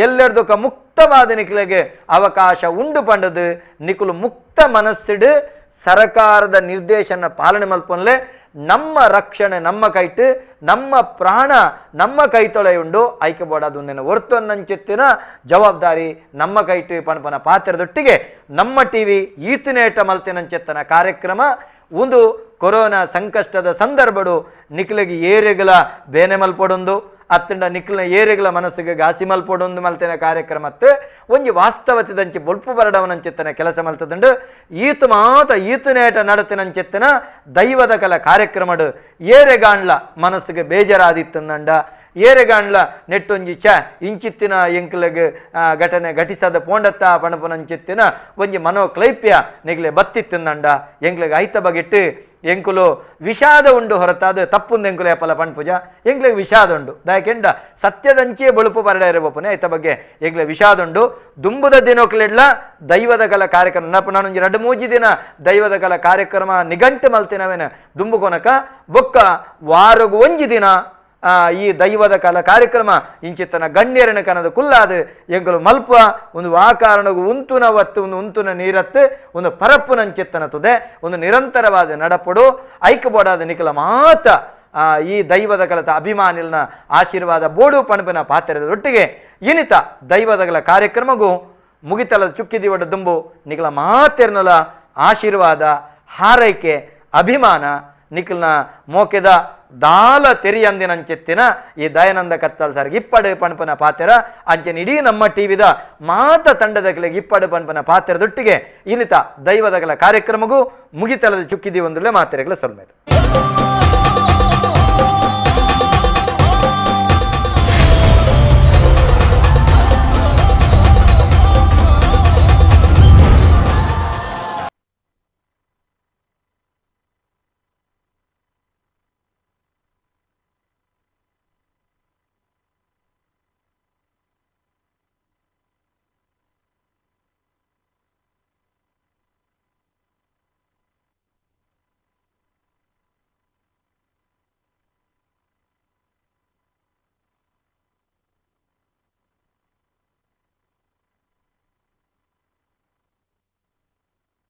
ಎಲ್ಲೆರ್ದೊಕ್ಕ ಮುಕ್ತವಾದ ನಿಕ್ಲೆಗೆ ಅವಕಾಶ ಉಂಡು ಪಂಡದು ನಿಕುಲು ಮುಕ್ತ ಮನಸ್ಸಿಡು ಸರಕಾರದ ನಿರ್ದೇಶನ ಪಾಲನೆ ಮಲ್ಪೊನ್ಲೆ ನಮ್ಮ ರಕ್ಷಣೆ ನಮ್ಮ ಕೈಟು ನಮ್ಮ ಪ್ರಾಣ ನಮ್ಮ ಕೈತೊಳೆ ಉಂಡು ಐಕೆ ಬೋಡಾದ ಒರ್ತೊನ್ನಂಚಿತ್ತಿನ ಜವಾಬ್ದಾರಿ ನಮ್ಮ ಕೈಟು ಪಣಪನ ಪಾತ್ರದೊಟ್ಟಿಗೆ ನಮ್ಮ ಟಿವಿ ಈತನೇಟ ಮಲ್ತಿನಂಚೆತ್ತನ ಕಾರ್ಯಕ್ರಮ ಒಂದು ಕೊರೋನಾ ಸಂಕಷ್ಟದ ಸಂದರ್ಭಡು ನಿಕ್ಲೆಗೆ ಏರೆಗಲ ಬೇನೆ ಮಲ್ಪೊಡೊಂದು ಅತ್ತಂಡ ನಿಕ್ಲಿನ ಏರೆಗಲ ಮನಸ್ಸಿಗೆ ಗಾಸಿ ಮಲ್ಪೊಡೊಂದು ಮಲ್ತಿನ ಕಾರ್ಯಕ್ರಮತ್ತೆ ಒಂಜಿ ವಾಸ್ತವತೆದಂಚಿ ಬೊಲ್ಪು ಬರಡವನಂಚಿತ್ತನ ಕೆಲಸ ಮಲ್ತದಂಡು ಈತ ಮಾತ ಈತನೇಟ ನಡತಿನಂಚಿತ್ತನ ದೈವದ ಕಲ ಕಾರ್ಯಕ್ರಮಡು ಏರೆಗಾಂಡ್ಲ ಮನಸ್ಸಿಗೆ ಬೇಜಾರಾದಿತ್ತಂದಂಡ ಏರೆಗಾಂಡ್ಲ ನೆಟ್ಟೊಂಜಿ ಚ ಇಂಚಿತ್ತಿನ ಎಂಕ್ಲೆಗ್ ಘಟನೆ ಘಟಿಸದ ಪೋಂಡತ್ತ ಪಣಪುನಂಚಿತ್ತಿನ ಒಂಜಿ ಮನೋಕ್ಲೈಪ್ಯ ನಿಗ್ಲೆ ಬತ್ತಿತ್ತಂದಂಡ ಎಂಕ್ಲೆಗ್ ಐತ ಬಗೆಟ್ಟು ಎಂಕುಲು ವಿಷಾದ ಉಂಡು ಹೊರತಾದ ತಪ್ಪುಂದು ಎಂಕುಲು ಏಪಲ ಪಣ್ಪುಜ ಎಂಕ್ಲೆಗ್ ವಿಷಾದ ಉಂಡು ದಾಯಕೆಂಡ ಸತ್ಯದಂಚೆ ಬಳುಪು ಪರಡ ಇರಬೋಪನೆ ಐತ ಬಗ್ಗೆ ಎಂಕ್ಲೆ ವಿಷಾದ ಉಂಡು ದುಂಬುದ ದಿನೋಕ್ಲೆಡ್ಲ ದೈವದ ಕಲ ಕಾರ್ಯಕ್ರಮ ನಾನೊಂಜಿ ರಡ್ಡು ಮೂಜಿ ದಿನ ದೈವದ ಕಲ ಕಾರ್ಯಕ್ರಮ ನಿಘಂಟು ಮಲ್ತಿನವೇನ ದುಂಬು ಕೊನಕ ಬೊಕ್ಕ ವಾರಗು ಒಂಜಿ ದಿನ ಈ ದೈವದ ಕಾಲ ಕಾರ್ಯಕ್ರಮ ಇಂಚಿತ್ತನ ಗಣ್ಯರನ ಕನದ ಕುಲ್ಲಾದ ಎಂಕುಲು ಮಲ್ಪ ಒಂದು ಆ ಕಾರಣಗೂ ಉಂತುನ ಒತ್ತು ಒಂದು ಉಂತುನ ನೀರತ್ತು ಒಂದು ಪರಪ್ಪುನಂಚಿತ್ತನ ತುದೆ ಒಂದು ನಿರಂತರವಾದ ನಡಪಡು ಐಕ್ಯಬೋಡಾದ ನಿಖಲ ಮಾತ ಈ ದೈವದ ಕಲತ ಅಭಿಮಾನಿಲ್ನ ಆಶೀರ್ವಾದ ಬೋಡು ಪಣಪಿನ ಪಾತ್ರದ ಒಟ್ಟಿಗೆ ಇನಿತ ದೈವದಗಳ ಕಾರ್ಯಕ್ರಮಗೂ ಮುಗಿತಲದ ಚುಕ್ಕಿದಿವಡ ದುಂಬು ನಿಖಲ ಮಾತೆರ್ನಲ ಆಶೀರ್ವಾದ ಹಾರೈಕೆ ಅಭಿಮಾನ ನಿಖಲ್ನ ಮೋಕೆದ ದಾಲ ತೆರಿಯಂದಿನಂಚೆತ್ತಿನ ಈ ದಯಾನಂದ ಕತ್ತಲ್ ಸರ್ಗೆ ಇಪ್ಪಡು ಪಣಪನ ಪಾತೆರ ಅಂಚೆನ ಇಡೀ ನಮ್ಮ ಟಿವಿದ ಮಾತ ತಂಡದ ಕೆಳಗೆ ಇಪ್ಪಡು ಪಣಪನ ಪಾತೆರದೊಟ್ಟಿಗೆ ಇನಿತ ದೈವದಗಳ ಕಾರ್ಯಕ್ರಮಗೂ ಮುಗಿತಲದ ಚುಕ್ಕಿದಿ ಒಂದುಳ್ಳೆ ಮಾತೆರೆಗಳ ಸೊಲ್ಮೇದು.